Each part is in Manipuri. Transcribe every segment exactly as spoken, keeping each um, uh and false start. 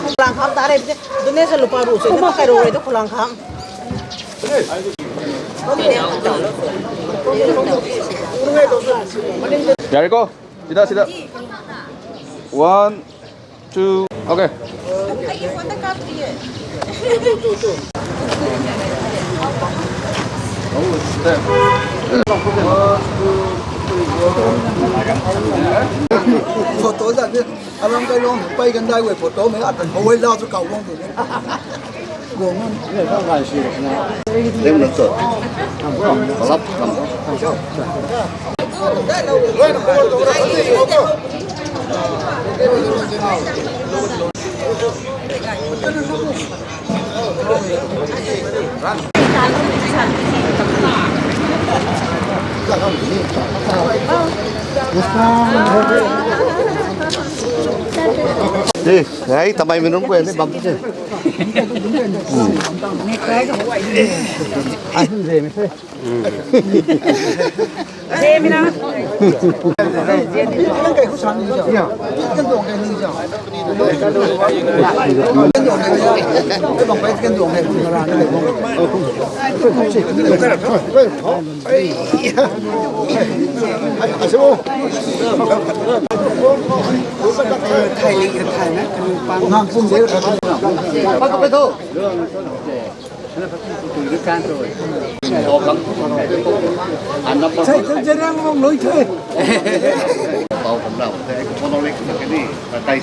ꯈꯨꯂꯥꯡꯈꯥꯝ ꯇꯥꯔꯦ꯫ ꯑꯗꯨꯅꯦꯁꯦ ꯂꯨꯄꯥ ꯔꯨꯁꯦ ꯅꯪ ꯀꯩꯔꯧꯔꯦꯗꯣ ꯈꯨꯂꯥꯡꯈꯥꯝ꯫ ꯌꯥꯔꯦꯀꯣ? ꯁꯤꯗ, ꯁꯤꯗ꯫ One, two, okay꯫ ꯑꯩꯒꯤ ꯐꯣꯟꯗ ꯀꯥꯞꯇꯤꯌꯦ꯫ ꯐꯣꯇꯣ ꯖꯥꯠꯅꯤ꯫ ꯑꯂꯪ ꯀꯩꯂꯣꯡ ꯄꯩꯒꯟꯗꯥꯏ ꯑꯣꯏ ꯐꯣꯇꯣ ꯃꯌꯥꯝ ꯑꯇꯟ ꯍꯧꯋꯦ ꯂꯥꯎꯁꯨ ꯀꯥꯎꯕꯝ꯫ Hey, tamai minum ko ene bambu se.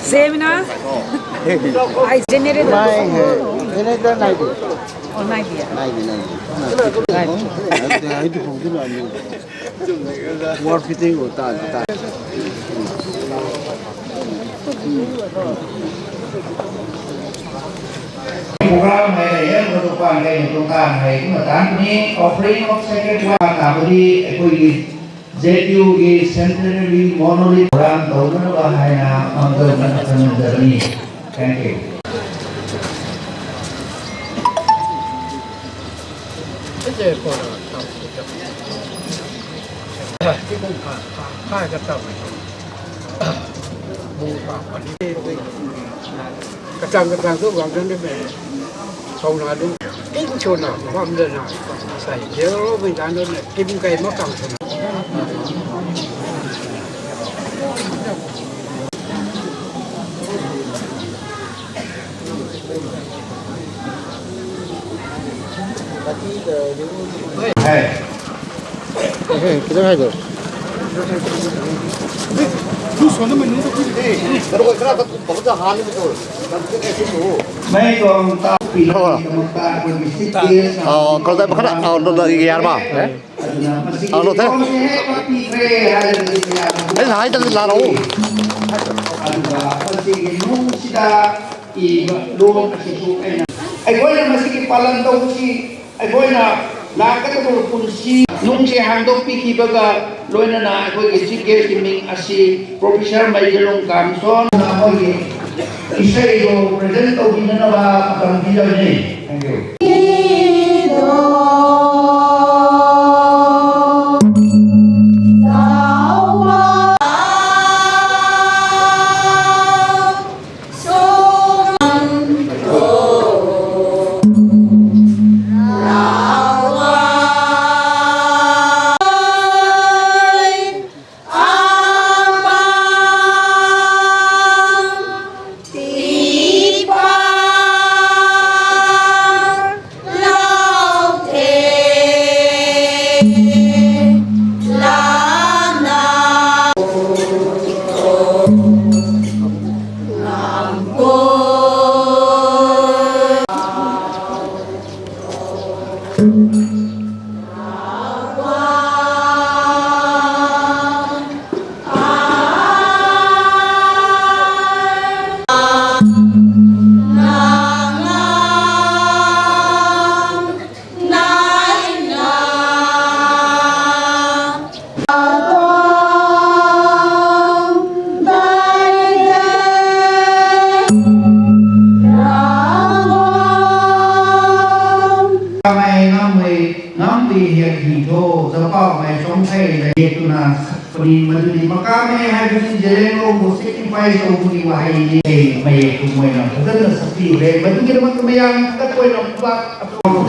ꯁꯦꯝꯃꯤꯅ? ꯑꯩ ꯖꯦꯅꯦꯔꯦꯇꯔ꯫ ꯃꯥꯏ ꯖꯦꯅꯦꯔꯦꯇꯔ ꯅꯥꯏꯗꯦ꯫ ꯑꯣ, ꯅꯥꯏꯗꯦ꯫ ꯅꯥꯏꯗꯦ, ꯅꯥꯏꯗꯦ꯫ ꯅꯥꯏꯗꯦ꯫ ꯑꯗꯨꯗꯤ ꯑꯩꯗꯤ ꯍꯧꯗꯤ ꯂꯥꯛꯑꯅꯤ꯫ ꯋꯥꯔ ꯐꯤꯇꯤꯡ ꯑꯣꯏ ꯇꯥꯔꯗꯤ ꯇꯥꯏ꯫ ꯄ꯭ꯔꯣꯒ꯭ꯔꯥꯝ ꯍꯥꯏꯔꯦ, ꯌꯥꯝꯅ ꯇꯣꯉꯥꯟꯕ ꯇꯣꯉꯥꯟ ꯍꯥꯏꯕ ꯃꯇꯥꯡꯅꯤ꯫ Offering of sacred wine ꯇꯥꯕꯗꯤ ꯑꯩꯈꯣꯏꯒꯤ ꯖꯦ ꯇꯤ ꯌꯨꯒꯤ centenary monolith ꯄ꯭ꯔꯣꯒ꯭ꯔꯥꯝ ꯇꯧꯅꯅꯕ ꯍꯥꯏꯅ ꯃꯥꯡꯖꯧꯅꯅ ꯈꯪꯍꯟꯖꯕꯅꯤ꯫ Thank you꯫ ꯀꯆꯥꯡ ꯀꯆꯥꯡꯗꯣ ꯋꯥꯡꯖꯟꯗꯕ ꯊꯧꯅꯥꯗꯨ ꯏꯟ ꯁꯣꯟꯅ ꯃꯝꯗꯅ ꯉꯁꯥꯏ ꯖꯦꯔꯣ ꯃꯩꯗꯥꯟꯗꯨꯅ ꯇꯤꯝ ꯀꯩ ꯑꯃ ꯀꯥꯡꯊꯅ ꯍꯥꯏ꯫ ꯈꯤꯇꯪ ꯍꯥꯏꯗꯣ꯫ ꯃꯩ ꯇꯣꯡ ꯇꯥꯛꯄꯤꯅꯕꯒꯤꯗꯃꯛꯇ ꯑꯩꯈꯣꯏꯒꯤ ꯁꯤꯛꯁ ꯗꯦꯁ ꯑꯣ, ꯀꯜꯗꯥꯏ ꯃꯈꯥꯗ, ꯑꯣ, ꯅꯣ, ꯅꯣ, ꯌꯥꯔꯕ? ꯑꯦ? ꯑꯗꯨꯅ ꯃꯁꯤꯒꯤ ꯑꯥ, ꯂꯣꯏꯔꯦ꯫ ꯂꯤꯛꯁꯦ ꯄꯤꯈ꯭ꯔꯦ ꯍꯥꯏꯔꯒꯗꯤ ꯃꯌꯥꯝꯅ ꯑꯩꯅ ꯍꯥꯏꯗꯕꯗꯤ ꯂꯥꯜꯂꯛꯎ꯫ ꯑꯗꯨꯒ ꯃꯁꯤꯒꯤ ꯅꯨꯡꯁꯤꯗ ꯏꯕ ꯂꯣꯟ ꯑꯁꯤꯁꯨ ꯑꯩꯅ, ꯑꯩꯈꯣꯏꯅ ꯃꯁꯤꯒꯤ ꯄꯥꯂꯟ ꯇꯧꯕꯁꯤ ꯑꯩꯈꯣꯏꯅ ꯂꯥꯛꯀꯗꯕ ꯄꯨꯟꯁꯤ ꯅꯨꯡꯁꯦ ꯍꯥꯡꯗꯣꯛꯄꯤꯈꯤꯕꯒ ꯂꯣꯏꯅꯅ ꯑꯩꯈꯣꯏꯒꯤ ꯆꯤꯐ ꯒꯦꯁꯀꯤ ꯃꯤꯡ ꯑꯁꯤ ꯄ꯭ꯔꯣꯐꯦꯁꯔ ꯃꯩꯖꯂꯣꯡ ꯀꯥꯝꯁꯣꯟ ꯑꯩꯈꯣꯏꯒꯤ ꯏꯁꯩꯗꯣ ꯄ꯭ꯔꯖꯦꯟ ꯇꯧꯕꯤꯅꯅꯕ ꯃꯇꯝ ꯄꯤꯖꯕꯅꯤ꯫ Thank you. Ngam hui, ngam hui hiat hi tho, zapa mai som thei la ye tu na. ꯃꯗꯨꯗꯤ ꯃꯀꯥꯃꯦ ꯍꯥꯏꯕꯁꯤ ꯖꯦꯂꯦꯡꯂꯣꯡꯕꯨ ꯁꯦꯀ꯭ꯔꯤꯐꯥꯏꯁ ꯇꯧꯕꯒꯤ ꯋꯥꯍꯩꯅꯤ꯫ ꯃꯌꯦꯛꯇꯨ ꯃꯣꯏꯅ ꯐꯖꯅ ꯁꯛꯄꯤꯈ꯭ꯔꯦ꯫ ꯃꯗꯨꯒꯤꯗꯃꯛꯇ ꯃꯌꯥꯝ ꯊꯥꯒꯠꯄ ꯑꯣꯏꯅ ꯈꯨꯕꯥꯛ ꯑꯄꯨꯟꯕ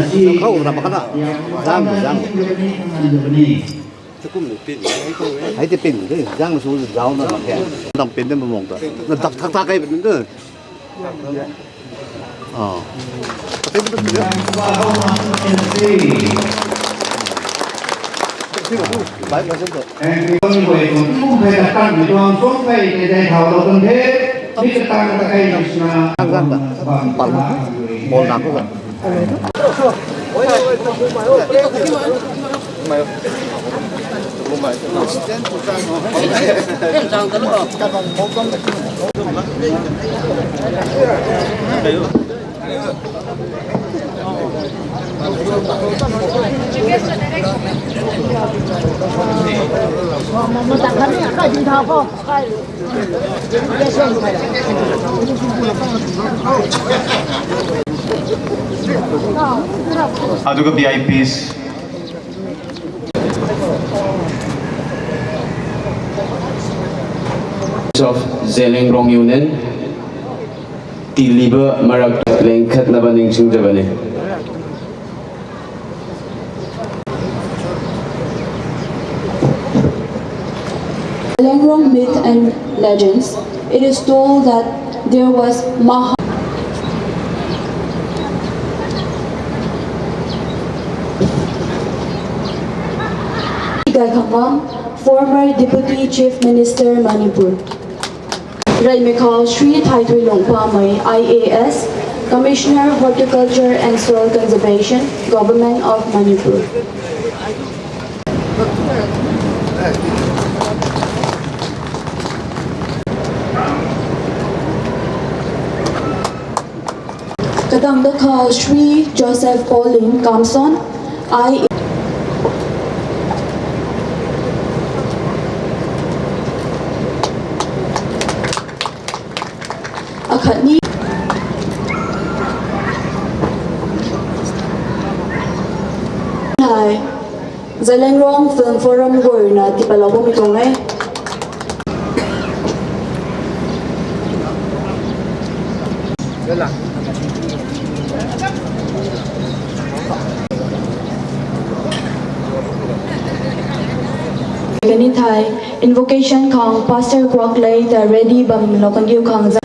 ꯑꯁꯤ ꯈꯔ ꯎꯗ꯭ꯔꯕ ꯈꯔ? ꯌꯥꯝ ꯌꯥꯝꯗꯤ ꯌꯥꯝ꯫ ꯅꯤꯡꯁꯤꯡꯖꯕꯅꯤ, ꯈꯪꯍꯟꯖꯕꯅꯤ꯫ ꯍꯥꯏꯗꯤ ꯄꯤꯟꯗꯦ, ꯏꯟꯖꯥꯡ ꯃꯆꯨ ꯌꯥꯎꯅ ꯌꯥꯝ ꯄꯦꯟꯗꯕ ꯃꯑꯣꯡꯗ꯫ ꯅ ꯗꯛ ꯊꯛ ꯊꯛ ꯍꯥꯏꯕꯅꯤꯗ꯫ ꯑꯥ꯫ ꯑꯗꯨꯒ V I Ps of Zeliangrong Union ꯇꯤꯜꯂꯤꯕ ꯃꯔꯛꯇ ꯂꯦꯡꯈꯠꯅꯕ ꯅꯤꯡꯁꯤꯡꯖꯕꯅꯤ꯫ Zeliangrong myth and legends, it is told that there was Maha Gaikhangam, former Deputy Chief Minister, Manipur. Raimekal Shri Thaithuilung Pamei, I A S, Commissioner, Horticulture and Soil Conservation, Government of Manipur. Kadangda Khal Shri Joseph Pauling Kamson, I A S. Akhatni. Hi. Zeliangrong Film Forum gui ruina tipa laobo mi tuang e. Kani thai invocation khang Pastor Kwak Lei ta ready bam lo kan diu khang za.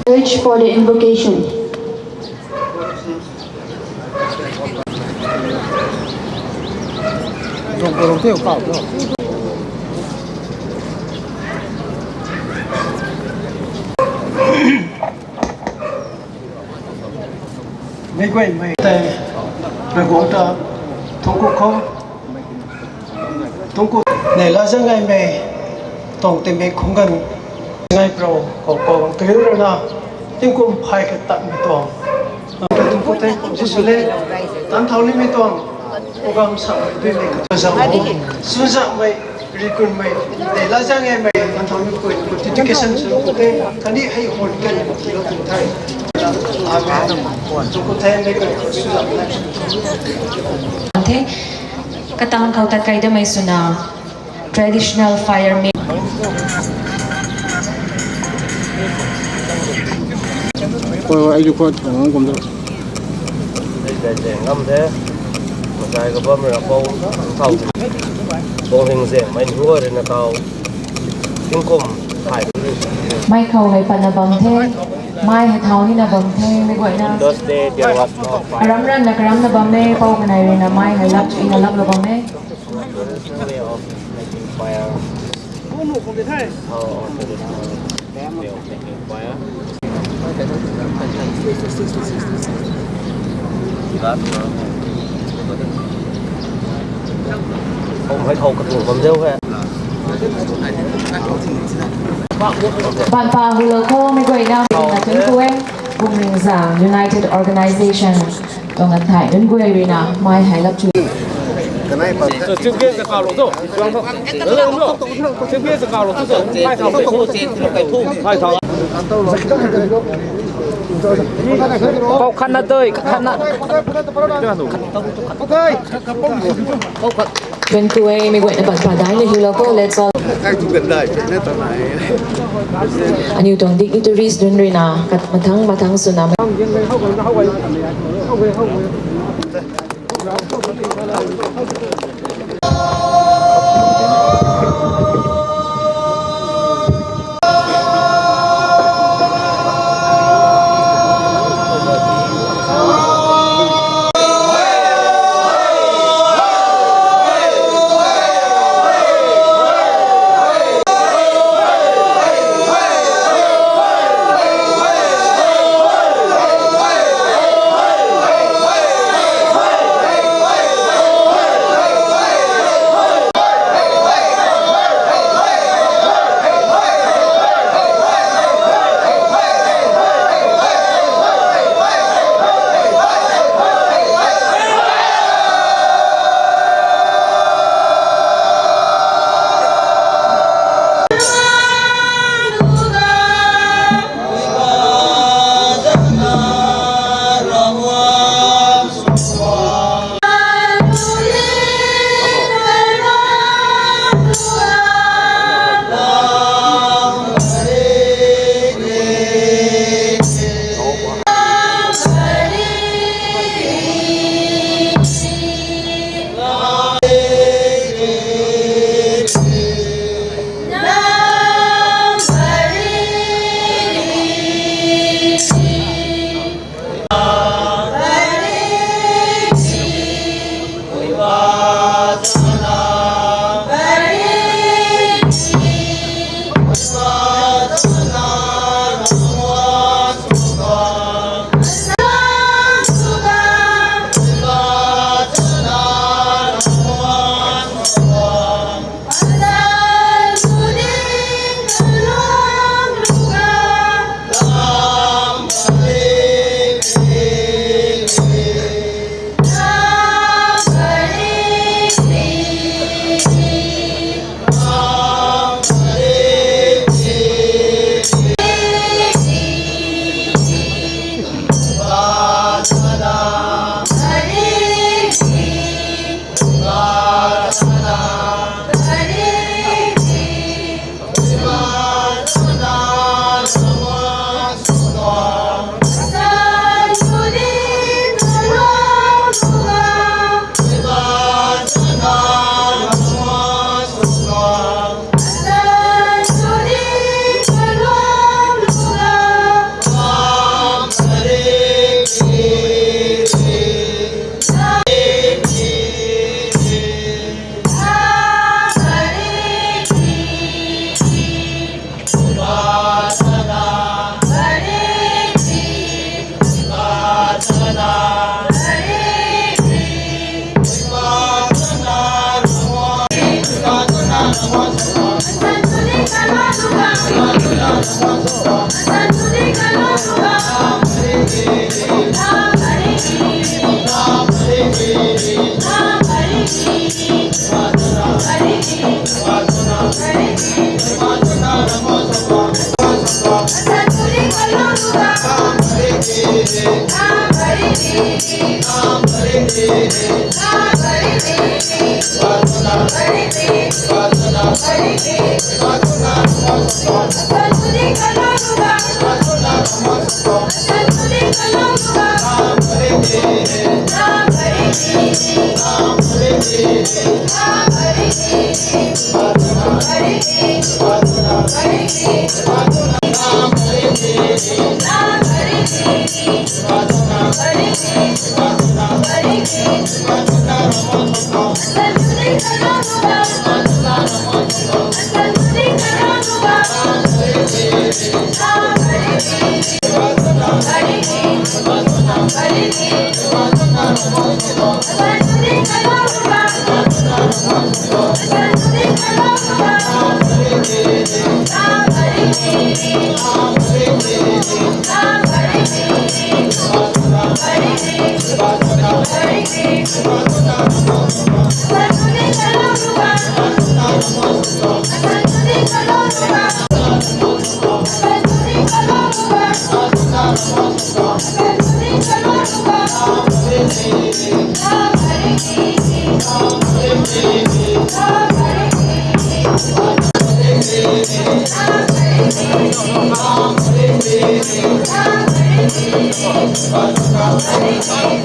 Search for the invocation. Mei guay mei te, mei guang ta, thung ku khou, thung ku, nei la zang ai mei, tong te mei khung gan, ngai pro, kau kau, kau rana, ting kum phai khat tat mei tuang. Tung pu tei kum si su le, tan thau ni mei tuang, program sa mei tui mei khat zang mei, su zang mei, ri kun mei, tei la zang e mei, tan thau ni pu, pu ti ti ke san su pu tei, kani hei hon ken, lo tung thai. Amen. Tung pu tei mei khat su zang mei. Ante, katang khou tat kai da mei swna. Traditional fire mei. Oi, oi, ai ju khot, ang kum da. Ei, ei, ei, ngam the. Masai ka bam ra pau, pau. Pau hing se, mai hu ri na kau. Ting kum, hai. Mai khou hei pat na bam the. Mai hei thau ni na bam the, mei guay na. Those day there was no fire. Ram ran na karam na bam e, pau kanei ruina mai hei lap, ina lap lo bam e. Fire. Oh, okay. Fire. Không phải thâu cái tuồng bấm dấu vậy. Bạn pa hu lo khou mei guay na, na tun kue, Bumringzang United Organization. Tuang kan thai nunc guay ruina mai hei lap chu. Chief guest ka lo tu, chief guest ka lo tu, hai thau, hai thau. ꯄꯥꯎ ꯈꯠꯅꯗꯣꯏ, ꯈꯠꯅ-, ꯄꯥꯎ ꯈꯠ-, ꯈꯨꯟ ꯀꯨꯋꯦ ꯃꯤꯒꯣꯏꯅ ꯄꯥꯛꯄꯗꯥꯏꯅ ꯍꯤꯂꯣꯀꯣ, let's all. ꯑꯅꯤꯎ ꯇꯣꯡ dignitaries ꯗꯨꯟ ꯔꯤꯅꯥ ꯀꯠ ꯃꯊꯪ ꯃꯊꯪ ꯁꯨꯅ꯫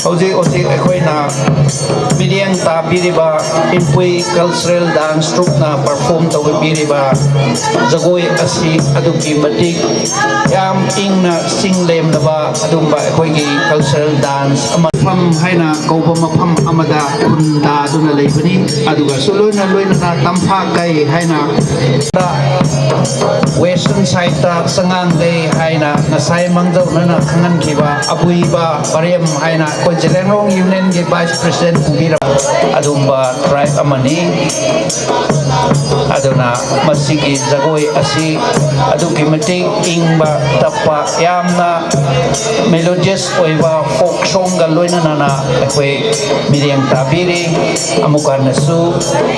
ꯍꯧꯖꯤꯛ ꯍꯧꯖꯤꯛ ꯑꯩꯈꯣꯏꯅ ꯃꯤꯠꯌꯦꯡ ꯇꯥꯕꯤꯔꯤꯕ ꯏꯟꯄꯨꯏ ꯀꯜꯆꯔꯦꯜ ꯗꯥꯟꯁ ꯇ꯭ꯔꯨꯞꯅ ꯄꯔꯐꯣꯝ ꯇꯧꯕꯤꯔꯤꯕ ꯖꯒꯣꯏ ꯑꯁꯤ ꯑꯗꯨꯛꯀꯤ ꯃꯇꯤꯛ ꯌꯥꯝ ꯏꯪꯅ ꯆꯤꯡ ꯂꯦꯝꯂꯕ ꯑꯗꯨꯒꯨꯝꯕ ꯑꯩꯈꯣꯏꯒꯤ ꯀꯜꯆꯔꯦꯜ ꯗꯥꯟꯁ ꯑꯃ ꯃꯐꯝ ꯍꯥꯏꯅ ꯀꯧꯕ ꯃꯐꯝ ꯑꯃꯗ ꯈꯨꯟ ꯇꯥꯗꯨꯅ ꯂꯩꯕꯅꯤ꯫ ꯑꯗꯨꯒꯁꯨ ꯂꯣꯏꯅ ꯂꯣꯏꯅꯅ ꯇꯝꯐꯥ ꯀꯩ ꯍꯥꯏꯅ ꯋꯦꯁꯇꯔꯟ ꯁꯥꯏꯠꯇ ꯆꯉꯥꯡ ꯂꯩ ꯍꯥꯏꯅ ꯉꯁꯥꯏ ꯃꯥꯡꯖꯧꯅꯅ ꯈꯪꯍꯟꯈꯤꯕ ꯑꯕꯨꯏꯕ ꯄꯔꯦꯝ ꯍꯥꯏꯅ ꯑꯩꯈꯣꯏ ꯖꯦꯂꯦꯡꯔꯣꯡ ꯌꯨꯅꯤꯌꯟꯒꯤ ꯚꯥꯏꯁ ꯄ꯭ꯔꯁꯤꯗꯦꯟ ꯄꯨꯕꯤꯔꯝꯕ ꯑꯗꯨꯒꯨꯝꯕ ꯇ꯭ꯔꯥꯏꯕ ꯑꯃꯅꯤ꯫ ꯑꯗꯨꯅ ꯃꯁꯤꯒꯤ ꯖꯒꯣꯏ ꯑꯁꯤ ꯑꯗꯨꯛꯀꯤ ꯃꯇꯤꯛ ꯏꯪꯕ ꯇꯞꯄ, ꯌꯥꯝꯅ ꯃꯦꯂꯣꯗꯤꯌꯁ ꯑꯣꯏꯕ ꯐꯣꯛ ꯁꯣꯡꯒ ꯂꯣꯏꯅꯅꯅ ꯑꯩꯈꯣꯏ ꯃꯤꯠꯌꯦꯡ ꯇꯥꯕꯤꯔꯤ꯫ ꯑꯃꯨꯛ ꯍꯟꯅꯁꯨ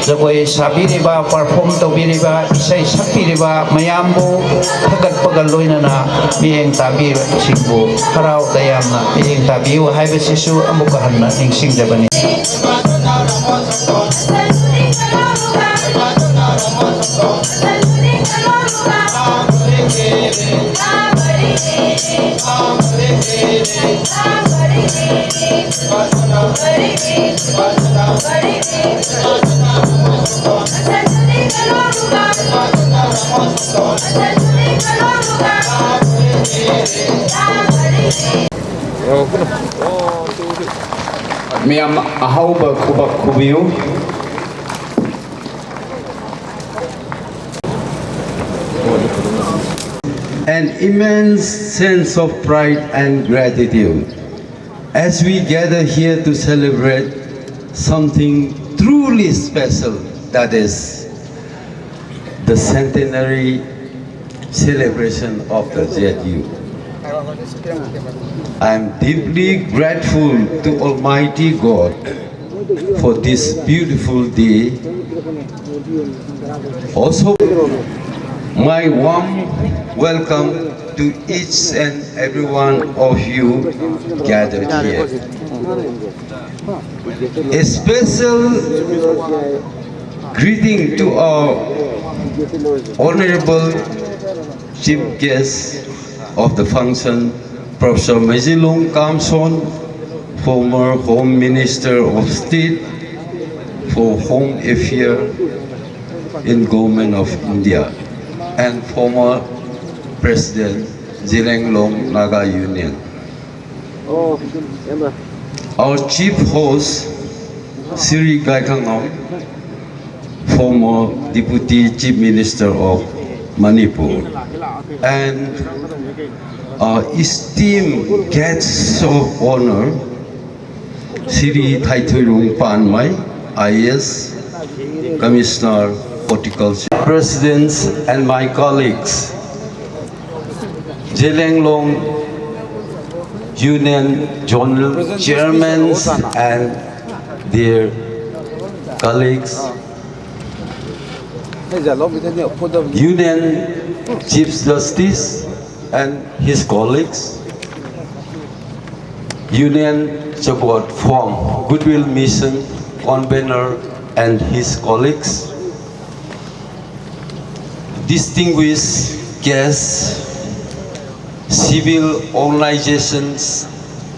ꯖꯒꯣꯏ ꯁꯥꯕꯤꯔꯤꯕ, ꯄꯔꯐꯣꯝ ꯇꯧꯕꯤꯔꯤꯕ, ꯏꯁꯩ ꯁꯛꯄꯤꯔꯤꯕ ꯃꯌꯥꯝꯕꯨ ꯊꯥꯒꯠꯄꯒ ꯂꯣꯏꯅꯅ ꯃꯤꯠꯌꯦꯡ ꯇꯥꯕꯤꯕꯁꯤꯡꯕꯨ ꯍꯔꯥꯎ ꯇꯌꯥꯝꯅ ꯃꯤꯠꯌꯦꯡ ꯇꯥꯕꯤꯌꯨ ꯍꯥꯏꯕꯁꯤꯁꯨ ꯑꯃꯨꯛꯀ ꯍꯟꯅ ꯅꯤꯡꯁꯤꯡꯖꯕꯅꯤ꯫ ꯃꯌꯥꯝ ꯑꯍꯧꯕ ꯈꯨꯕꯥꯛ ꯈꯨꯕꯤꯌꯨ꯫ An immense sense of pride and gratitude as we gather here to celebrate something truly special, that is, the centenary celebration of the Z U. I am deeply grateful to Almighty God for this beautiful day. Also, my warm welcome to each and every one of you gathered here. A special greeting to our honorable chief guest of the function, Professor Mejilong Kamson, former Home Minister of State for Home Affairs in Government of India and former President Zelianglong Naga Union. Our chief host, Shri Gaikhangam, former Deputy Chief Minister of Manipur, and our esteemed guests of honor, Shri Thaithoirung Panmai, I A S, Commissioner Horticulture, Presidents and my colleagues, Zelianglong Union Zonal Chairmen and their colleagues, Union Chief Justice and his colleagues, Union Chakwat Phom Goodwill Mission convener and his colleagues, distinguished guests, civil organizations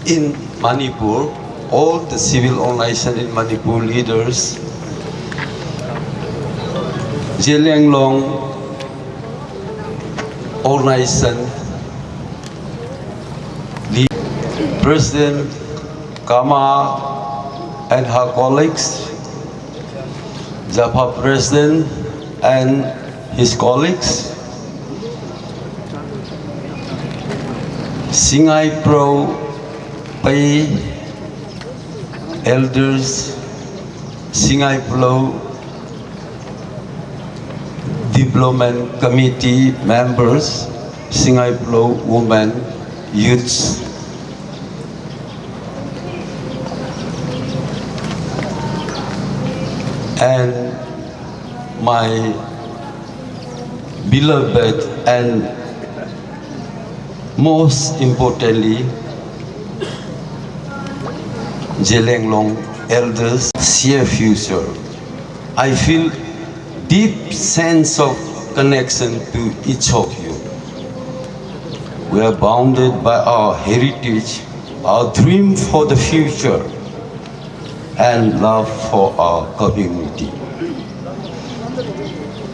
in Manipur, all the civil organizations in Manipur, leaders, Zelianglong organization, President Kama and her colleagues, Jafa President and his colleagues, Singai Pro Pei elders, Singai Pro Development Committee members, Singai Pro women, youths, and my beloved and most importantly, Zelianglong elders, C F U, sir. I feel deep sense of connection to each of you. We are bounded by our heritage, our dream for the future, and love for our community.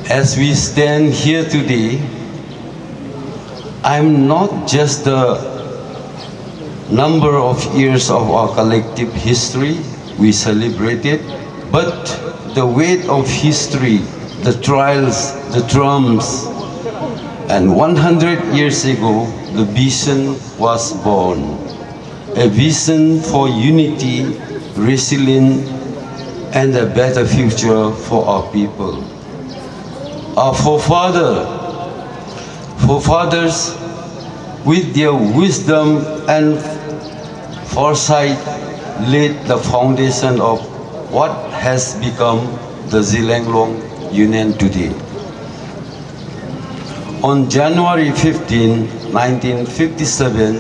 As we stand here today, I'm not just the number of years of our collective history we celebrated, but the weight of history, the trials, the trumps. And one hundred years ago, the vision was born. A vision for unity, resilience, and a better future for our people. Our forefather, forefathers, with their wisdom and foresight, laid the foundation of what has become the Zelianglong Union today. On January fifteen, nineteen fifty-seven,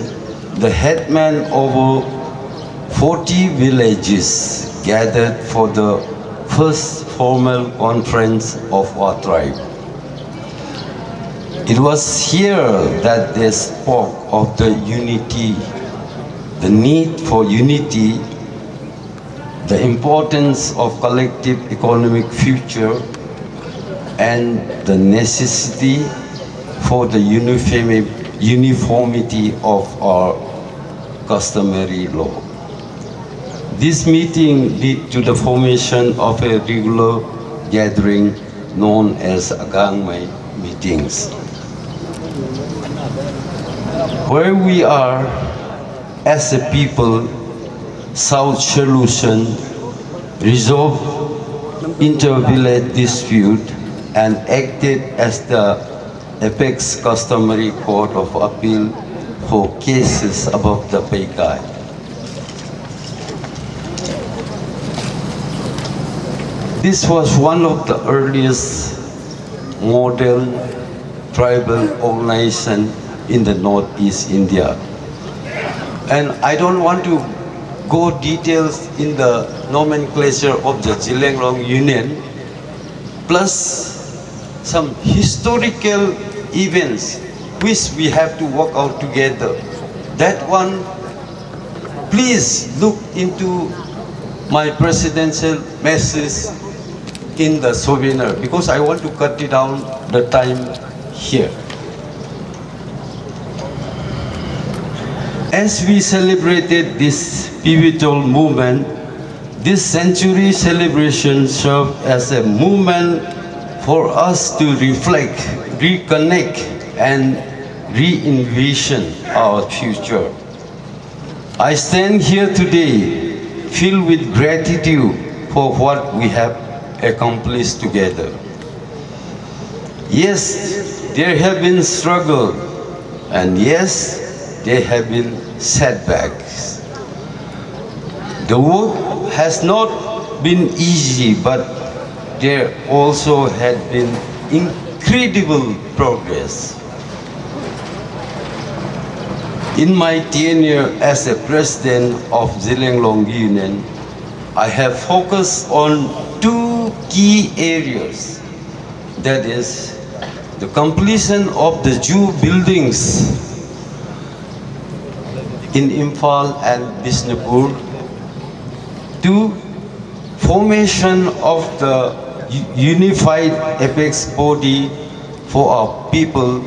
the headman of forty villages gathered for the first formal conference of our tribe. It was here that they spoke of the unity, the need for unity, the importance of collective economic future, and the necessity for the uniformi-, uniformity of our customary law. This meeting led to the formation of a regular gathering known as Agangmai meetings, where we are as a people sought solution, resolved inter-village dispute, and acted as the apex customary court of appeal for cases above the Peikai. This was one of the earliest modern tribal organization in the Northeast India. And I don't want to go details in the nomenclature of the Zeliangrong Union, plus some historical events which we have to work out together. That one, please look into my presidential message in the souvenir, because I want to cut it down the time here. As we celebrated this pivotal moment, this century celebration served as a moment for us to reflect, reconnect, and re-envision our future. I stand here today filled with gratitude for what we have accomplished together. Yes, there have been struggles, and yes, there have been setbacks. The work has not been easy, but There also had been incredible progress. In my tenure as a president of Zelianglong Union, I have focused on two key areas, that is, the completion of the zoo buildings in Imphal and Bishnupur, two, formation of the u- unified apex body for our people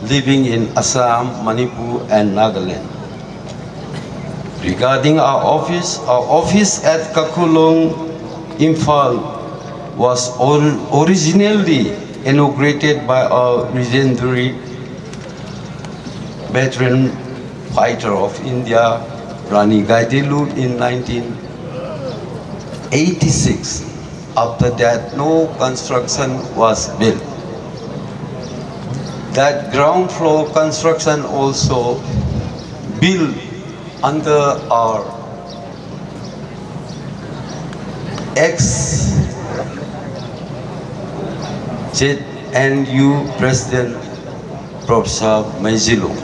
living in Assam, Manipur, and Nagaland. Regarding our office, our office at Kakulong, Imphal was or- originally inaugurated by our legendary veteran fighter of India, Rani Gaidinliu, in nineteen eighty-six. After that, no construction was built. That ground floor construction also built under our ex Z N U President Professor Meijilung.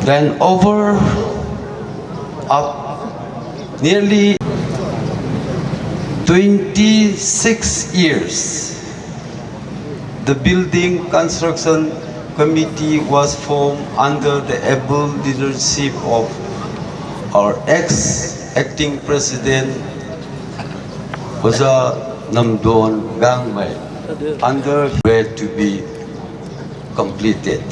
Then over up nearly twenty-six years, the building construction committee was formed under the able leadership of our ex acting president, Oja Namdon Gangmei, under were to be completed.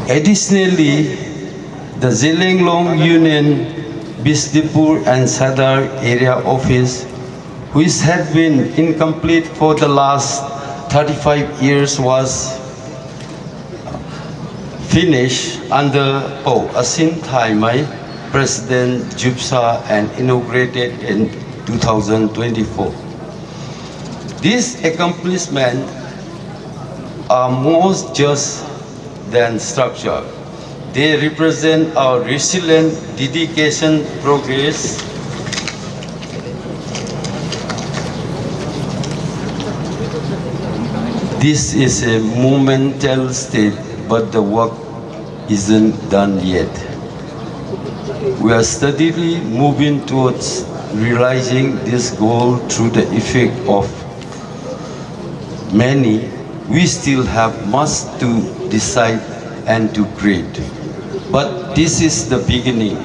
Additionally, the Zelianglong Union, Bishnupur and Sadar area office, which had been incomplete for the last thirty-five years, was finished under Pou Asin Thaimei, President Jupsa, and inaugurated in two thousand twenty-four. These accomplishments are more just than structure. They represent our resilient dedication progress. This is a monumental step, but the work isn't done yet. We are steadily moving towards realizing this goal through the effect of many. We still have much to decide and to create. But this is the beginning.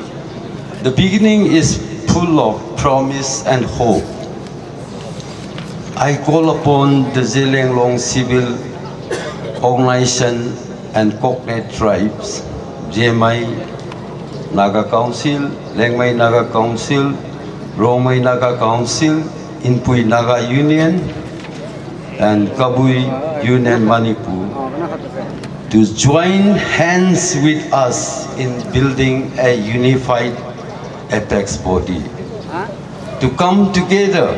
The beginning is full of promise and hope. I call upon the Zelianglong Civil Organization and Cognate Tribes, Zemei Naga Council, Liangmai Naga Council, Rongmei Naga Council, Inpui Naga Union, and Kabui Union Manipur to join hands with us in building a unified apex body. To come together,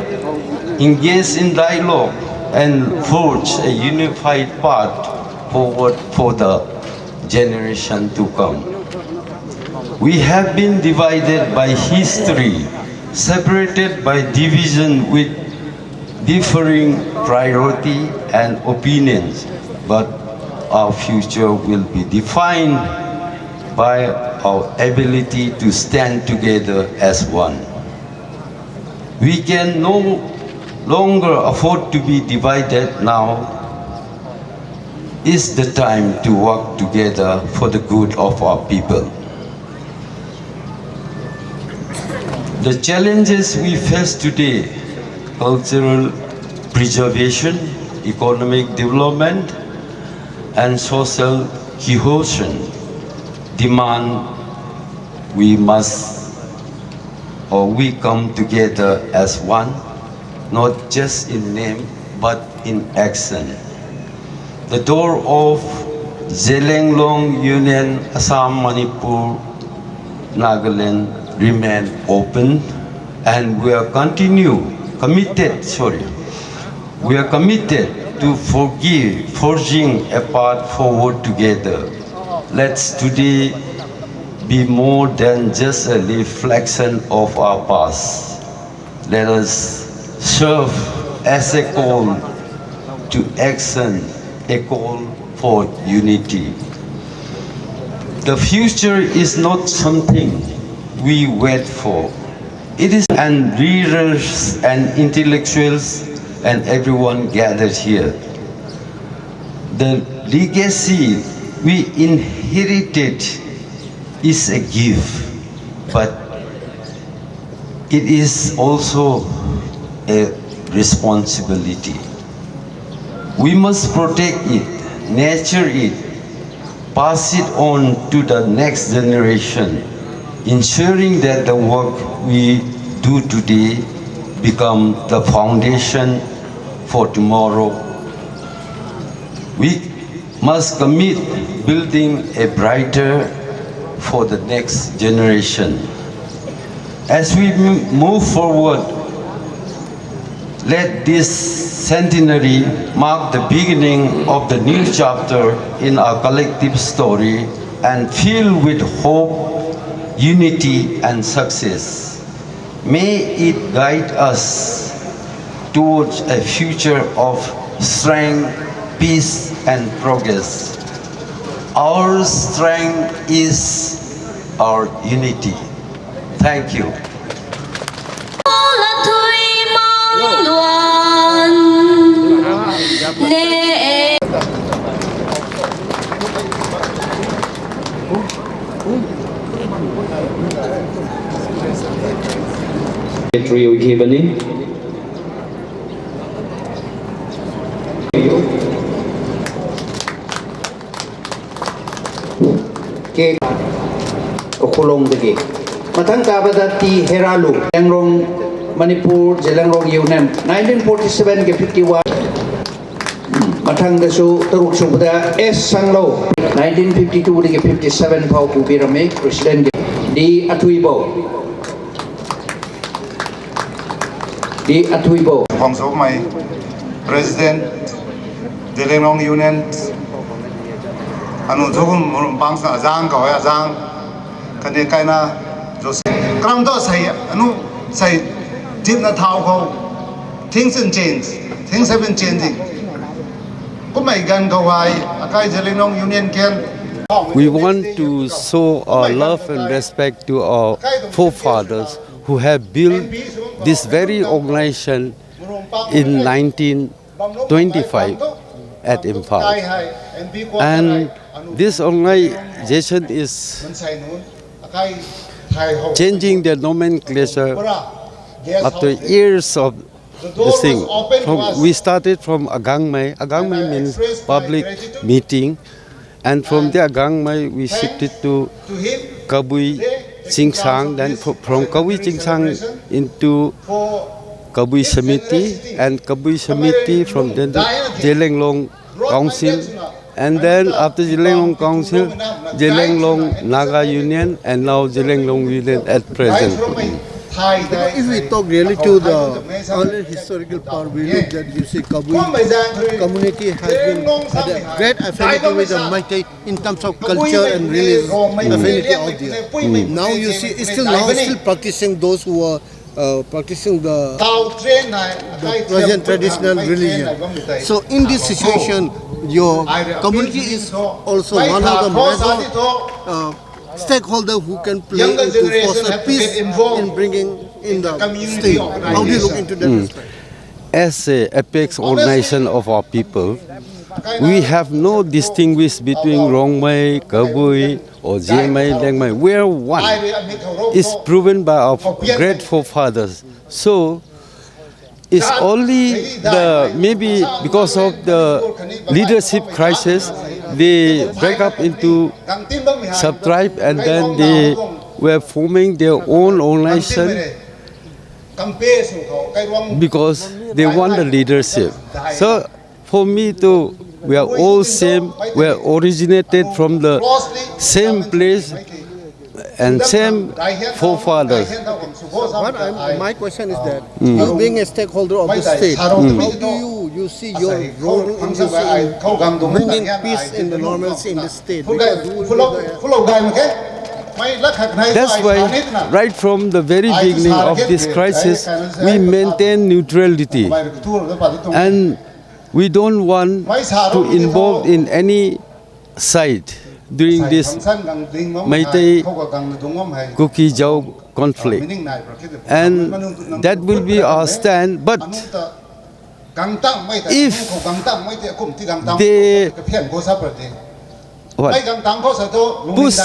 engage in dialogue, and forge a unified path forward for the generation to come. We have been divided by history, separated by division with differing priority and opinions, but our future will be defined by our ability to stand together as one. We can no longer afford to be divided now. Is the time to work together for the good of our people. The challenges we face today, cultural preservation, economic development, and social cohesion, demand we must or we come together as one, not just in name but in action. The door of Zelianglong Union, Assam, Manipur, Nagaland remain open, and we are continue committed, sorry, we are committed to forgive, forging a path forward together. Let's today be more than just a reflection of our past. Let us serve as a call to action, a call for unity. The future is not something we wait for. It is and readers and intellectuals and everyone gathered here. The legacy we inherited is a gift, but it is also a responsibility. We must protect it, nurture it, pass it on to the next generation, ensuring that the work we do today become the foundation for tomorrow. We must commit building a brighter for the next generation. As we m- move forward, let this centenary mark the beginning of the new chapter in our collective story and filled with hope, unity, and success. May it guide us towards a future of strength, peace, and progress. Our strength is our unity. Thank you. Entry ꯑꯣꯏꯈꯤꯕꯅꯤ꯫ ꯀꯦ ꯎꯈ꯭ꯔꯨꯜꯂꯣꯝꯗꯒꯤ꯫ ꯃꯊꯪ ꯇꯥꯕꯗ T Heralu, Lengrong, Manipur Zeliangrong union, nineteen forty seven ꯒꯤ fifty one꯫ ꯃꯊꯪꯗꯁꯨ ꯇꯔꯨꯛ ꯁꯨꯕꯗ ꯑꯦꯁ ꯁꯪꯂꯧ, nineteen fifty two ꯗꯒꯤ fifty seven ꯐꯥꯎ ꯄꯨꯕꯤꯔꯝꯃꯤ ꯄ꯭ꯔꯦꯁꯤꯗꯦꯟꯒꯤ꯫ ꯗꯤ ꯑꯊꯨꯏꯕꯧ꯫ ꯗꯤ ꯑꯊꯨꯏꯕꯧ꯫ Phongzawmei, President, Zeliangrong Union, Anu thogum murum pangsa ajang kau ajang. Kane kaina Joseph. Kram to sai anu sai jipna thau kau. Things in change. Things have been changing. Kumai gan kau ai akai Zeliangrong Union ken. We want to show our love and respect to our forefathers who have built this very organization in nineteen twenty-five at Imphal. And this organization is changing their nomenclature after years of this thing. From, we started from Agangmai. Agangmai means public meeting. And from the Agangmai, we shifted to Kabui Chingsang. Then fro- from Kabui Chingsang into Kabui Samiti, and Kabui Samiti from then to Zeliangrong Council, and then after Zeliangrong Council, Zeliangrong Naga Union, and now Zeliangrong Union at present. If we talk really to the earlier historical part, we look that you see Kabui community has been had a great affinity with the Meitei in terms of culture and religious affinity out there. Now you see, it's still now still practicing those who are uh, practicing the, the present traditional religion. So in this situation, your community is also one of the major uh, stakeholder who can play into foster peace in bringing in the state. How do you look into that aspect? As a apex organization of our people, we have no distinguish between Rongmei, Kabui, or Ziemei, Liangmai. We are one. It's proven by our great forefathers. So it's only the maybe because of the leadership crisis, they break up into sub-tribe, and then they were forming their own organization because they want the leadership. So for me too, we are all same. We are originated from the same place and same forefathers. What I'm, my question is that you being a stakeholder of the state, how do you, you to see your role in this, in bringing peace and the normalcy in the state. Because you will be there. That's why, right from the very beginning of this crisis, we maintain neutrality. And we don't want to involve in any side during this Meitei Kuki Zo conflict. And that will be our stand. But if they, what, push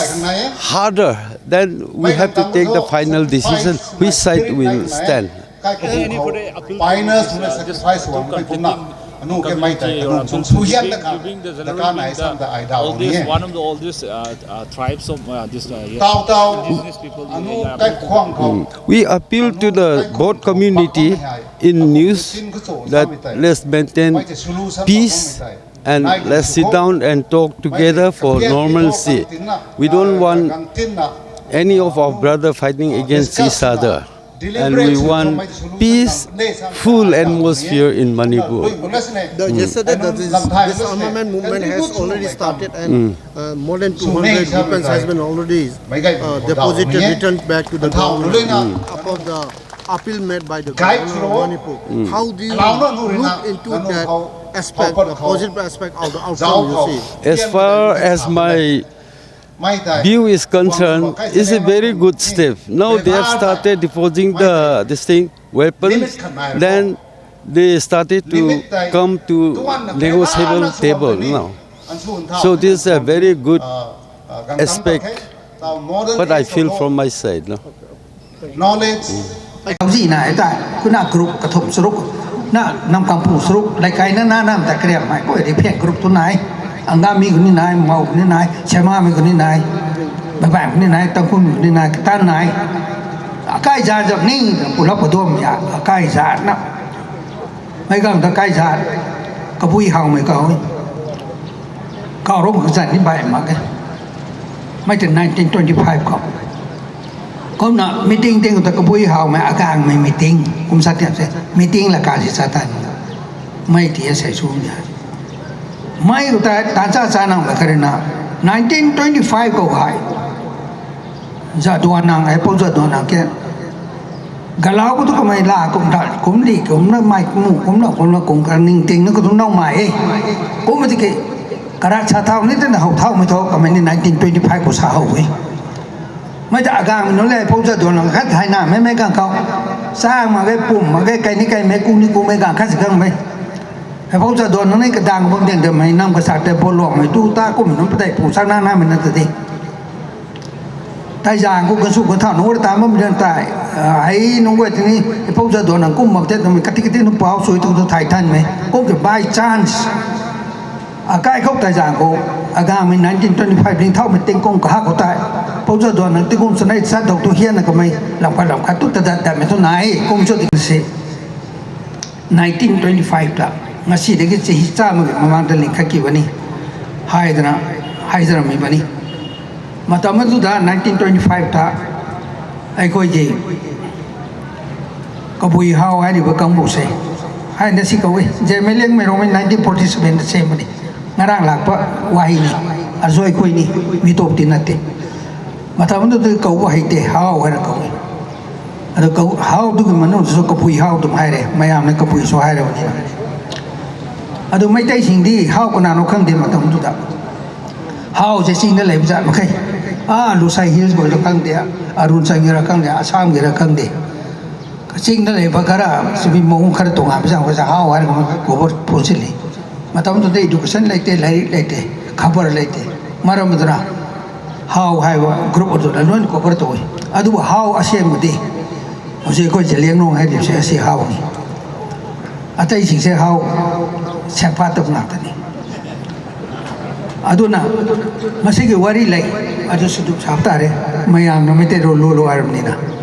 harder, then we have to take the final decision which side will stand. Any further appeal to, uh, this two conflicting community or appeal to the state, giving the general meeting the oldest, one of the oldest, uh, uh, tribes of, uh, this, uh, indigenous people, uh, appeal to the, mm. We appeal to the both community in news that let's maintain peace and let's sit down and talk together for normalcy. We don't want any of our brother fighting against each other. And we want peaceful atmosphere in Manipur. The, yesterday, the, this, this armament movement has already started, and, uh, more than two hundred weapons has been already, uh, deposited, returned back to the government. Upon the appeal made by the governor of Manipur. How do you look into that aspect, the positive aspect of the outcome you see? As far as my view is concerned, it's a very good step. Now they have started depositing the, this thing, weapons. Then they started to come to negotiable table now. So this is a very good aspect, what I feel from my side, no? Knowledge. Hꯧji na eta, kuna group kathum saruk, na nam kampu saruk, laikai na na nam ta kriya mai ko ri phe group tu nai, Angami kuni nai, Mao kuni nai, Sema mi kuni nai, Babai kuni nai, Tangkhul kuni nai, Katan nai. Akai ja jak ni, pulap padom ya, akai ja na. Mai gang ta kai ja, Kabui Hao mai kau. Kau ro ka ja ni bai ma ke. Mai te nineteen twenty-five kau. Kau na meeting ting ta Kabui Hao mai akang mai meeting. Kum sa tiap se meeting la ka si sa tan. ꯃꯩ ꯇꯤꯌꯦ ꯁꯩꯁꯨꯝ ꯌꯥꯏ꯫ ꯃꯩ ꯎꯇꯥ ꯇꯥꯆꯥ ꯆꯥꯅ ꯈꯔꯅ ꯅꯥꯏꯟꯇꯤꯟ ꯇ꯭ꯋꯦꯟꯇꯤ ꯐꯥꯏꯚ ꯀꯧ ꯍꯥꯏ꯫ ꯖꯥꯗꯨꯋꯥꯅꯥꯡ ꯍꯥꯏ ꯄꯧ ꯖꯥꯗꯨꯋꯥꯅꯥꯡ ꯀꯦ ꯒꯂꯥꯎ ꯀꯗꯨ ꯀꯃꯥꯏ ꯂꯥ ꯀꯨꯝ ꯊꯥ ꯀꯨꯝ ꯂꯤ ꯀꯨꯝꯅ ꯃꯥꯏ ꯀꯨꯝ ꯀꯨꯝꯅ ꯀꯨꯝꯅ ꯀꯨꯝ ꯀꯔ ꯅꯤꯡ ꯇꯤꯡꯅ ꯀꯗꯨ ꯅꯧ ꯃꯥꯏ ꯑꯦ꯫ ꯀꯨꯝꯕꯗꯤ ꯀꯦ ꯀꯔꯥꯛ ꯁꯥ ꯊꯥꯎ ꯅꯤꯇꯅ ꯍꯧ ꯊꯥꯎ ꯃꯩ ꯊꯥꯎ ꯀꯃꯥꯏꯅ ꯅꯥꯏꯟꯇꯤꯟ ꯇ꯭ꯋꯦꯟꯇꯤ ꯐꯥꯏꯚ ꯀꯣ ꯁꯥ ꯍꯧꯏ꯫ ꯃꯩꯗ ꯑꯒꯥꯡ ꯃꯤꯅꯣ ꯂꯩ ꯄꯧꯖꯗꯣ ꯅꯪ ꯈꯔ ꯊꯥꯏꯅ ꯃꯦ ꯃꯦ ꯀꯥꯡ ꯀꯥꯎ ꯆꯥꯝꯃꯒ ꯄꯨꯝꯃꯒ ꯀꯩꯅꯤ ꯀꯩ ꯃꯦ ꯀꯨꯝꯅꯤ ꯀꯨꯝꯃꯦ ꯀꯥꯡ ꯈꯔꯁꯤ ꯈꯪꯕꯩ꯫ ꯍꯦ ꯄꯧꯖꯗꯣ ꯅꯪ ꯅꯩ ꯀꯗꯥꯡ ꯕꯝ ꯗꯦꯡꯗ ꯃꯩ ꯅꯝ ꯀ ꯁꯥꯛꯇꯦ ꯕꯣꯂꯣ ꯃꯩ ꯇꯨ ꯇꯥ ꯀꯨꯝ ꯅꯝ ꯄꯗꯩ ꯄꯨ ꯁꯥꯛ ꯅꯥ ꯅꯥ ꯃꯩ ꯅꯠꯇꯗꯤ꯫ ꯇꯥꯏꯖꯥꯡ ꯀꯨ ꯀꯁꯨ ꯀ ꯊꯥꯎ ꯅꯣꯔ ꯇꯥ ꯃꯝ ꯗꯦꯡ ꯇꯥꯏ꯫ ꯍꯩ ꯅꯨꯡ ꯋꯦ ꯇꯤꯅꯤ ꯍꯦ ꯄꯧꯖꯗꯣ ꯅꯪ ꯀꯨꯝ ꯃꯛꯇꯦ ꯅꯝ ꯀꯇꯤ ꯀꯇꯤ ꯅꯨ ꯄꯥꯎ ꯁꯣꯏ ꯇꯨ ꯊꯥꯏ ꯊꯥꯟ ꯃꯩ ꯀꯨꯝ ꯀ by chance꯫ ꯑꯀꯥꯏ ꯈꯧ ꯇꯥꯏꯖꯥꯡꯈꯣ ꯑꯒꯥꯃꯤ ꯅꯥꯏꯟꯇꯤꯟ ꯇ꯭ꯋꯦꯟꯇꯤ ꯐꯥꯏꯚ ꯅꯤꯡꯊꯧ ꯃꯤ ꯇꯦꯡꯀꯣꯡ ꯀꯍꯥ ꯈꯣ ꯇꯥꯏ꯫ ꯄꯧꯖꯗꯣ ꯅꯪ ꯇꯤꯡꯒꯣꯡ ꯆꯅꯥꯏ ꯆꯥꯗꯧꯇꯣ ꯍꯦꯟꯅ ꯀꯃꯩ ꯂꯝꯈꯥ ꯂꯝꯈꯥ ꯇꯨ ꯇꯗ ꯗꯃꯦ ꯇꯨ ꯅꯥꯏ ꯀꯣꯡ ꯆꯣ ꯗꯤꯡꯁꯤ꯫ ꯅꯥꯏꯟꯇꯤꯟ ꯇ꯭ꯋꯦꯟꯇꯤ ꯐꯥꯏꯚꯇ ꯉꯁꯤꯗꯒꯤ ꯆꯍꯤ ꯆꯥꯝꯃꯒꯤ ꯃꯃꯥꯡꯗ ꯂꯤꯡꯈꯠꯈꯤꯕꯅꯤ ꯍꯥꯏꯗꯅ ꯍꯥꯏꯖꯔꯝꯃꯤꯕꯅꯤ꯫ ꯃꯇꯝ ꯑꯗꯨꯗ ꯅꯥꯏꯟꯇꯤꯟ ꯇ꯭ꯋꯦꯟꯇꯤ ꯐꯥꯏꯚꯇ ꯑꯩꯈꯣꯏꯒꯤ ꯀꯕꯨꯏ ꯍꯥꯎ ꯍꯥꯏꯔꯤꯕ ꯀꯥꯡꯕꯨꯁꯦ ꯍꯥꯏꯅ ꯁꯤ ꯀꯧꯏ꯫ ꯖꯦꯃꯦꯂꯦꯡ ꯃꯩꯔꯣꯡꯃꯩ ꯅꯥꯏꯟꯇꯤꯟ ꯐꯣꯔꯇꯤ ꯁꯚꯦꯟꯗ ꯁꯦꯝꯕꯅꯤ꯫ ꯉꯔꯥꯡ ꯂꯥꯛꯄ ꯋꯥꯍꯩꯅꯤ꯫ ꯑꯗꯨꯁꯨ ꯑꯩꯈꯣꯏꯅꯤ ꯃꯤꯇꯣꯞꯇꯤ ꯅꯠꯇꯦ꯫ ꯃꯇꯝ ꯑꯗꯨꯗ ꯀꯧꯕ ꯍꯩꯇꯦ, ꯍꯥꯎ ꯍꯥꯏꯅ ꯀꯧꯏ꯫ ꯑꯗꯣ ꯀꯧ-, ꯍꯥꯎꯗꯨꯒꯤ ꯃꯅꯨꯡꯗꯁꯨ ꯀꯕꯨꯏ ꯍꯥꯎ ꯑꯗꯨꯝ ꯍꯥꯏꯔꯦ, ꯃꯌꯥꯝꯅ ꯀꯕꯨꯏꯁꯨ ꯍꯥꯏꯔꯕꯅꯤꯅ꯫ ꯑꯗꯨ ꯃꯩꯇꯩꯁꯤꯡꯗꯤ ꯍꯥꯎ ꯀꯅꯥꯅꯣ ꯈꯪꯗꯦ ꯃꯇꯝꯗꯨꯗ꯫ ꯍꯥꯎꯁꯦ ꯆꯤꯡꯗ ꯂꯩꯕ ꯖꯥꯠ ꯃꯈꯩ, ꯑꯥ ꯂꯨꯁꯥꯏ ꯍꯤꯜꯁ ꯑꯣꯏꯔ ꯈꯪꯗꯦ, ꯑꯔꯨꯟ ꯆꯪꯉꯤꯔ ꯈꯪꯗꯦ, ꯑꯁꯥꯝꯒꯤꯔ ꯈꯪꯗꯦ, ꯆꯤꯡꯗ ꯂꯩꯕ ꯈꯔ ꯁꯤꯒꯤ ꯃꯑꯣꯡ ꯈꯔ ꯇꯣꯉꯥꯟꯕ ꯖꯥꯠ ꯃꯈꯩꯁꯦ ꯍꯥꯎ ꯍꯥꯏꯔꯒ ꯀꯣꯕꯔ ꯄꯨꯟꯁꯤꯜꯂꯤ꯫ ꯃꯇꯝꯗꯨꯗ education ꯂꯩꯇꯦ, ꯂꯥꯏꯔꯤꯛ ꯂꯩꯇꯦ, ꯈꯕꯔ ꯂꯩꯇꯦ꯫ ꯃꯔꯝ ꯑꯗꯨꯅ ꯍꯥꯎ ꯍꯥꯏꯕ group ꯑꯗꯨꯅ ꯂꯣꯏꯅ cover ꯇꯧꯏ꯫ ꯑꯗꯨꯕꯨ ꯍꯥꯎ ꯑꯁꯦꯡꯕꯗꯤ ꯍꯧꯖꯤꯛ ꯑꯩꯈꯣꯏ ꯖꯦꯂꯤꯌꯥꯡꯔꯣꯡ ꯍꯥꯏꯔꯤꯕꯁꯦ ꯑꯁꯤ ꯍꯥꯎꯅꯤ꯫ ꯑꯇꯩꯁꯤꯡꯁꯦ ꯍꯥꯎ ꯁꯦꯛꯐꯥꯠꯇꯕ ꯉꯥꯛꯇꯅꯤ꯫ ꯑꯗꯨꯅ ꯃꯁꯤꯒꯤ ꯋꯥꯔꯤ ꯂꯩ, ꯑꯗꯨꯁꯨ ꯑꯗꯨꯝ ꯁꯥꯕ ꯇꯥꯔꯦ꯫ ꯃꯌꯥꯝꯅ ꯃꯩꯇꯩꯂꯣꯟ ꯂꯣꯜꯂꯣ ꯍꯥꯏꯔꯕꯅꯤꯅ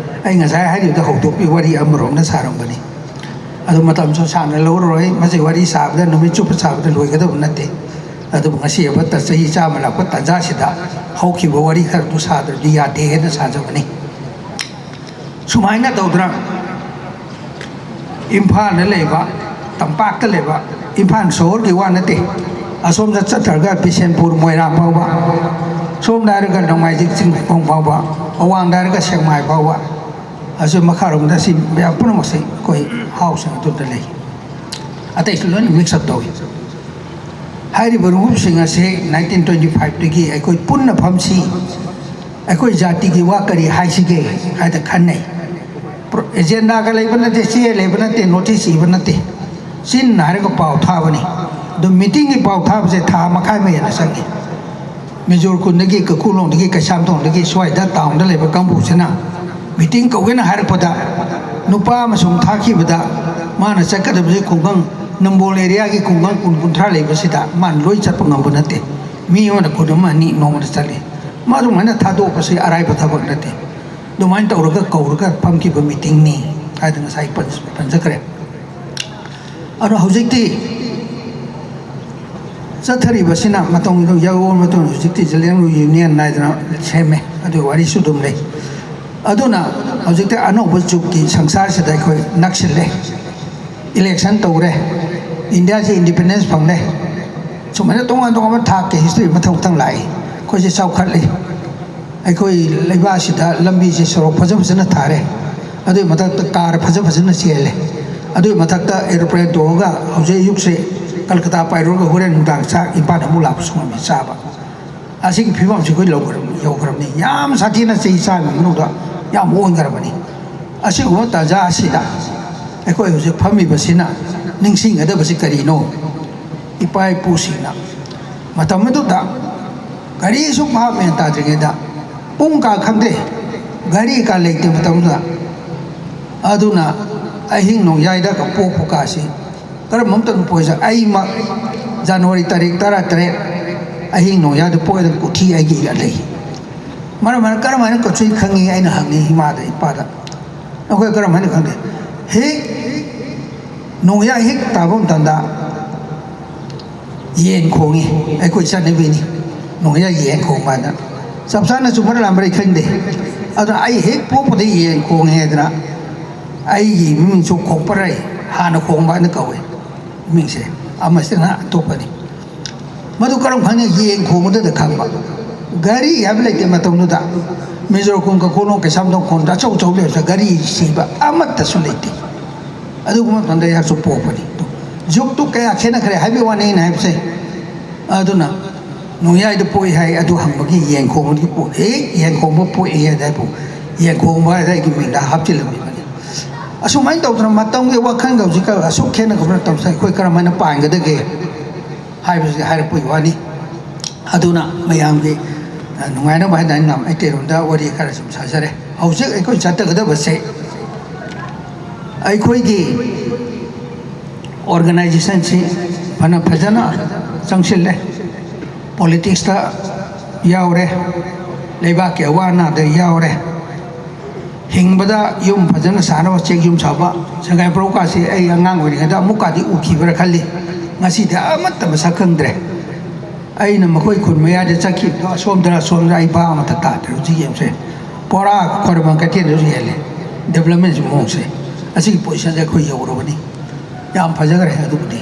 ꯑꯩ ꯉꯁꯥꯏ ꯍꯥꯏꯔꯤꯕꯗ ꯍꯧꯗꯣꯛꯄꯤ ꯋꯥꯔꯤ ꯑꯃꯔꯣꯝꯗ ꯁꯥꯔꯝꯕꯅꯤ꯫ ꯑꯗꯨ ꯃꯇꯝꯁꯨ ꯁꯥꯡꯅ ꯂꯧꯔꯔꯣꯏ, ꯃꯁꯤ ꯋꯥꯔꯤ ꯁꯥꯕꯗ ꯅꯨꯃꯤꯠ ꯆꯨꯞꯄ ꯁꯥꯕꯗ ꯂꯣꯏꯒꯗꯕ ꯅꯠꯇꯦ꯫ ꯑꯗꯨꯕꯨ ꯉꯁꯤ ꯑꯃꯠꯇ ꯆꯍꯤ ꯆꯥꯝꯃ ꯂꯥꯛꯄ ꯇꯥꯟꯖꯥꯁꯤꯗ ꯍꯧꯈꯤꯕ ꯋꯥꯔꯤ ꯈꯔꯗꯨ ꯁꯥꯗ꯭ꯔꯗꯤ ꯌꯥꯗꯦ ꯍꯥꯏꯅ ꯁꯥꯖꯕꯅꯤ꯫ ꯁꯨꯃꯥꯏꯅ ꯇꯧꯗꯅ ꯏꯝꯐꯥꯜꯗ ꯂꯩꯕ ꯇꯝꯄꯥꯛꯇ ꯂꯩꯕ ꯏꯝꯐꯥꯜ ꯁꯣꯍꯣꯔꯒꯤ ꯋꯥ ꯅꯠꯇꯦ, ꯑꯁꯣꯝꯗ ꯆꯠꯊꯔꯒ ꯕꯤꯁꯦꯟꯄꯨꯔ, ꯃꯣꯏꯔꯥꯡ ꯐꯥꯎꯕ, ꯁꯣꯝꯗ ꯍꯥꯏꯔꯒ ꯅꯣꯡꯃꯥꯏꯖꯤꯡ ꯆꯤꯡꯃꯩꯈꯣꯡ ꯐꯥꯎꯕ, ꯑꯋꯥꯡꯗ ꯍꯥꯏꯔꯒ ꯁꯦꯛꯃꯥꯏ ꯐꯥꯎꯕ, ꯑꯁꯤ ꯃꯈꯥꯔꯣꯝꯗ ꯁꯤ ꯃꯌꯥꯝ ꯄꯨꯝꯅꯃꯛꯁꯤ ꯑꯩꯈꯣꯏ ꯍꯥꯎꯁꯤꯡ ꯑꯗꯨꯗ ꯂꯩ꯫ ꯑꯇꯩꯁꯨ ꯂꯣꯏꯅ ꯃꯤꯛꯁ ꯑꯞ ꯇꯧꯏ꯫ ꯍꯥꯏꯔꯤꯕ ꯔꯨꯞꯁꯤꯡ ꯑꯁꯤ ꯅꯥꯏꯟꯇꯤꯟ ꯇ꯭ꯋꯦꯟꯇꯤ ꯐꯥꯏꯚꯇꯒꯤ ꯑꯩꯈꯣꯏ ꯄꯨꯟꯅ ꯐꯝꯁꯤ, ꯑꯩꯈꯣꯏ ꯖꯥꯇꯤꯒꯤ ꯋꯥ ꯀꯔꯤ ꯍꯥꯏꯁꯤꯒꯦ ꯍꯥꯏꯗ ꯈꯟꯅꯩ꯫ ꯑꯦꯖꯦꯟꯗꯥꯒ ꯂꯩꯕ ꯅꯠꯇꯦ, ꯆꯦ ꯂꯩꯕ ꯅꯠꯇꯦ, ꯅꯣꯇꯤꯁ ꯏꯕ ꯅꯠꯇꯦ꯫ ꯆꯤꯟꯅ ꯍꯥꯏꯔꯒ ꯄꯥꯎ ꯊꯥꯕꯅꯤ꯫ ꯑꯗꯨ ꯃꯤꯇꯤꯡꯒꯤ ꯄꯥꯎ ꯊꯥꯕꯁꯦ ꯊꯥ ꯃꯈꯥꯏ ꯑꯃ ꯍꯦꯟꯅ ꯆꯪꯉꯤ꯫ ꯃꯤꯖꯣꯔ ꯈꯨꯟꯗꯒꯤ, ꯀꯩꯀꯨꯂꯣꯡꯗꯒꯤ, ꯀꯩꯁꯥꯝꯊꯣꯡꯗꯒꯤ ꯁ꯭ꯋꯥꯏꯗ ꯇꯥꯎꯟꯗ ꯂꯩꯕ ꯀꯥꯡꯕꯨꯁꯤꯅ ꯃꯤꯇꯤꯡ ꯀꯧꯒꯦꯅ ꯍꯥꯏꯔꯛꯄꯗ, ꯅꯨꯄꯥ ꯑꯃ ꯁꯨꯝ ꯊꯥꯈꯤꯕꯗ, ꯃꯥꯅ ꯆꯠꯀꯗꯕꯁꯦ ꯈꯨꯡꯒꯪ, ꯅꯝꯕꯣꯜ ꯑꯦꯔꯤꯌꯥꯒꯤ ꯈꯨꯡꯒꯪ ꯀꯨꯟ ꯀꯨꯟꯊ꯭ꯔꯥ ꯂꯩꯕꯁꯤꯗ ꯃꯥꯅ ꯂꯣꯏ ꯆꯠꯄ ꯉꯝꯕ ꯅꯠꯇꯦ꯫ ꯃꯤ ꯑꯃꯅ ꯈꯨꯟ ꯑꯃ ꯑꯅꯤ ꯅꯣꯡꯃꯗ ꯆꯠꯂꯤ꯫ ꯃꯥ ꯑꯗꯨꯃꯥꯏꯅ ꯊꯥꯗꯣꯛꯄꯁꯤ ꯑꯔꯥꯏꯕ ꯊꯕꯛ ꯅꯠꯇꯦ꯫ ꯑꯗꯨꯃꯥꯏꯅ ꯇꯧꯔꯒ ꯀꯧꯔꯒ ꯐꯝꯈꯤꯕ ꯃꯤꯇꯤꯡꯅꯤ ꯍꯥꯏꯗꯅ ꯉꯁꯥꯏ ꯄꯟ-, ꯄꯟꯖꯈ꯭ꯔꯦ꯫ ꯑꯗꯣ ꯍꯧꯖꯤꯛꯇꯤ ꯆꯠꯊꯔꯤꯕꯁꯤꯅ ꯃꯇꯝ ꯌꯧꯔꯕ ꯃꯇꯨꯡꯗ ꯍꯧꯖꯤꯛꯇꯤ ꯖꯦꯅꯔꯦꯜ ꯌꯨꯅꯤꯌꯟ ꯍꯥꯏꯗꯅ ꯁꯦꯝꯃꯦ꯫ ꯑꯗꯨꯒꯤ ꯋꯥꯔꯤꯁꯨ ꯑꯗꯨꯝ ꯂꯩ꯫ ꯑꯗꯨꯅ ꯍꯧꯖꯤꯛꯇꯤ ꯑꯅꯧꯕ ꯖꯨꯒꯀꯤ ꯁꯪꯁꯥꯔꯁꯤꯗ ꯑꯩꯈꯣꯏ ꯅꯛꯁꯤꯜꯂꯦ꯫ ꯏꯂꯦꯛꯁꯟ ꯇꯧꯔꯦ, ꯏꯟꯗꯤꯌꯥꯁꯤ ꯏꯟꯗꯤꯄꯦꯟꯗꯦꯟꯁ ꯐꯪꯂꯦ꯫ ꯁꯨꯃꯥꯏꯅ ꯇꯣꯉꯥꯟ ꯇꯣꯉꯥꯟꯕ ꯊꯥꯛꯀꯤ ꯍꯤꯁꯇ꯭ꯔꯤ ꯃꯊꯪ ꯃꯊꯪ ꯂꯥꯛꯏ꯫ ꯑꯩꯈꯣꯏꯁꯦ ꯆꯥꯎꯈꯠꯂꯤ꯫ ꯑꯩꯈꯣꯏ ꯂꯩꯕꯥꯛꯁꯤꯗ ꯂꯝꯕꯤꯁꯦ ꯁꯣꯔꯣꯛ ꯐꯖ ꯐꯖꯅ ꯊꯥꯔꯦ꯫ ꯑꯗꯨꯒꯤ ꯃꯊꯛꯇ ꯀꯥꯔ ꯐꯖ ꯐꯖꯅ ꯆꯦꯜꯂꯦ꯫ ꯑꯗꯨꯒꯤ ꯃꯊꯛꯇ ꯑꯦꯔꯣꯄ꯭ꯂꯦꯟ ꯇꯣꯡꯉꯒ ꯍꯧꯖꯤꯛ ꯑꯌꯨꯛꯁꯦ ꯀꯜꯀꯇꯥ ꯄꯥꯏꯔꯨꯔꯒ ꯍꯣꯔꯦꯟ ꯅꯨꯡꯗꯥꯡ ꯆꯥꯛ ꯏꯝꯐꯥꯜꯗ ꯑꯃꯨꯛ ꯂꯥꯛꯄꯁꯨ ꯉꯝꯃꯤ ꯆꯥꯕ꯫ ꯑꯁꯤꯒꯤ ꯐꯤꯕꯝꯁꯤ ꯑꯩꯈꯣꯏ ꯂꯧꯈ꯭ꯔꯕꯅꯤ, ꯌꯧꯈ꯭ꯔꯕꯅꯤ꯫ ꯌꯥꯝ ꯁꯥꯊꯤꯅ ꯆꯍꯤ ꯆꯥꯝꯃꯒꯤ ꯃꯅꯨꯡꯗ ꯌꯥꯝ ꯑꯣꯟꯈ꯭ꯔꯕꯅꯤ꯫ ꯑꯁꯤꯒꯨꯝꯕ ꯇꯥꯟꯖꯥ ꯑꯁꯤꯗ ꯑꯩꯈꯣꯏ ꯍꯧꯖꯤꯛ ꯐꯝꯃꯤꯕꯁꯤꯅ ꯅꯤꯡꯁꯤꯡꯒꯗꯕꯁꯤ ꯀꯔꯤꯅꯣ? ꯏꯄꯥ ꯏꯄꯨꯁꯤꯡꯅ ꯃꯇꯝ ꯑꯗꯨꯗ ꯒꯥꯔꯤꯁꯨ ꯚꯥꯞ ꯃꯦꯟ ꯇꯥꯗ꯭ꯔꯤꯉꯩꯗ, ꯄꯨꯡ ꯀꯥ ꯈꯪꯗꯦ, ꯒꯥꯔꯤ ꯀꯥ ꯂꯩꯇꯦ ꯃꯇꯝꯗꯨꯗ꯫ ꯑꯗꯨꯅ ꯑꯍꯤꯡ ꯅꯣꯡꯌꯥꯏꯗ ꯄꯣꯛꯄ ꯀꯥꯁꯤ ꯀꯔꯝꯕ ꯑꯃꯇ ꯄꯣꯛꯏꯁꯦ? ꯑꯩꯃꯛ ꯖꯅꯋꯥꯔꯤ ꯇꯥꯔꯤꯛ ꯇꯔꯥꯇꯔꯦꯠ ꯑꯍꯤꯡ ꯅꯣꯡꯌꯥꯏꯗ ꯄꯣꯛꯏꯗ ꯀꯨꯊꯤ ꯑꯩꯒꯤ ꯏꯔ ꯂꯩ꯫ ꯃꯔꯝ ꯑꯣꯏꯅ ꯀꯔꯝ ꯍꯥꯏꯅ ꯀꯨꯊꯤ ꯈꯪꯉꯤ? ꯑꯩꯅ ꯍꯪꯉꯤ ꯏꯃꯥꯗ, ꯏꯄꯥꯗ꯫ ꯑꯩꯈꯣꯏ ꯀꯔꯝ ꯍꯥꯏꯅ ꯈꯪꯗꯦ? ꯍꯦꯛ ꯅꯣꯡꯌꯥꯏ ꯍꯦꯛ ꯇꯥꯕ ꯃꯇꯝꯗ ꯌꯦꯟ ꯈꯣꯡꯉꯤ꯫ ꯑꯩꯈꯣꯏ ꯆꯠꯅꯕꯤꯅꯤ꯫ ꯅꯣꯡꯌꯥꯏ ꯌꯦꯟ ꯈꯣꯡꯕ ꯍꯥꯏꯅ꯫ ꯆꯞ ꯆꯥꯅ ꯆꯨꯝꯕ꯭ꯔꯥ ꯂꯥꯟꯕ꯭ꯔꯥ ꯑꯩ ꯈꯪꯗꯦ꯫ ꯑꯗꯨꯅ ꯑꯩ ꯍꯦꯛ ꯄꯣꯛꯄꯗ ꯌꯦꯟ ꯈꯣꯡꯉꯦ ꯍꯥꯏꯗꯅ ꯑꯩꯒꯤ ꯃꯤꯡꯁꯨ ꯈꯣꯛꯄꯔꯩ꯫ ꯍꯥꯟꯅ ꯈꯣꯡꯕ ꯍꯥꯏꯅ ꯀꯧꯏ꯫ ꯃꯤꯡꯁꯦ ꯑꯃꯁꯤꯅ ꯑꯇꯣꯞꯄꯅꯤ꯫ ꯃꯗꯨ ꯀꯔꯝ ꯈꯪꯉꯤ? ꯌꯦꯟ ꯈꯣꯡꯕꯗꯨꯗ ꯈꯪꯕ꯫ ꯒꯥꯔꯤ ꯍꯥꯏꯕ ꯂꯩꯇꯦ ꯃꯇꯝꯗꯨꯗ꯫ ꯃꯤꯖꯣꯔ ꯈꯣꯡ, ꯀꯈꯨꯂꯣꯡ, ꯀꯩꯁꯥꯝꯊꯣꯡ ꯈꯣꯡꯗ ꯑꯆꯧ ꯑꯆꯧ ꯂꯩꯕꯁꯦ ꯒꯥꯔꯤ ꯁꯤꯕ ꯑꯃꯠꯇꯁꯨ ꯂꯩꯇꯦ꯫ ꯑꯗꯨꯒꯨꯝꯕ ꯃꯇꯝꯗ ꯑꯩꯍꯥꯛꯁꯨ ꯄꯣꯛꯄꯅꯤ꯫ ꯖꯨꯒꯇꯨ ꯀꯌꯥ ꯈꯦꯠꯅꯈ꯭ꯔꯦ ꯍꯥꯏꯕꯒꯤ ꯋꯥꯅꯤ ꯑꯩꯅ ꯍꯥꯏꯕꯁꯦ꯫ ꯑꯗꯨꯅ ꯅꯣꯡꯌꯥꯏꯗ ꯄꯣꯛꯏ ꯍꯥꯏ, ꯑꯗꯨ ꯍꯪꯕꯒꯤ ꯌꯦꯟ ꯈꯣꯡꯕꯒꯤ ꯄꯣꯛꯏ, ꯌꯦꯟ ꯈꯣꯡꯕ ꯄꯣꯛꯏ ꯍꯥꯏꯗ ꯍꯥꯏꯕꯨ ꯌꯦꯟ ꯈꯣꯡꯕ ꯍꯥꯏꯗ ꯑꯩꯒꯤ ꯃꯤꯡꯗ ꯍꯥꯞꯆꯤꯜꯂꯝꯃꯤꯕꯅꯤ꯫ ꯑꯁꯨꯃꯥꯏꯅ ꯇꯧꯗꯅ ꯃꯇꯝꯒꯤ ꯋꯥꯈꯜꯒ ꯍꯧꯖꯤꯛꯀ ꯑꯁꯨꯛ ꯈꯦꯠꯅꯈ꯭ꯔꯕ ꯃꯇꯝꯁꯤꯗ ꯑꯩꯈꯣꯏ ꯀꯔꯝꯍꯥꯏꯅ ꯄꯥꯟꯒꯗꯒꯦ ꯍꯥꯏꯕꯁꯤ ꯍꯥꯏꯔꯛꯄꯒꯤ ꯋꯥꯅꯤ꯫ ꯑꯗꯨꯅ ꯃꯌꯥꯝꯒꯤ, ꯑ, ꯅꯨꯡꯉꯥꯏꯅꯕ ꯍꯥꯏꯅ ꯑꯩꯅ ꯃꯩꯇꯩꯔꯣꯟꯗ ꯋꯥꯔꯤ ꯈꯔ ꯁꯨꯝ ꯁꯥꯖꯔꯦ꯫ ꯍꯧꯖꯤꯛ ꯑꯩꯈꯣꯏ ꯆꯠꯇꯒꯗꯕꯁꯦ ꯑꯩꯈꯣꯏꯒꯤ organizationꯁꯤ ꯐꯅ ꯐꯖꯅ ꯆꯪꯁꯤꯜꯂꯦ꯫ Politicsꯇ ꯌꯥꯎꯔꯦ, ꯂꯩꯕꯥꯛꯀꯤ ꯑꯋꯥ ꯑꯅꯥꯗ ꯌꯥꯎꯔꯦ, ꯍꯤꯡꯕꯗ ꯌꯨꯝ ꯐꯖꯅ ꯁꯥꯅꯕ ꯆꯦꯛ ꯌꯨꯝ ꯁꯥꯕ꯫ ꯁꯉꯥꯏ ꯄ꯭ꯔꯧꯀꯥꯁꯦ ꯑꯩ ꯑꯉꯥꯡ ꯑꯣꯏꯔꯤꯉꯩꯗ ꯑꯃꯨꯛꯀꯗꯤ ꯎꯈꯤꯕ꯭ꯔꯥ ꯈꯜꯂꯤ, ꯉꯁꯤꯗꯤ ꯑꯃꯠꯇ ꯃꯁꯛ ꯈꯪꯗ꯭ꯔꯦ꯫ ꯑꯩꯅ ꯃꯈꯣꯏ ꯈꯨꯟ ꯃꯌꯥꯗ ꯆꯠꯈꯤꯕꯗꯣ ꯑꯁꯣꯝꯗꯔ ꯑꯁꯣꯝꯗꯔ ꯑꯩ ꯚꯥꯞ ꯑꯃꯠꯇ ꯇꯥꯗ꯭ꯔꯦ꯫ ꯍꯧꯖꯤꯛ ꯌꯦꯡꯁꯦ, ꯄꯨꯔꯥ ꯈ꯭ꯋꯥꯏꯔꯝꯕꯟ ꯀꯩꯊꯦꯜꯗꯁꯨ ꯍꯦꯜꯂꯦ developmentꯁꯤ ꯃꯑꯣꯡꯁꯦ꯫ ꯑꯁꯤꯒꯤ positionꯁꯦ ꯑꯩꯈꯣꯏ ꯌꯧꯔꯕꯅꯤ꯫ ꯌꯥꯝ ꯐꯖꯈ꯭ꯔꯦ꯫ ꯑꯗꯨꯕꯨꯗꯤ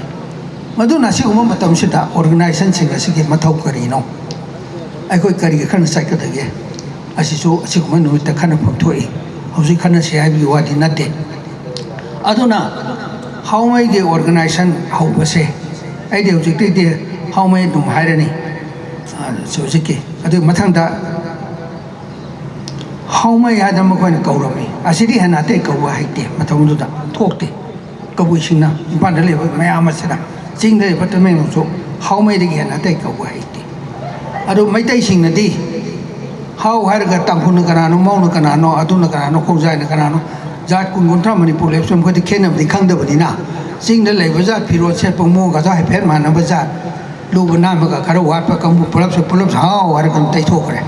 ꯃꯗꯨꯅ ꯑꯁꯤꯒꯨꯝꯕ ꯃꯇꯝꯁꯤꯗ organizationꯁꯤꯡ ꯑꯁꯤꯒꯤ ꯃꯊꯧ ꯀꯔꯤꯅꯣ, ꯑꯩꯈꯣꯏ ꯀꯔꯤꯒꯤ ꯈꯟꯅ ꯆꯠꯀꯗꯒꯦ, ꯑꯁꯤꯁꯨ ꯑꯁꯤꯒꯨꯝꯕ ꯅꯨꯃꯤꯠꯇ ꯈꯟꯅꯐꯝ ꯊꯣꯛꯏ꯫ ꯍꯧꯖꯤꯛ ꯈꯟꯅꯁꯤ ꯍꯥꯏꯕꯒꯤ ꯋꯥꯗꯤ ꯅꯠꯇꯦ꯫ ꯑꯗꯨꯅ ꯍꯥꯎꯃꯩꯒꯤ organization ꯍꯧꯕꯁꯦ, ꯑꯩꯗꯤ ꯍꯧꯖꯤꯛꯇꯩꯗꯤ ꯍꯥꯎꯃꯩ ꯑꯗꯨꯝ ꯍꯥꯏꯔꯅꯤ꯫ ꯑ, ꯍꯧꯖꯤꯛꯀꯤ ꯑꯗꯨꯒꯤ ꯃꯊꯪꯗ ꯍꯥꯎꯃꯩ ꯍꯥꯏꯗꯅ ꯃꯈꯣꯏꯅ ꯀꯧꯔꯝꯃꯤ꯫ ꯑꯁꯤꯗꯤ ꯍꯦꯟꯅ ꯑꯇꯩ ꯀꯧꯕ ꯍꯩꯇꯦ, ꯃꯇꯝꯗꯨꯗ ꯊꯣꯛꯇꯦ꯫ ꯀꯕꯨꯏꯁꯤꯡꯅ ꯏꯝꯐꯥꯜꯗ ꯂꯩꯕ ꯃꯌꯥꯝ ꯑꯁꯤꯅ, ꯆꯤꯡꯗ ꯂꯩꯕ ꯇꯃꯦꯡꯂꯣꯡꯁꯨ ꯍꯥꯎꯃꯩꯗꯒꯤ ꯍꯦꯟꯅ ꯑꯇꯩ ꯀꯧꯕ ꯍꯩꯇꯦ꯫ ꯑꯗꯨ ꯃꯩꯇꯩꯁꯤꯡꯅꯗꯤ ꯍꯥꯎ ꯍꯥꯏꯔꯒ ꯇꯥꯡꯈꯨꯜꯅ ꯀꯅꯥꯅꯣ, ꯃꯧꯅ ꯀꯅꯥꯅꯣ, ꯑꯗꯨꯅ ꯀꯅꯥꯅꯣ, ꯈꯣꯡꯖꯥꯏꯅ ꯀꯅꯥꯅꯣ, ꯖꯥꯠ ꯀꯨꯟ ꯀꯨꯟꯊ꯭ꯔꯥ ꯃꯅꯤꯄꯨꯔ ꯂꯩꯕꯁꯦ ꯃꯈꯣꯏꯗꯤ ꯈꯦꯠꯅꯕꯗꯤ ꯈꯪꯗꯕꯅꯤꯅ, ꯆꯤꯡꯗ ꯂꯩꯕ ꯖꯥꯠ ꯐꯤꯔꯣꯜ ꯁꯦꯠꯄ ꯃꯑꯣꯡꯒꯁꯨ ꯍꯥꯏꯐꯦꯠ ꯃꯥꯟꯅꯕ ꯖꯥꯠ, ꯂꯨꯕ ꯅꯥꯟꯕꯒ ꯈꯔ ꯋꯥꯠꯄ ꯀꯥꯡꯕꯨ ꯄꯨꯂꯞꯁꯦ, ꯄꯨꯂꯞꯁꯦ ꯍꯥꯎ ꯍꯥꯏꯔꯒ ꯑꯗꯨꯝ ꯇꯩꯊꯣꯛꯈ꯭ꯔꯦ꯫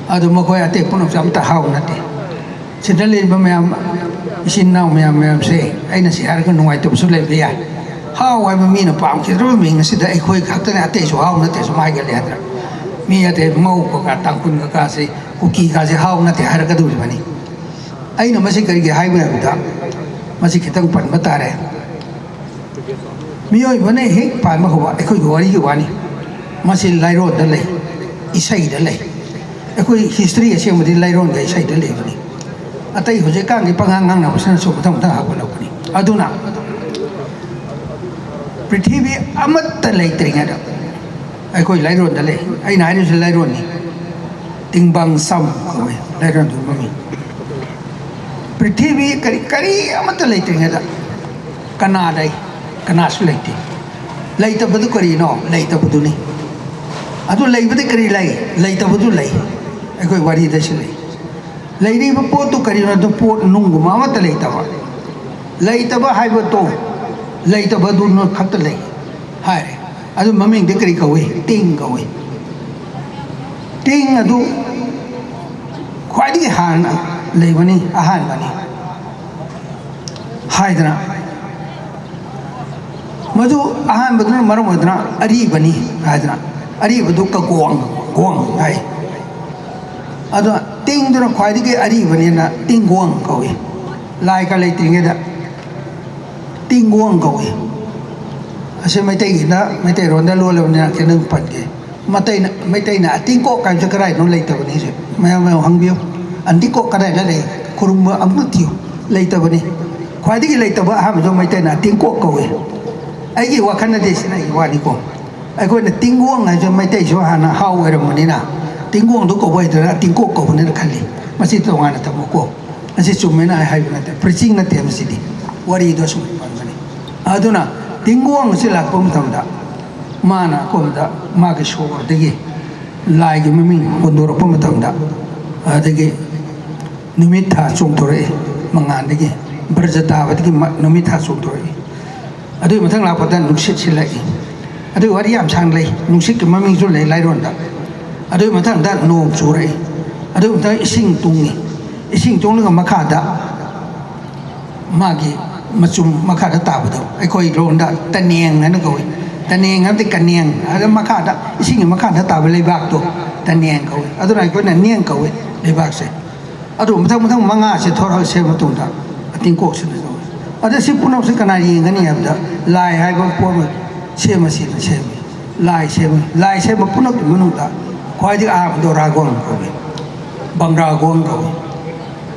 ꯑꯗꯨ ꯃꯈꯣꯏ ꯑꯇꯩ ꯄꯨꯝꯅꯃꯛꯁꯦ ꯑꯝꯇ ꯍꯥꯎ ꯅꯠꯇꯦ꯫ ꯁꯤꯗ ꯂꯩꯔꯤꯕ ꯃꯌꯥꯝ, ꯏꯆꯤꯟ ꯏꯅꯥꯎ ꯃꯌꯥꯝ ꯃꯌꯥꯝꯁꯦ, ꯑꯩꯅ ꯁꯤ ꯍꯥꯏꯔꯒ ꯅꯨꯡꯉꯥꯏꯇꯕꯁꯨ ꯂꯩꯕ ꯌꯥꯏ꯫ ꯍꯥꯎ ꯍꯥꯏꯕ ꯃꯤꯅ ꯄꯥꯝꯈꯤꯗ꯭ꯔꯕ ꯃꯤꯡ ꯑꯁꯤꯗ ꯑꯩꯈꯣꯏ ꯈꯛꯇꯅꯦ, ꯑꯇꯩꯁꯨ ꯍꯥꯎ ꯅꯠꯇꯦ ꯁꯨꯝ ꯍꯥꯏꯒꯜꯂꯦ ꯍꯥꯏꯗ꯭ꯔꯥ? ꯃꯤ ꯑꯇꯩ ꯃꯧ ꯀꯀꯥ, ꯇꯥꯡꯈꯨꯜ ꯀꯀꯥꯁꯦ, ꯀꯨꯀꯤ ꯀꯥꯁꯦ ꯍꯥꯎ ꯅꯠꯇꯦ ꯍꯥꯏꯔꯛꯀꯗꯧꯔꯤꯕꯅꯤ꯫ ꯑꯩꯅ ꯃꯁꯤ ꯀꯔꯤꯒꯤ ꯍꯥꯏꯕ ꯍꯥꯏꯕꯗ, ꯃꯁꯤ ꯈꯤꯇꯪ ꯄꯟꯕ ꯇꯥꯔꯦ꯫ ꯃꯤꯑꯣꯏꯕꯅ ꯍꯦꯛ ꯄꯥꯟꯕ ꯍꯧꯕ ꯑꯩꯈꯣꯏꯒꯤ ꯋꯥꯔꯤꯒꯤ ꯋꯥꯅꯤ꯫ ꯃꯁꯤ ꯂꯥꯏꯔꯣꯟꯗ ꯂꯩ, ꯏꯁꯩꯗ ꯂꯩ꯫ ꯑꯩꯈꯣꯏ ꯍꯤꯁꯇ꯭ꯔꯤ ꯑꯁꯦꯡꯕꯗꯤ ꯂꯥꯏꯔꯣꯟꯒ ꯏꯁꯩꯗ ꯂꯩꯕꯅꯤ꯫ ꯑꯇꯩ ꯍꯧꯖꯤꯛꯀꯥꯟꯒꯤ ꯄꯉꯥꯡ ꯉꯥꯡꯅꯕꯁꯤꯅꯁꯨ ꯃꯊꯪ ꯃꯊꯪ ꯍꯥꯞꯀꯠꯂꯛꯄꯅꯤ꯫ ꯑꯗꯨꯅ ꯄ꯭ꯔꯤꯊꯤꯕꯤ ꯑꯃꯠꯇ ꯂꯩꯇ꯭ꯔꯤꯉꯩꯗ ꯑꯩꯈꯣꯏ ꯂꯥꯏꯔꯣꯟꯗ ꯂꯩ꯫ ꯑꯩꯅ ꯍꯥꯏꯔꯤꯁꯤ ꯂꯥꯏꯔꯣꯟꯅꯤ꯫ ꯇꯤꯡꯕꯪ ꯁꯝ ꯀꯧꯏ ꯂꯥꯏꯔꯣꯟꯗꯨꯒꯤ ꯃꯃꯤꯡ꯫ ꯄ꯭ꯔꯤꯊꯤꯕꯤ ꯀꯔꯤ, ꯀꯔꯤ ꯑꯃꯠꯇ ꯂꯩꯇ꯭ꯔꯤꯉꯩꯗ ꯀꯅꯥ ꯂꯩ? ꯀꯅꯥꯁꯨ ꯂꯩꯇꯦ꯫ ꯂꯩꯇꯕꯗꯨ ꯀꯔꯤꯅꯣ? ꯂꯩꯇꯕꯗꯨꯅꯤ꯫ ꯑꯗꯨ ꯂꯩꯕꯗꯤ ꯀꯔꯤ ꯂꯩ? ꯂꯩꯇꯕꯗꯨ ꯂꯩ꯫ ꯑꯩꯈꯣꯏ ꯋꯥꯔꯤꯗꯁꯨ ꯂꯩ꯫ ꯂꯩꯔꯤꯕ ꯄꯣꯠꯇꯨ ꯀꯔꯤꯅꯣ? ꯑꯗꯨ ꯄꯣꯠ ꯅꯨꯡꯒꯨꯝꯕ ꯑꯃꯠꯇ ꯂꯩꯇꯕ꯫ ꯂꯩꯇꯕ ꯍꯥꯏꯕꯗꯣ, ꯂꯩꯇꯕꯗꯨꯅ ꯈꯛꯇ ꯂꯩ ꯍꯥꯏꯔꯦ꯫ ꯑꯗꯨ ꯃꯃꯤꯡꯗꯤ ꯀꯔꯤ ꯀꯧꯏ? ꯇꯤꯡ ꯀꯧꯏ꯫ ꯇꯤꯡ ꯑꯗꯨ ꯈ꯭ꯋꯥꯏꯗꯒꯤ ꯍꯥꯟꯅ ꯂꯩꯕꯅꯤ, ꯑꯍꯥꯟꯕꯅꯤ ꯍꯥꯏꯗꯅ, ꯃꯗꯨ ꯑꯍꯥꯟꯕꯗꯨꯅ ꯃꯔꯝ ꯑꯣꯏꯗꯅ ꯑꯔꯤꯕꯅꯤ ꯍꯥꯏꯗꯅ, ꯑꯔꯤꯕꯗꯨ ꯀꯒꯣꯡ, ꯒꯣꯡ ꯍꯥꯏ꯫ ꯑꯗꯣ ꯇꯤꯡꯗꯨꯅ ꯈ꯭ꯋꯥꯏꯗꯒꯤ ꯑꯔꯤꯕꯅꯤꯅ ꯇꯤꯡꯒꯣꯡ ꯀꯧꯏ꯫ ꯂꯥꯏꯒ ꯂꯩꯇ꯭ꯔꯤꯉꯩꯗ ꯇꯤꯡꯒꯣꯡ ꯀꯧꯏ꯫ ꯑꯁꯤ ꯃꯩꯇꯩꯒꯤꯅ, ꯃꯩꯇꯩꯔꯣꯟꯗ ꯂꯣꯜꯂꯕꯅꯤꯅ ꯈꯤꯇꯪ ꯄꯟꯒꯦ꯫ ꯃꯇꯩꯅ, ꯃꯩꯇꯩꯅ ꯑꯇꯤꯡꯀꯣꯛ ꯍꯥꯏꯕꯁꯦ ꯀꯗꯥꯏꯗꯅꯣ ꯂꯩꯇꯕꯅꯤ? ꯁꯦ ꯃꯌꯥꯝ, ꯃꯌꯥꯝ ꯍꯪꯕꯤꯌꯨ꯫ ꯑꯇꯤꯡꯀꯣꯛ ꯀꯗꯥꯏꯗ ꯂꯩ? ꯈꯨꯔꯨꯝꯕ ꯑꯝꯇ ꯊꯤꯌꯨ꯫ ꯂꯩꯇꯕꯅꯤ꯫ ꯈ꯭ꯋꯥꯏꯗꯒꯤ ꯂꯩꯇꯕ ꯑꯍꯥꯟꯕꯗꯣ ꯃꯩꯇꯩꯅ ꯑꯇꯤꯡꯀꯣꯛ ꯀꯧꯏ꯫ ꯑꯩꯒꯤ ꯋꯥꯈꯜꯅꯗꯤ ꯁꯤꯅ ꯑꯩꯒꯤ ꯋꯥꯅꯤꯀꯣ꯫ ꯑꯩꯈꯣꯏꯅ ꯇꯤꯡꯒꯣꯡ ꯍꯥꯏꯁꯦ ꯃꯩꯇꯩꯁꯨ ꯍꯥꯟꯅ ꯍꯥꯎ ꯑꯣꯏꯔꯝꯕꯅꯤꯅ ꯇꯤꯡꯒꯣꯡꯗꯣ ꯀꯧꯕ ꯍꯩꯇꯅ ꯑꯇꯤꯡꯀꯣꯛ ꯀꯧꯕꯅꯤꯅ ꯈꯜꯂꯤ꯫ ꯃꯁꯤ ꯇꯣꯉꯥꯟꯅ ꯊꯝꯃꯨꯀꯣ꯫ ꯃꯁꯤ ꯆꯨꯝꯃꯦꯅ ꯑꯩ ꯍꯥꯏꯕ ꯅꯠꯇꯦ, ꯄ꯭ꯔꯤꯆꯤꯡ ꯅꯠꯇꯦ ꯃꯁꯤꯗꯤ, ꯋꯥꯔꯤꯗꯣ ꯁꯨꯝ ꯄꯟꯕꯅꯤ꯫ ꯑꯗꯨꯅ ꯇꯤꯡꯒꯣꯡ ꯑꯁꯤ ꯂꯥꯛꯄ ꯃꯇꯝꯗ ꯃꯥꯅ ꯑꯀꯣꯟꯕꯗ ꯃꯥꯒꯤ ꯁꯣꯔꯗꯒꯤ ꯂꯥꯏꯒꯤ ꯃꯃꯤꯡ ꯍꯣꯟꯗꯣꯔꯛꯄ ꯃꯇꯝꯗ, ꯑꯗꯒꯤ ꯅꯨꯃꯤꯠ ꯊꯥ ꯆꯣꯡꯊꯣꯔꯛꯏ ꯃꯉꯥꯜꯗꯒꯤ, ꯕ꯭ꯔꯖ ꯇꯥꯕꯗꯒꯤ ꯃ-, ꯅꯨꯃꯤꯠ ꯊꯥ ꯆꯣꯡꯊꯣꯔꯛꯏ꯫ ꯑꯗꯨꯒꯤ ꯃꯊꯪ ꯂꯥꯛꯄꯗ ꯅꯨꯡꯁꯤꯠ ꯁꯤꯜꯂꯛꯏ꯫ ꯑꯗꯨꯒꯤ ꯋꯥꯔꯤ ꯌꯥꯝ ꯁꯥꯡꯅ ꯂꯩ, ꯅꯨꯡꯁꯤꯠꯀꯤ ꯃꯃꯤꯡꯁꯨ ꯂꯩ ꯂꯥꯏꯔꯣꯟꯗ꯫ ꯑꯗꯨꯒꯤ ꯃꯊꯪꯗ ꯅꯣꯡ ꯆꯨꯔꯛꯏ꯫ ꯑꯗꯨꯒꯤ ꯃꯊꯪ ꯏꯁꯤꯡ ꯇꯨꯡꯉꯤ꯫ ꯏꯁꯤꯡ ꯇꯨꯡꯂꯒ ꯃꯈꯥꯗ ꯃꯥꯒꯤ ꯃꯆꯨꯝ ꯃꯈꯥꯗ ꯇꯥꯕꯗꯣ ꯑꯩꯈꯣꯏ ꯂꯣꯟꯗ ꯇꯅꯦꯡ ꯍꯥꯏꯅ ꯀꯧꯏ꯫ ꯇꯅꯦꯡ ꯍꯥꯏꯕꯗꯤ ꯀꯅꯦꯡ, ꯑꯗ ꯃꯈꯥꯗ, ꯏꯁꯤꯡꯒꯤ ꯃꯈꯥꯗ ꯇꯥꯕ ꯂꯩꯕꯥꯛꯇꯣ ꯇꯅꯦꯡ ꯀꯧꯏ꯫ ꯑꯗꯨꯅ ꯑꯩꯈꯣꯏꯅ ꯅꯦꯡ ꯀꯧꯏ ꯂꯩꯕꯥꯛꯁꯦ꯫ ꯑꯗꯨ ꯃꯊꯪ ꯃꯊꯪ ꯃꯉꯥꯁꯦ ꯊꯣꯔꯛꯑ ꯁꯦꯝꯕ ꯃꯇꯨꯡꯗ ꯑꯇꯤꯡꯀꯣꯛꯁꯤꯅ ꯇꯧꯏ꯫ ꯑꯗ ꯁꯤ ꯄꯨꯝꯅꯃꯛꯁꯤ ꯀꯅꯥ ꯌꯦꯡꯒꯅꯤ ꯍꯥꯏꯕꯗ, ꯂꯥꯏ ꯍꯥꯏꯕ ꯄꯣꯠ ꯑꯃ ꯁꯦꯝꯃ ꯁꯤꯅ ꯁꯦꯝꯃꯤ꯫ ꯂꯥꯏ ꯁꯦꯝꯃꯤ꯫ ꯂꯥꯏ ꯁꯦꯝꯕ ꯄꯨꯝꯅꯃꯛꯀꯤ ꯃꯅꯨꯡꯗ ꯈ꯭ꯋꯥꯏꯗꯒꯤ ꯑꯍꯥꯟꯕꯗꯣ ꯔꯥꯒꯣꯟ ꯀꯧꯏ, ꯕꯝꯔꯥꯒꯣꯟ ꯀꯧꯏ꯫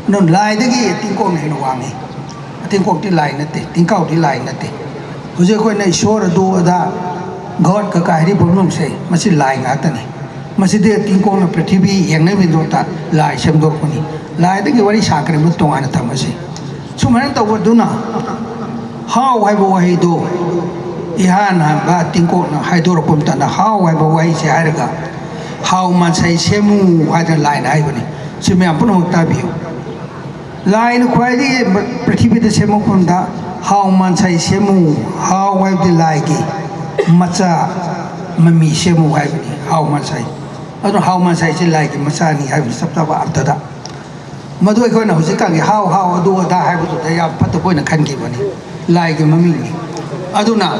ꯑꯗꯨꯅ ꯂꯥꯏꯗꯒꯤ ꯇꯤꯡꯀꯣꯛꯅ ꯍꯦꯟꯅ ꯋꯥꯡꯉꯤ꯫ ꯇꯤꯡꯀꯣꯛꯇꯤ ꯂꯥꯏ ꯅꯠꯇꯦ, ꯇꯤꯡꯀꯥꯎꯗꯤ ꯂꯥꯏ ꯅꯠꯇꯦ꯫ ꯍꯧꯖꯤꯛ ꯑꯩꯈꯣꯏꯅ ꯏꯁꯣꯔ ꯑꯗꯨ ꯑꯗꯥ, ꯒꯣꯗ ꯀꯀꯥ ꯍꯥꯏꯔꯤꯕ ꯄꯨꯝꯅꯃꯛꯁꯦ, ꯃꯁꯤ ꯂꯥꯏ ꯉꯥꯛꯇꯅꯤ꯫ ꯃꯁꯤꯗꯤ ꯇꯤꯡꯀꯣꯛꯅ ꯄ꯭ꯔꯤꯊꯤꯕꯤ ꯌꯦꯡꯅꯕꯒꯤꯗꯃꯛꯇ ꯂꯥꯏ ꯁꯦꯝꯗꯣꯔꯛꯄꯅꯤ꯫ ꯂꯥꯏꯗꯒꯤ ꯋꯥꯔꯤ ꯁꯥꯈ꯭ꯔꯦ, ꯃꯗꯨ ꯇꯣꯉꯥꯟꯅ ꯊꯝꯃꯁꯤ꯫ ꯁꯨꯃꯥꯏꯅ ꯇꯧꯕꯗꯨꯅ ꯍꯥꯎ ꯍꯥꯏꯕ ꯋꯥꯍꯩꯗꯣ ꯏꯍꯥꯟ ꯍꯥꯟꯕ ꯇꯤꯡꯀꯣꯛꯅ ꯍꯥꯏꯗꯣꯔꯛꯄ ꯃꯇꯝꯗ, ꯍꯥꯎ ꯍꯥꯏꯕ ꯋꯥꯍꯩꯁꯦ ꯍꯥꯏꯔꯒ, "ꯍꯥꯎ ꯃꯥꯟꯁꯥꯏ ꯁꯦꯝꯃꯨ" ꯍꯥꯏꯗꯅ ꯂꯥꯏꯅ ꯍꯥꯏꯕꯅꯤ꯫ ꯁꯤ ꯃꯌꯥꯝ ꯄꯨꯝꯅꯃꯛ ꯇꯥꯕꯤꯌꯨ꯫ ꯂꯥꯏꯅ ꯈ꯭ꯋꯥꯏꯗꯒꯤ ꯄ꯭ꯔꯤꯊꯤꯕꯤꯗ ꯁꯦꯝꯃꯛꯄ ꯃꯇꯝꯗ, "ꯍꯥꯎ ꯃꯥꯟꯁꯥꯏ ꯁꯦꯝꯃꯨ"꯫ ꯍꯥꯎ ꯍꯥꯏꯕꯗꯤ ꯂꯥꯏꯒꯤ ꯃꯆꯥ, ꯃꯃꯤ ꯁꯦꯝꯃꯨ ꯍꯥꯏꯕꯅꯤ, ꯍꯥꯎ ꯃꯥꯟꯁꯥꯏ꯫ ꯑꯗꯨꯅ ꯍꯥꯎ ꯃꯥꯟꯁꯥꯏꯁꯤ ꯂꯥꯏꯒꯤ ꯃꯆꯥꯅꯤ ꯍꯥꯏꯕꯁꯤ ꯆꯞ ꯆꯥꯕ ꯑꯔꯊꯗ꯫ ꯃꯗꯨ ꯑꯩꯈꯣꯏꯅ ꯍꯧꯖꯤꯛꯀꯥꯟꯒꯤ ꯍꯥꯎ ꯍꯥꯎ, ꯑꯗꯨ ꯑꯗꯥ ꯍꯥꯏꯕꯗꯨꯗ ꯌꯥꯝ ꯐꯠꯇꯕ ꯑꯣꯏꯅ ꯈꯟꯈꯤꯕꯅꯤ꯫ ꯂꯥꯏꯒꯤ ꯃꯃꯤꯡꯅꯤ꯫ ꯑꯗꯨꯅ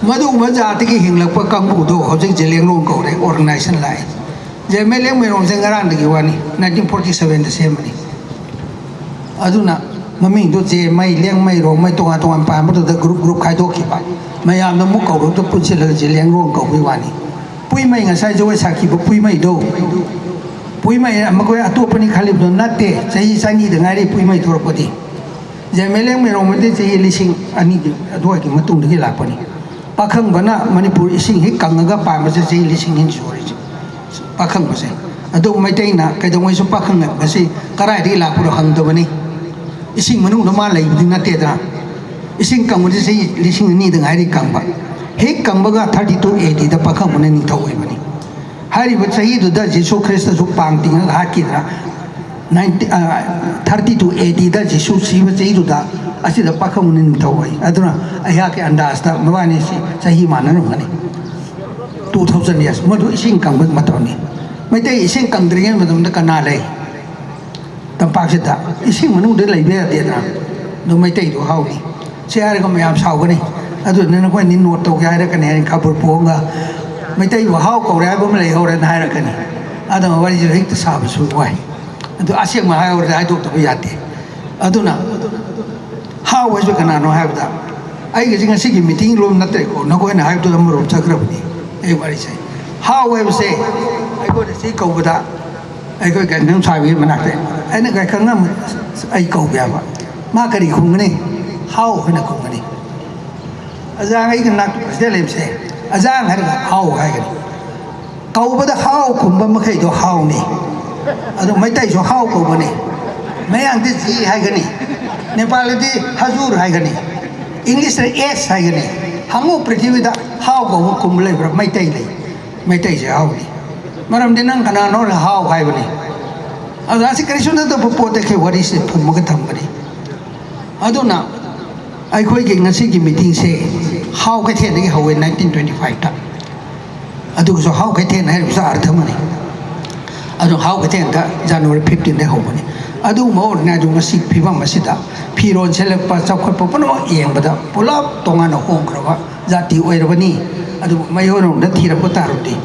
ꯃꯗꯨꯒꯨꯝꯕ ꯖꯥꯇꯤꯒꯤ ꯍꯤꯡꯂꯛꯄ ꯀꯥꯡꯕꯨꯗꯣ ꯍꯧꯖꯤꯛ ꯖꯦꯂꯦꯡꯔꯣꯡ ꯀꯧꯔꯦ, ꯑꯣꯔꯒꯅꯥꯏꯖꯦꯁꯟ ꯂꯥꯛꯑꯦ꯫ ꯖꯦꯃꯩ ꯂꯦꯡꯃꯩꯔꯣꯡꯁꯦ ꯉꯔꯥꯡꯗꯒꯤ ꯋꯥꯅꯤ, ꯅꯥꯏꯟꯇꯤꯟ ꯐꯣꯔꯇꯤ ꯁꯚꯦꯟꯗ ꯁꯦꯝꯕꯅꯤ꯫ ꯑꯗꯨꯅ ꯃꯃꯤꯡꯗꯣ ꯖꯦꯃꯩ, ꯂꯦꯡꯃꯩ, ꯔꯣꯡꯃꯩ ꯇꯣꯉꯥꯟ ꯇꯣꯉꯥꯟ ꯄꯥꯟꯕꯗꯨꯗ ꯒ꯭ꯔꯨꯞ ꯒ꯭ꯔꯨꯞ ꯈꯥꯏꯗꯣꯛꯈꯤꯕ꯫ ꯃꯌꯥꯝꯅ ꯑꯃꯨꯛ ꯀꯧꯔꯛꯇ ꯄꯨꯟꯁꯤꯜꯂꯒ ꯖꯦꯂꯦꯡꯔꯣꯡ ꯀꯧꯕꯩ ꯋꯥꯅꯤ꯫ ꯄꯨꯏꯃꯩ, ꯉꯁꯥꯏ ꯖꯒꯣꯏ ꯁꯥꯈꯤꯕ ꯄꯨꯏꯃꯩꯗꯣ, ꯄꯨꯏꯃꯩ ꯃꯈꯣꯏ ꯑꯇꯣꯞꯄꯅꯤ ꯈꯜꯂꯤꯕꯗꯣ ꯅꯠꯇꯦ, ꯆꯍꯤ ꯆꯅꯤꯗ ꯉꯥꯏꯔꯤ ꯄꯨꯏꯃꯩ ꯊꯣꯛꯂꯛꯄꯗꯤ꯫ ꯖꯦꯃꯩ ꯂꯦꯡꯃꯩꯔꯣꯡꯃꯩꯗꯤ ꯆꯍꯤ ꯂꯤꯁꯤꯡ ꯑꯅꯤꯒꯤ ꯑꯗꯨꯋꯥꯏꯒꯤ ꯃꯇꯨꯡꯗꯒꯤ ꯂꯥꯛꯄꯅꯤ꯫ ꯄꯥꯈꯪꯕꯅ ꯃꯅꯤꯄꯨꯔ ꯏꯁꯤꯡ ꯍꯦꯛ ꯀꯪꯉꯒ ꯄꯥꯟꯕꯁꯦ ꯆꯍꯤ ꯂꯤꯁꯤꯡ ꯑꯅꯤ ꯁꯨꯔꯤꯁꯦ, ꯄꯥꯈꯪꯕꯁꯦ꯫ ꯑꯗꯨ ꯃꯩꯇꯩꯅ ꯀꯩꯗꯧꯉꯩꯁꯨ ꯄꯥꯈꯪ ꯃꯁꯤ ꯀꯗꯥꯏꯗꯒꯤ ꯂꯥꯛꯄꯅꯣ ꯍꯪꯗꯕꯅꯤ꯫ ꯏꯁꯤꯡ ꯃꯅꯨꯡꯗ ꯃꯥ ꯂꯩꯕꯗꯤ ꯅꯠꯇꯦꯗꯅ꯫ ꯏꯁꯤꯡ ꯀꯪꯕꯗꯤ ꯆꯍꯤ ꯂꯤꯁꯤꯡ ꯑꯅꯤꯗ ꯉꯥꯏꯔꯤ ꯀꯪꯕ꯫ ꯍꯦꯛ ꯀꯪꯕꯒ ꯊꯥꯔꯇꯤ ꯇꯨ ꯑꯦ ꯗꯤꯗ ꯄꯥꯈꯪꯕꯅ ꯅꯤꯡꯊꯧ ꯑꯣꯏꯕꯅꯤ꯫ ꯍꯥꯏꯔꯤꯕ ꯆꯍꯤꯗꯨꯗ ꯖꯤꯁꯨ ꯈ꯭ꯔꯤꯁꯇꯁꯨ ꯄꯥꯡ ꯇꯤꯡꯉꯒ ꯍꯥꯠꯈꯤꯗꯅ, ꯅꯥꯏꯟꯇꯤ, ꯑ, ꯊꯥꯔꯇꯤ ꯇꯨ ꯑꯦ ꯗꯤꯗ ꯖꯤꯁꯨ ꯁꯤꯕ ꯆꯍꯤꯗꯨꯗ ꯑꯁꯤꯗ ꯄꯥꯈꯪꯕꯅ ꯅꯤꯡꯊꯧ ꯑꯣꯏ꯫ ꯑꯗꯨꯅ ꯑꯩꯍꯥꯛꯀꯤ ꯑꯟꯗꯥꯖꯇ ꯃꯕꯥꯅꯤꯁꯤ ꯆꯍꯤ ꯃꯥꯟꯅꯔꯝꯒꯅꯤ꯫ Two thousand years. ꯃꯗꯨ ꯏꯁꯤꯡ ꯀꯪꯕ ꯃꯇꯝꯅꯤ꯫ ꯃꯩꯇꯩ ꯏꯁꯤꯡ ꯀꯪꯗ꯭ꯔꯤꯉꯩ ꯃꯇꯝꯗ ꯀꯅꯥ ꯂꯩ? ꯇꯝꯄꯥꯛꯁꯤꯗ ꯏꯁꯤꯡ ꯃꯅꯨꯡꯗ ꯂꯩꯕ ꯌꯥꯗꯦꯗꯅ꯫ ꯑꯗꯨ ꯃꯩꯇꯩꯗꯣ ꯍꯥꯎꯅꯤ꯫ ꯁꯤ ꯍꯥꯏꯔꯒ ꯃꯌꯥꯝ ꯁꯥꯎꯒꯅꯤ꯫ ꯑꯗꯨꯗꯨꯅ ꯅꯈꯣꯏꯅꯤ ꯅꯣꯠ ꯇꯧꯒꯦ ꯍꯥꯏꯔꯛꯀꯅꯤ ꯍꯥꯏꯅ ꯈꯕꯔ ꯄꯣꯛꯑꯒ, "ꯃꯩꯇꯩꯕꯨ ꯍꯥꯎ ꯀꯧꯔꯦ ꯍꯥꯏꯕ ꯑꯃ ꯂꯩꯍꯧꯔꯦꯅ" ꯍꯥꯏꯔꯛꯀꯅꯤ꯫ ꯑꯗꯨꯅ ꯋꯥꯔꯤꯁꯦ ꯍꯦꯛꯇ ꯁꯥꯕꯁꯨ ꯋꯥꯏ꯫ ꯑꯗꯨ ꯑꯁꯦꯡꯕ ꯍꯥꯏꯍꯧꯔꯗꯤ ꯍꯥꯏꯗꯣꯛꯇꯕ ꯌꯥꯗꯦ꯫ ꯑꯗꯨꯅ ꯍꯥꯎ ꯍꯥꯏꯁꯦ ꯀꯅꯥꯅꯣ ꯍꯥꯏꯕꯗ, ꯑꯩꯒꯤꯁꯤ ꯉꯁꯤꯒꯤ ꯃꯤꯇꯤꯡ ꯂꯣꯝ ꯅꯠꯇ꯭ꯔꯦꯀꯣ, ꯅꯈꯣꯏꯅ ꯍꯥꯏꯕꯗꯨꯗ ꯑꯃꯔꯣꯝ ꯆꯠꯈ꯭ꯔꯕꯅꯤ꯫ ꯑꯩ ꯋꯥꯔꯤꯁꯦ, ꯍꯥꯎ ꯍꯥꯏꯕꯁꯦ ꯑꯩꯈꯣꯏꯅ ꯁꯤ ꯀꯧꯕꯗ ꯑꯩꯈꯣꯏ ꯒꯥꯏꯈꯪ ꯁꯥꯕꯒꯤ ꯃꯅꯥꯛꯇ ꯑꯩꯅ ꯒꯥꯏꯈꯪ ꯑꯃ ꯑꯩ ꯀꯧꯒꯦ ꯍꯥꯏꯕ, ꯃꯥ ꯀꯔꯤ ꯈꯨꯝꯒꯅꯤ? ꯍꯥꯎ ꯍꯥꯏꯅ ꯈꯨꯝꯒꯅꯤ꯫ ꯑꯖꯥꯡ ꯑꯩꯒꯤ ꯅꯥꯛꯇ ꯄ꯭ꯔꯁꯤꯗꯦꯟ ꯂꯩꯕꯁꯦ ꯑꯖꯥꯡ ꯍꯥꯏꯔꯒ ꯍꯥꯎ ꯍꯥꯏꯒꯅꯤ꯫ ꯀꯧꯕꯗ ꯍꯥꯎ ꯈꯨꯝꯕ ꯃꯈꯩꯗꯣ ꯍꯥꯎꯅꯤ꯫ ꯑꯗꯣ ꯃꯩꯇꯩꯁꯨ ꯍꯥꯎ ꯀꯧꯕꯅꯤ꯫ ꯃꯌꯥꯡꯗꯤ ꯖꯤ ꯍꯥꯏꯒꯅꯤ꯫ ꯅꯦꯄꯥꯂꯤꯗꯤ ꯍꯖꯨꯔ ꯍꯥꯏꯒꯅꯤ꯫ ꯏꯪꯂꯤꯁꯇ ꯑꯦꯁ ꯍꯥꯏꯒꯅꯤ꯫ ꯍꯪꯉꯨ ꯄ꯭ꯔꯤꯊꯤꯕꯤꯗ ꯍꯥꯎ ꯀꯧꯕ ꯈꯨꯝꯕ ꯂꯩꯕ꯭ꯔꯥ? ꯃꯩꯇꯩ ꯂꯩ꯫ ꯃꯩꯇꯩꯁꯦ ꯍꯥꯎꯅꯤ꯫ ꯃꯔꯝꯗꯤ ꯅꯪ ꯀꯅꯥꯅꯣ ꯍꯥꯎ ꯍꯥꯏꯕꯅꯤ꯫ ꯑꯗ ꯑꯁꯤ ꯀꯔꯤꯁꯨ ꯅꯠꯇꯕ ꯄꯣꯠꯇ ꯑꯩꯈꯣꯏ ꯋꯥꯔꯤꯁꯦ ꯐꯨꯝꯃꯒ ꯊꯝꯕꯅꯤ꯫ ꯑꯗꯨꯅ ꯑꯩꯈꯣꯏꯒꯤ ꯉꯁꯤꯒꯤ ꯃꯤꯇꯤꯡꯁꯦ ꯍꯥꯎ ꯀꯩꯊꯦꯜꯗꯒꯤ ꯍꯧꯋꯦ, ꯅꯥꯏꯟꯇꯤꯟ ꯇ꯭ꯋꯦꯟꯇꯤ ꯐꯥꯏꯚꯇ꯫ ꯑꯗꯨꯒꯤꯁꯨ ꯍꯥꯎ ꯀꯩꯊꯦꯜ ꯍꯥꯏꯔꯤꯕꯁꯨ ꯑꯥꯔꯊ ꯑꯃꯅꯤ꯫ ꯑꯗꯨ ꯍꯥꯎ ꯀꯩꯊꯦꯜꯗ ꯖꯅꯋꯥꯔꯤ ꯐꯤꯐꯇꯤꯟꯗꯒꯤ ꯍꯧꯕꯅꯤ꯫ ꯑꯗꯨꯒꯨꯝꯕ ꯑꯣꯏꯔꯅꯤ꯫ ꯑꯗꯨ ꯉꯁꯤ ꯐꯤꯕꯝ ꯑꯁꯤꯗ ꯐꯤꯔꯣꯜ ꯁꯦꯠꯂꯛꯄ, ꯆꯥꯎꯈꯠꯄ ꯄꯨꯝꯅꯃꯛ ꯌꯦꯡꯕꯗ ꯄꯨꯂꯞ ꯇꯣꯉꯥꯟꯅ ꯍꯣꯡꯈ꯭ꯔꯕ ꯖꯥꯇꯤ ꯑꯣꯏꯔꯕꯅꯤ꯫ ꯑꯗꯨꯕꯨ ꯃꯩꯍꯧꯔꯣꯟꯗ ꯊꯤꯔꯛꯄ ꯇꯥꯔꯕꯗꯤ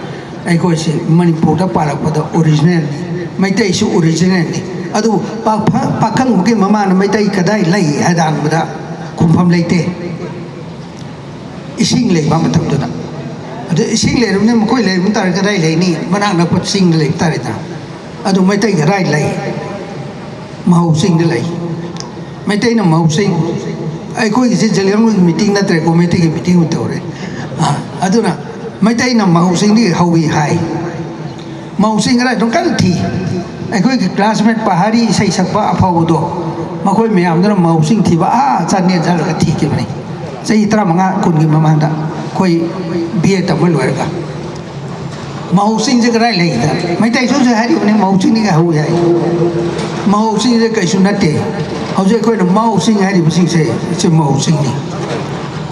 ꯑꯩꯈꯣꯏꯁꯤ ꯃꯅꯤꯄꯨꯔꯗ ꯄꯥꯜꯂꯛꯄꯗ ꯑꯣꯔꯤꯖꯤꯅꯦꯜꯅꯤ꯫ ꯃꯩꯇꯩꯁꯨ ꯑꯣꯔꯤꯖꯤꯅꯦꯜꯅꯤ꯫ ꯑꯗꯨꯕꯨ ꯄꯥꯈ-, ꯄꯥꯈꯪꯕꯒꯤ ꯃꯃꯥꯅ ꯃꯩꯇꯩ ꯀꯗꯥꯏ ꯂꯩ ꯍꯥꯏꯅ ꯍꯪꯕꯗ ꯈꯨꯝꯐꯝ ꯂꯩꯇꯦ꯫ ꯏꯁꯤꯡ ꯂꯩꯕ ꯃꯇꯝꯗꯨꯗ꯫ ꯑꯗꯨ ꯏꯁꯤꯡ ꯂꯩꯔꯕꯅꯤꯅ ꯃꯈꯣꯏ ꯂꯩꯔꯝ ꯇꯥꯔꯗꯤ ꯀꯗꯥꯏ ꯂꯩꯅꯤ? ꯃꯅꯥꯛ ꯅꯛꯄ ꯆꯤꯡꯗ ꯂꯩꯕ ꯇꯥꯔꯦꯗꯅ꯫ ꯑꯗꯨ ꯃꯩꯇꯩ ꯀꯗꯥꯏ ꯂꯩ? ꯃꯍꯧ ꯆꯤꯡꯗ ꯂꯩ꯫ ꯃꯩꯇꯩꯅ ꯃꯍꯧ ꯆꯤꯡ, ꯑꯩꯈꯣꯏꯒꯤꯁꯦ ꯖꯦꯂꯤꯌꯥꯡꯔꯣꯡꯒꯤ ꯃꯤꯇꯤꯡ ꯅꯠꯇ꯭ꯔꯦꯀꯣ, ꯃꯩꯇꯩꯒꯤ ꯃꯤꯇꯤꯡ ꯑꯣꯏꯅ ꯇꯧꯔꯦ꯫ ꯑꯥ, ꯑꯗꯨꯅ ꯃꯩꯇꯩꯅ ꯃꯍꯧ ꯆꯤꯡꯗꯒꯤ ꯍꯧꯏ ꯍꯥꯏ꯫ ꯃꯍꯧ ꯆꯤꯡ ꯀꯗꯥꯏꯗꯅꯣ ꯀꯟꯅ ꯊꯤ꯫ ꯑꯩꯈꯣꯏꯒꯤ ꯀ꯭ꯂꯥꯁꯃꯦꯠ ꯄꯍꯥꯔꯤ ꯏꯁꯩ ꯁꯛꯄ ꯑꯐꯥꯎꯕꯗꯣ, ꯃꯈꯣꯏ ꯃꯌꯥꯝꯗꯨꯅ ꯃꯍꯧ ꯆꯤꯡ ꯊꯤꯕ ꯑꯥ ꯆꯥꯟꯗꯦꯜ ꯆꯠꯂꯒ ꯊꯤꯈꯤꯕꯅꯤ꯫ ꯆꯍꯤ ꯇꯔꯥꯃꯉꯥ ꯀꯨꯟꯒꯤ ꯃꯃꯥꯡꯗ ꯑꯩꯈꯣꯏ ꯕꯤ ꯑꯦ ꯇꯝꯕ ꯂꯣꯏꯔꯒ꯫ ꯃꯍꯧ ꯆꯤꯡꯁꯦ ꯀꯗꯥꯏ ꯂꯩꯒꯦ? ꯃꯩꯇꯩꯁꯨ ꯍꯧꯖꯤꯛ ꯍꯥꯏꯔꯤꯕꯅꯤ, ꯃꯍꯧ ꯆꯤꯡꯗꯒꯤ ꯍꯧꯏ ꯍꯥꯏ꯫ ꯃꯍꯧ ꯆꯤꯡꯁꯦ ꯀꯩꯁꯨ ꯅꯠꯇꯦ꯫ ꯍꯧꯖꯤꯛ ꯑꯩꯈꯣꯏꯅ ꯃꯍꯧ ꯆꯤꯡ ꯍꯥꯏꯔꯤꯕꯁꯤꯡꯁꯦ, ꯁꯤ ꯃꯍꯧ ꯆꯤꯡꯅꯤ꯫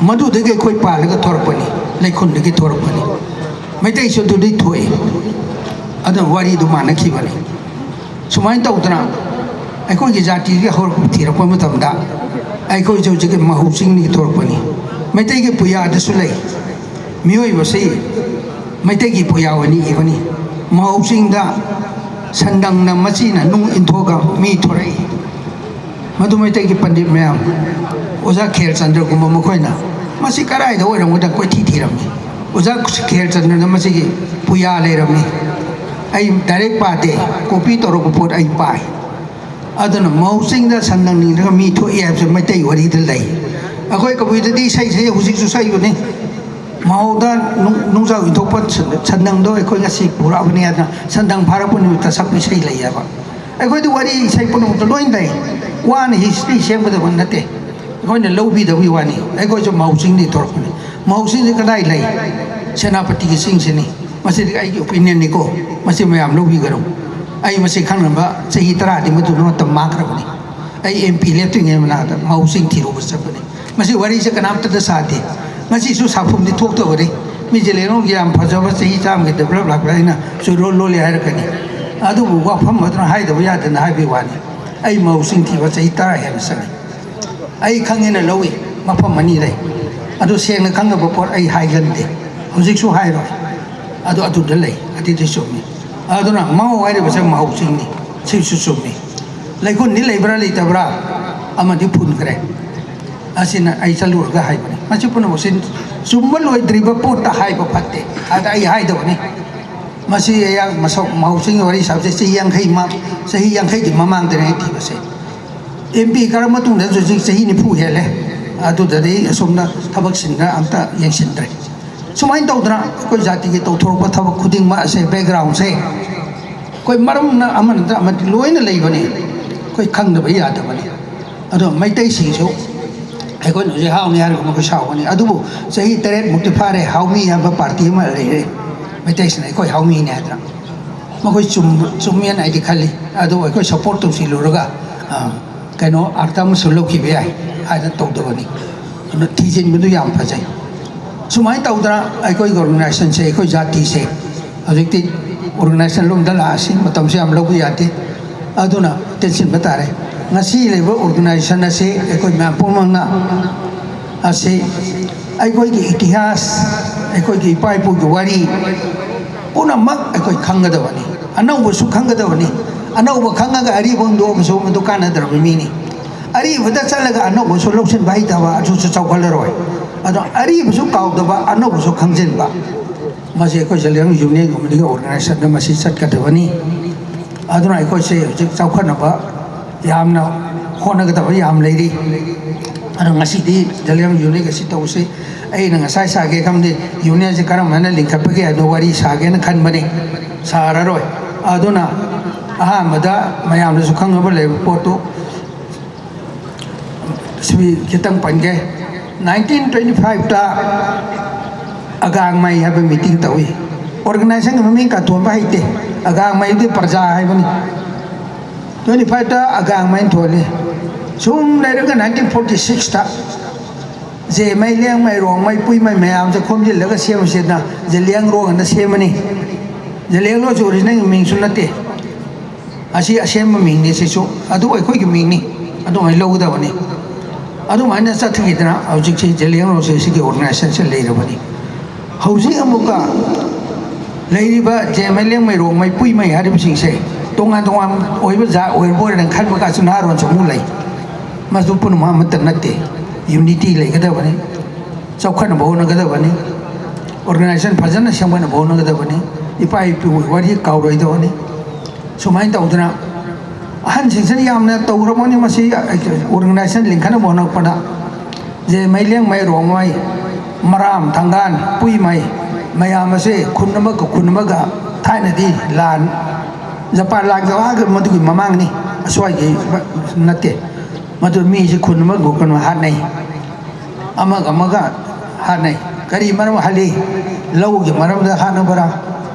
ꯃꯗꯨꯗꯒꯤ ꯑꯩꯈꯣꯏ ꯄꯥꯜꯂꯒ ꯊꯣꯔꯛꯄꯅꯤ, ꯂꯩꯈꯨꯜꯗꯒꯤ ꯊꯣꯔꯛꯄꯅꯤ꯫ ꯃꯩꯇꯩꯁꯨ ꯑꯗꯨꯗꯩ ꯊꯣꯛꯏ꯫ ꯑꯗꯨꯅ ꯋꯥꯔꯤꯗꯨ ꯃꯥꯟꯅꯈꯤꯕꯅꯤ꯫ ꯁꯨꯃꯥꯏꯅ ꯇꯧꯗꯅ ꯑꯩꯈꯣꯏꯒꯤ ꯖꯥꯇꯤꯒꯤ ꯍꯧꯔꯛꯐꯝ ꯊꯤꯔꯛꯄ ꯃꯇꯝꯗ ꯑꯩꯈꯣꯏꯁꯦ ꯍꯧꯖꯤꯛꯀꯤ ꯃꯍꯧ ꯆꯤꯡꯗꯒꯤ ꯊꯣꯔꯛꯄꯅꯤ꯫ ꯃꯩꯇꯩꯒꯤ ꯄꯨꯌꯥꯗꯁꯨ ꯂꯩ꯫ ꯃꯤꯑꯣꯏꯕꯁꯤ ꯃꯩꯇꯩꯒꯤ ꯄꯨꯌꯥ ꯑꯣꯏꯅ ꯏꯕꯅꯤ꯫ ꯃꯍꯧ ꯆꯤꯡꯗ ꯁꯟꯗꯪꯅ ꯃꯆꯤꯅ ꯅꯨꯡ ꯏꯟꯊꯣꯛꯑꯒ ꯃꯤ ꯊꯣꯔꯛꯏ꯫ ꯃꯗꯨ ꯃꯩꯇꯩꯒꯤ ꯄꯟꯗꯤꯠ ꯃꯌꯥꯝ, ꯑꯣꯖꯥ ꯈꯦꯜꯆꯟꯗ꯭ꯔꯒꯨꯝꯕ ꯃꯈꯣꯏꯅ ꯃꯁꯤ ꯀꯗꯥꯏꯗ ꯑꯣꯏꯔꯝꯒꯗ꯭ꯔꯥ ꯀꯣꯏꯊꯤ ꯊꯤꯔꯝꯃꯤ꯫ ꯑꯣꯖꯥ ꯈꯦꯜꯆꯟꯗ꯭ꯔꯅ ꯃꯁꯤꯒꯤ ꯄꯨꯌꯥ ꯂꯩꯔꯝꯃꯤ꯫ ꯑꯩ ꯗꯥꯏꯔꯦꯛ ꯄꯥꯗꯦ, ꯀꯣꯄꯤ ꯇꯧꯔꯛꯄ ꯄꯣꯠ ꯑꯩ ꯄꯥꯏ꯫ ꯑꯗꯨꯅ ꯃꯧ ꯆꯤꯡꯗ ꯁꯟ ꯅꯪꯅꯤꯡꯗ꯭ꯔꯒ ꯃꯤ ꯊꯣꯛꯏ ꯍꯥꯏꯕꯁꯦ ꯃꯩꯇꯩ ꯋꯥꯔꯤꯗ ꯂꯩ꯫ ꯑꯩꯈꯣꯏ ꯀꯕꯨꯏꯗꯗꯤ ꯏꯁꯩ ꯁꯛꯏ, ꯍꯧꯖꯤꯛꯁꯨ ꯁꯛꯏꯕꯅꯤ꯫ ꯃꯧꯗ ꯅꯨꯡ-, ꯅꯨꯡꯖꯥꯎ ꯏꯟꯊꯣꯛꯄ ꯁꯟ-, ꯁꯟꯗꯪꯗꯣ ꯑꯩꯈꯣꯏ ꯉꯁꯤ ꯄꯨꯔꯛꯑꯕꯅꯤ ꯍꯥꯏꯗꯅ ꯁꯟꯗꯪ ꯐꯥꯔꯛꯄ ꯅꯨꯃꯤꯠꯇ ꯁꯛꯄ ꯏꯁꯩ ꯂꯩꯌꯦꯕ꯫ ꯑꯩꯈꯣꯏꯗꯤ ꯋꯥꯔꯤ ꯏꯁꯩ ꯄꯨꯝꯅꯃꯛꯇ ꯂꯣꯏ ꯂꯩ꯫ ꯋꯥꯅ ꯍꯤꯁꯇ꯭ꯔꯤ ꯁꯦꯝꯒꯗꯕ ꯅꯠꯇꯦ, ꯑꯩꯈꯣꯏꯅ ꯂꯧꯕꯤꯗꯕꯒꯤ ꯋꯥꯅꯤ꯫ ꯑꯩꯈꯣꯏꯁꯨ ꯃꯧꯁꯤꯡꯗꯤ ꯊꯣꯔꯛꯄꯅꯤ꯫ ꯃꯧꯁꯤꯡꯁꯤ ꯀꯗꯥꯏ ꯂꯩ? ꯁꯦꯅꯥꯄꯇꯤꯒꯤ ꯆꯤꯡꯁꯤꯅꯤ꯫ ꯃꯁꯤꯗꯤ ꯑꯩꯒꯤ ꯑꯣꯄꯤꯅꯤꯌꯟꯅꯤꯀꯣ, ꯃꯁꯤ ꯃꯌꯥꯝ ꯂꯧꯕꯤꯒꯅꯨ꯫ ꯑꯩ ꯃꯁꯤ ꯈꯪꯅꯕ ꯆꯍꯤ ꯇꯔꯥꯗꯤ ꯃꯗꯨꯅ ꯃꯇꯝ ꯃꯥꯡꯈ꯭ꯔꯕꯅꯤ꯫ ꯑꯩ ꯑꯦꯝ ꯄꯤ ꯂꯦꯞꯇ꯭ꯔꯤꯉꯩ ꯃꯅꯥꯛꯇ ꯃꯧꯁꯤꯡ ꯊꯤꯔꯨꯕ ꯆꯠꯄꯅꯤ꯫ ꯃꯁꯤ ꯋꯥꯔꯤꯁꯦ ꯀꯅꯥꯝꯇꯗ ꯁꯥꯗꯦ꯫ ꯉꯁꯤꯁꯨ ꯁꯥꯐꯨꯝꯗꯤ ꯊꯣꯛꯇꯕꯅꯤ꯫ ꯃꯤꯁꯦ ꯂꯩꯔꯣꯡꯒꯤ ꯌꯥꯝ ꯐꯖꯕ ꯆꯍꯤ ꯆꯥꯝꯃꯒꯤ ꯗꯦꯕꯂꯞ ꯂꯥꯛꯄ ꯑꯩꯅ ꯆꯨꯔꯣꯜ ꯂꯣꯜꯂꯤ ꯍꯥꯏꯔꯛꯀꯅꯤ꯫ ꯑꯗꯨꯕꯨ ꯋꯥꯐꯝ ꯑꯗꯨꯅ ꯍꯥꯏꯗꯕ ꯌꯥꯗꯅ ꯍꯥꯏꯕꯒꯤ ꯋꯥꯅꯤ꯫ ꯑꯩ ꯃꯧꯁꯤꯡ ꯊꯤꯕ ꯆꯍꯤ ꯇꯔꯥ ꯍꯦꯟꯅ ꯆꯪꯉꯤ꯫ ꯑꯩ ꯈꯪꯉꯦꯅ ꯂꯧꯏ꯫ ꯃꯐꯝ ꯑꯅꯤ ꯂꯩ꯫ ꯑꯗꯨ ꯁꯦꯡꯅ ꯈꯪꯗꯕ ꯄꯣꯠ ꯑꯩ ꯍꯥꯏꯒꯟꯗꯦ꯫ ꯍꯧꯖꯤꯛꯁꯨ ꯍꯥꯏꯔꯣꯏ꯫ ꯑꯗꯨ ꯑꯗꯨꯗ ꯂꯩ꯫ ꯑꯗꯨꯗꯤ ꯆꯨꯝꯃꯤ꯫ ꯑꯗꯨꯅ ꯃꯧ ꯍꯥꯏꯔꯤꯕꯁꯦ ꯃꯧꯁꯤꯡꯅꯤ꯫ ꯁꯤꯁꯨ ꯆꯨꯝꯃꯤ꯫ ꯂꯩꯈꯨꯟꯗꯤ ꯂꯩꯕ꯭ꯔꯥ ꯂꯩꯇꯕ꯭ꯔꯥ? ꯑꯃꯗꯤ ꯐꯨꯟꯈ꯭ꯔꯦ꯫ ꯑꯁꯤꯅ ꯑꯩ ꯆꯠꯂꯨꯔꯒ ꯍꯥꯏꯕꯅꯤ꯫ ꯃꯁꯤ ꯄꯨꯝꯅꯃꯛꯁꯤ ꯆꯨꯝꯕ ꯂꯣꯏꯗ꯭ꯔꯤꯕ ꯄꯣꯠꯇ ꯍꯥꯏꯕ ꯐꯠꯇꯦ꯫ ꯑꯗ ꯑꯩ ꯍꯥꯏꯗꯕꯅꯤ꯫ ꯃꯁꯤ ꯑꯩꯍꯥꯛ ꯃꯁꯛ ꯃꯧꯁꯤꯡꯒꯤ ꯋꯥꯔꯤ ꯁꯥꯕꯁꯦ ꯆꯍꯤ ꯌꯥꯡꯈꯩ ꯃ-, ꯆꯍꯤ ꯌꯥꯡꯈꯩꯒꯤ ꯃꯃꯥꯡꯗꯅꯦ ꯑꯩ ꯊꯤꯕꯁꯦ꯫ ꯑꯦꯝ ꯄꯤ ꯀꯥꯔ ꯃꯇꯨꯡꯗ ꯍꯧꯖꯤꯛ ꯆꯍꯤ ꯅꯤꯐꯨ ꯍꯦꯜꯂꯦ꯫ ꯑꯗꯨꯗꯗꯤ ꯑꯁꯣꯝꯗ ꯊꯕꯛ ꯁꯤꯟꯗ ꯑꯝꯇ ꯌꯦꯡꯁꯤꯟꯗ꯭ꯔꯦ꯫ ꯁꯨꯃꯥꯏꯅ ꯇꯧꯗꯅ ꯑꯩꯈꯣꯏ ꯖꯥꯇꯤꯒꯤ ꯇꯧꯊꯣꯔꯛꯄ ꯊꯕꯛ ꯈꯨꯗꯤꯡꯃꯛ ꯑꯁꯦ, ꯕꯦꯛꯒ꯭ꯔꯥꯎꯟꯁꯦ ꯑꯩꯈꯣꯏ ꯃꯔꯝꯅ ꯑꯃ ꯅꯠꯇ꯭ꯔ ꯑꯃꯗꯤ ꯂꯣꯏꯅ ꯂꯩꯕꯅꯤ꯫ ꯑꯩꯈꯣꯏ ꯈꯪꯗꯕ ꯌꯥꯗꯕꯅꯤ꯫ ꯑꯗꯣ ꯃꯩꯇꯩꯁꯤꯡꯁꯨ ꯑꯩꯈꯣꯏꯅ ꯍꯧꯖꯤꯛ ꯍꯥꯎꯅꯤ ꯍꯥꯏꯔꯒ ꯃꯈꯣꯏ ꯁꯥꯎꯒꯅꯤ꯫ ꯑꯗꯨꯕꯨ ꯆꯍꯤ ꯇꯔꯦꯠ ꯃꯨꯛꯇꯤ ꯐꯥꯔꯦ, ꯍꯥꯎꯃꯤ ꯍꯥꯏꯕ ꯄꯥꯔꯇꯤ ꯑꯃ ꯂꯩꯔꯦ꯫ ꯃꯩꯇꯩꯁꯤꯡꯅ ꯑꯩꯈꯣꯏ ꯍꯥꯎꯃꯤꯅꯦ ꯍꯥꯏꯗꯅ꯫ ꯃꯈꯣꯏ ꯆꯨꯝ-, ꯆꯨꯝꯃꯦꯅ ꯑꯩꯗꯤ ꯈꯜꯂꯤ꯫ ꯑꯗꯨꯕꯨ ꯑꯩꯈꯣꯏ ꯁꯄꯣꯔꯠ ꯇꯧꯁꯤꯜꯂꯨꯔꯒ, ꯑ, ꯀꯩꯅꯣ ꯑꯥꯔꯊ ꯑꯃꯁꯨ ꯂꯧꯈꯤꯕ ꯌꯥꯏ ꯍꯥꯏꯅ ꯇꯧꯗꯕꯅꯤ꯫ ꯑꯗꯨꯅ ꯊꯤꯖꯤꯟꯕꯗꯨ ꯌꯥꯝ ꯐꯖꯩ꯫ ꯁꯨꯃꯥꯏꯅ ꯇꯧꯗꯅ ꯑꯩꯈꯣꯏꯒꯤ ꯑꯣꯔꯒꯅꯥꯏꯖꯦꯁꯟꯁꯦ, ꯑꯩꯈꯣꯏ ꯖꯥꯇꯤꯁꯦ ꯍꯧꯖꯤꯛꯇꯤ ꯑꯣꯔꯒꯅꯥꯏꯖꯦꯁꯟ ꯂꯣꯝꯗ ꯂꯥꯛꯑꯁꯤ, ꯃꯇꯝꯁꯨ ꯌꯥꯝ ꯂꯧꯕ ꯌꯥꯗꯦ꯫ ꯑꯗꯨꯅ ꯇꯦꯟꯁꯤꯟꯕ ꯇꯥꯔꯦ꯫ ꯉꯁꯤ ꯂꯩꯕ ꯑꯣꯔꯒꯅꯥꯏꯖꯦꯁꯟ ꯑꯁꯤ ꯑꯩꯈꯣꯏ ꯃꯌꯥꯝ ꯄꯨꯝꯅꯃꯛꯅ ꯑꯁꯤ ꯑꯩꯈꯣꯏꯒꯤ ꯏꯇꯤꯍꯥꯁ, ꯑꯩꯈꯣꯏꯒꯤ ꯏꯄꯥ ꯏꯄꯨꯒꯤ ꯋꯥꯔꯤ ꯄꯨꯝꯅꯃꯛ ꯑꯩꯈꯣꯏ ꯈꯪꯒꯗꯕꯅꯤ꯫ ꯑꯅꯧꯕꯁꯨ ꯈꯪꯒꯗꯕꯅꯤ꯫ ꯑꯅꯧꯕ ꯈꯪꯉꯒ ꯑꯔꯤꯕ ꯍꯨꯟꯗꯣꯛꯑꯕꯁꯨ ꯃꯗꯨ ꯀꯥꯟꯅꯗ꯭ꯔꯕ ꯃꯤꯅꯤ꯫ ꯑꯔꯤꯕꯗ ꯆꯠꯂꯒ ꯑꯅꯧꯕꯁꯨ ꯂꯧꯁꯤꯟꯕ ꯍꯩꯇꯕ, ꯑꯗꯨꯁꯨ ꯆꯥꯎꯈꯠꯂꯔꯣꯏ꯫ ꯑꯗꯣ ꯑꯔꯤꯕꯁꯨ ꯀꯥꯎꯗꯕ, ꯑꯅꯧꯕꯁꯨ ꯈꯪꯖꯤꯟꯕ, ꯃꯁꯤ ꯑꯩꯈꯣꯏ ꯖꯂꯤꯌꯥꯡ ꯌꯨꯅꯤꯌꯟꯒꯨꯝꯕꯗꯒꯤ ꯑꯣꯔꯒꯅꯥꯏꯖꯦꯁꯟꯗ ꯃꯁꯤ ꯆꯠꯀꯗꯕꯅꯤ꯫ ꯑꯗꯨꯅ ꯑꯩꯈꯣꯏꯁꯦ ꯍꯧꯖꯤꯛ ꯆꯥꯎꯈꯠꯅꯕ ꯌꯥꯝꯅ ꯍꯣꯠꯅꯒꯗꯕ ꯌꯥꯝ ꯂꯩꯔꯤ꯫ ꯑꯗꯣ ꯉꯁꯤꯗꯤ ꯖꯂꯤꯌꯥꯡ ꯌꯨꯅꯤꯌꯟ ꯑꯁꯤ ꯇꯧꯁꯤ꯫ ꯑꯩꯅ ꯉꯁꯥꯏ ꯁꯥꯒꯦ ꯈꯟꯕꯗꯤ ꯌꯨꯅꯤꯌꯟꯁꯦ ꯀꯔꯝ ꯍꯥꯏꯅ ꯂꯤꯡꯈꯠꯄꯒꯦ ꯍꯥꯏꯕꯗꯣ ꯋꯥꯔꯤ ꯁꯥꯒꯦꯅ ꯈꯟꯕꯅꯤ, ꯁꯥꯔꯔꯣꯏ꯫ ꯑꯗꯨꯅ ꯑꯍꯥꯟꯕꯗ ꯃꯌꯥꯝꯅꯁꯨ ꯈꯪꯅꯕ ꯂꯩꯕ ꯄꯣꯠꯇꯨ, ꯁꯤ ꯈꯤꯇꯪ ꯄꯟꯒꯦ꯫ ꯅꯥꯏꯟꯇꯤꯟ ꯇ꯭ꯋꯦꯟꯇꯤ ꯐꯥꯏꯚꯇ ꯑꯒꯥꯡꯃꯩ ꯍꯥꯏꯕ ꯃꯤꯇꯤꯡ ꯇꯧꯏ꯫ ꯑꯣꯔꯒꯅꯥꯏꯖꯦꯁꯟꯒꯤ ꯃꯃꯤꯡ ꯀꯥꯊꯣꯟꯕ ꯍꯩꯇꯦ꯫ ꯑꯒꯥꯡꯃꯩꯗꯤ ꯄ꯭ꯔꯖꯥ ꯍꯥꯏꯕꯅꯤ꯫ ꯇ꯭ꯋꯦꯟꯇꯤ ꯐꯥꯏꯚꯇ ꯑꯒꯥꯡꯃꯩꯅ ꯊꯣꯜꯂꯤ꯫ ꯁꯨꯝ ꯂꯩꯔꯒ ꯅꯥꯏꯟꯇꯤꯟ ꯐꯣꯔꯇꯤ ꯁꯤꯛꯁꯇ ꯖꯦꯃꯩ, ꯂꯦꯡꯃꯩ, ꯔꯣꯡꯃꯩ, ꯄꯨꯏꯃꯩ ꯃꯌꯥꯝꯁꯦ ꯈꯣꯝꯖꯤꯜꯂꯒ ꯁꯦꯝꯕꯁꯤꯅ ꯖꯦꯂꯤꯌꯥꯡꯔꯣꯡ ꯑꯅ ꯁꯦꯝꯕꯅꯤ꯫ ꯖꯦꯂꯤꯌꯥꯡꯔꯣꯡꯁꯦ ꯑꯣꯔꯤꯖꯤꯅꯦꯜꯒꯤ ꯃꯤꯡꯁꯨ ꯅꯠꯇꯦ꯫ ꯑꯁꯤ ꯑꯁꯦꯡꯕ ꯃꯤꯡꯅꯤ ꯁꯤꯁꯨ꯫ ꯑꯗꯨ ꯑꯩꯈꯣꯏꯒꯤ ꯃꯤꯡꯅꯤ꯫ ꯑꯗꯨꯃꯥꯏꯅ ꯂꯧꯒꯗꯕꯅꯤ꯫ ꯑꯗꯨꯃꯥꯏꯅ ꯆꯠꯈꯤꯗꯅ ꯍꯧꯖꯤꯛꯁꯤ ꯖꯦꯂꯤꯌꯥꯡꯔꯣꯡꯁꯦ ꯁꯤꯒꯤ ꯑꯣꯔꯒꯅꯥꯏꯖꯦꯁꯟꯁꯦ ꯂꯩꯔꯕꯅꯤ꯫ ꯍꯧꯖꯤꯛ ꯑꯃꯨꯛꯀ ꯂꯩꯔꯤꯕ ꯖꯦꯃꯩ, ꯂꯦꯡꯃꯩ, ꯔꯣꯡꯃꯩ, ꯄꯨꯏꯃꯩ ꯍꯥꯏꯔꯤꯕꯁꯤꯡꯁꯦ ꯇꯣꯉꯥꯟ ꯇꯣꯉꯥꯟ ꯑꯣꯏꯕ ꯖꯥꯠ ꯑꯣꯏꯔꯕ ꯑꯣꯏꯔꯦꯅ ꯈꯟꯕ ꯀꯥꯁꯨ ꯅꯍꯥꯔꯣꯟꯁꯨ ꯑꯃꯨꯛ ꯂꯩ꯫ ꯃꯗꯨ ꯄꯨꯝꯅꯃꯛ ꯑꯃꯠꯇ ꯅꯠꯇꯦ꯫ ꯌꯨꯅꯤꯇꯤ ꯂꯩꯒꯗꯕꯅꯤ꯫ ꯆꯥꯎꯈꯠꯅꯕ ꯍꯣꯠꯅꯒꯗꯕꯅꯤ꯫ ꯑꯣꯔꯒꯅꯥꯏꯖꯦꯁꯟ ꯐꯖꯅ ꯁꯦꯝꯒꯠꯅꯕ ꯍꯣꯠꯅꯒꯗꯕꯅꯤ꯫ ꯏꯄꯥ ꯏꯄꯨꯒꯤ ꯋꯥꯔꯤ ꯀꯥꯎꯔꯣꯏꯗꯕꯅꯤ꯫ ꯁꯨꯃꯥꯏꯅ ꯇꯧꯗꯅ ꯑꯍꯟꯁꯤꯡꯁꯤꯅ ꯌꯥꯝꯅ ꯇꯧꯔꯕꯅꯤ꯫ ꯃꯁꯤ ꯑꯣꯔꯒꯅꯥꯏꯖꯦꯁꯟ ꯂꯤꯡꯈꯠꯅꯕ ꯍꯣꯠꯅꯔꯛꯄꯗ ꯖꯦꯃꯩ, ꯂꯦꯡꯃꯩ, ꯔꯣꯡꯃꯩ, ꯃꯔꯥꯝ, ꯊꯥꯡꯒꯥꯟ, ꯄꯨꯏꯃꯩ ꯃꯌꯥꯝ ꯑꯁꯦ ꯈꯨꯟ ꯑꯃꯒ ꯈꯨꯟ ꯑꯃꯒ ꯊꯥꯏꯅꯗꯤ ꯂꯥꯟ, ꯖꯄꯥꯟ ꯂꯥꯟꯒ ꯋꯥꯒ ꯃꯗꯨꯒꯤ ꯃꯃꯥꯡꯅꯤ, ꯑꯁ꯭ꯋꯥꯏꯒꯤ ꯅꯠꯇꯦ꯫ ꯃꯗꯨ ꯃꯤꯁꯦ ꯈꯨꯟ ꯑꯃꯒ ꯈꯨꯟ ꯑꯃ ꯍꯥꯠꯅꯩ, ꯑꯃꯒ ꯑꯃꯒ ꯍꯥꯠꯅꯩ꯫ ꯀꯔꯤ ꯃꯔꯝ ꯍꯥꯠꯂꯤ? ꯂꯧꯒꯤ ꯃꯔꯝꯗ ꯍꯥꯠꯅꯕ꯭ꯔꯥ?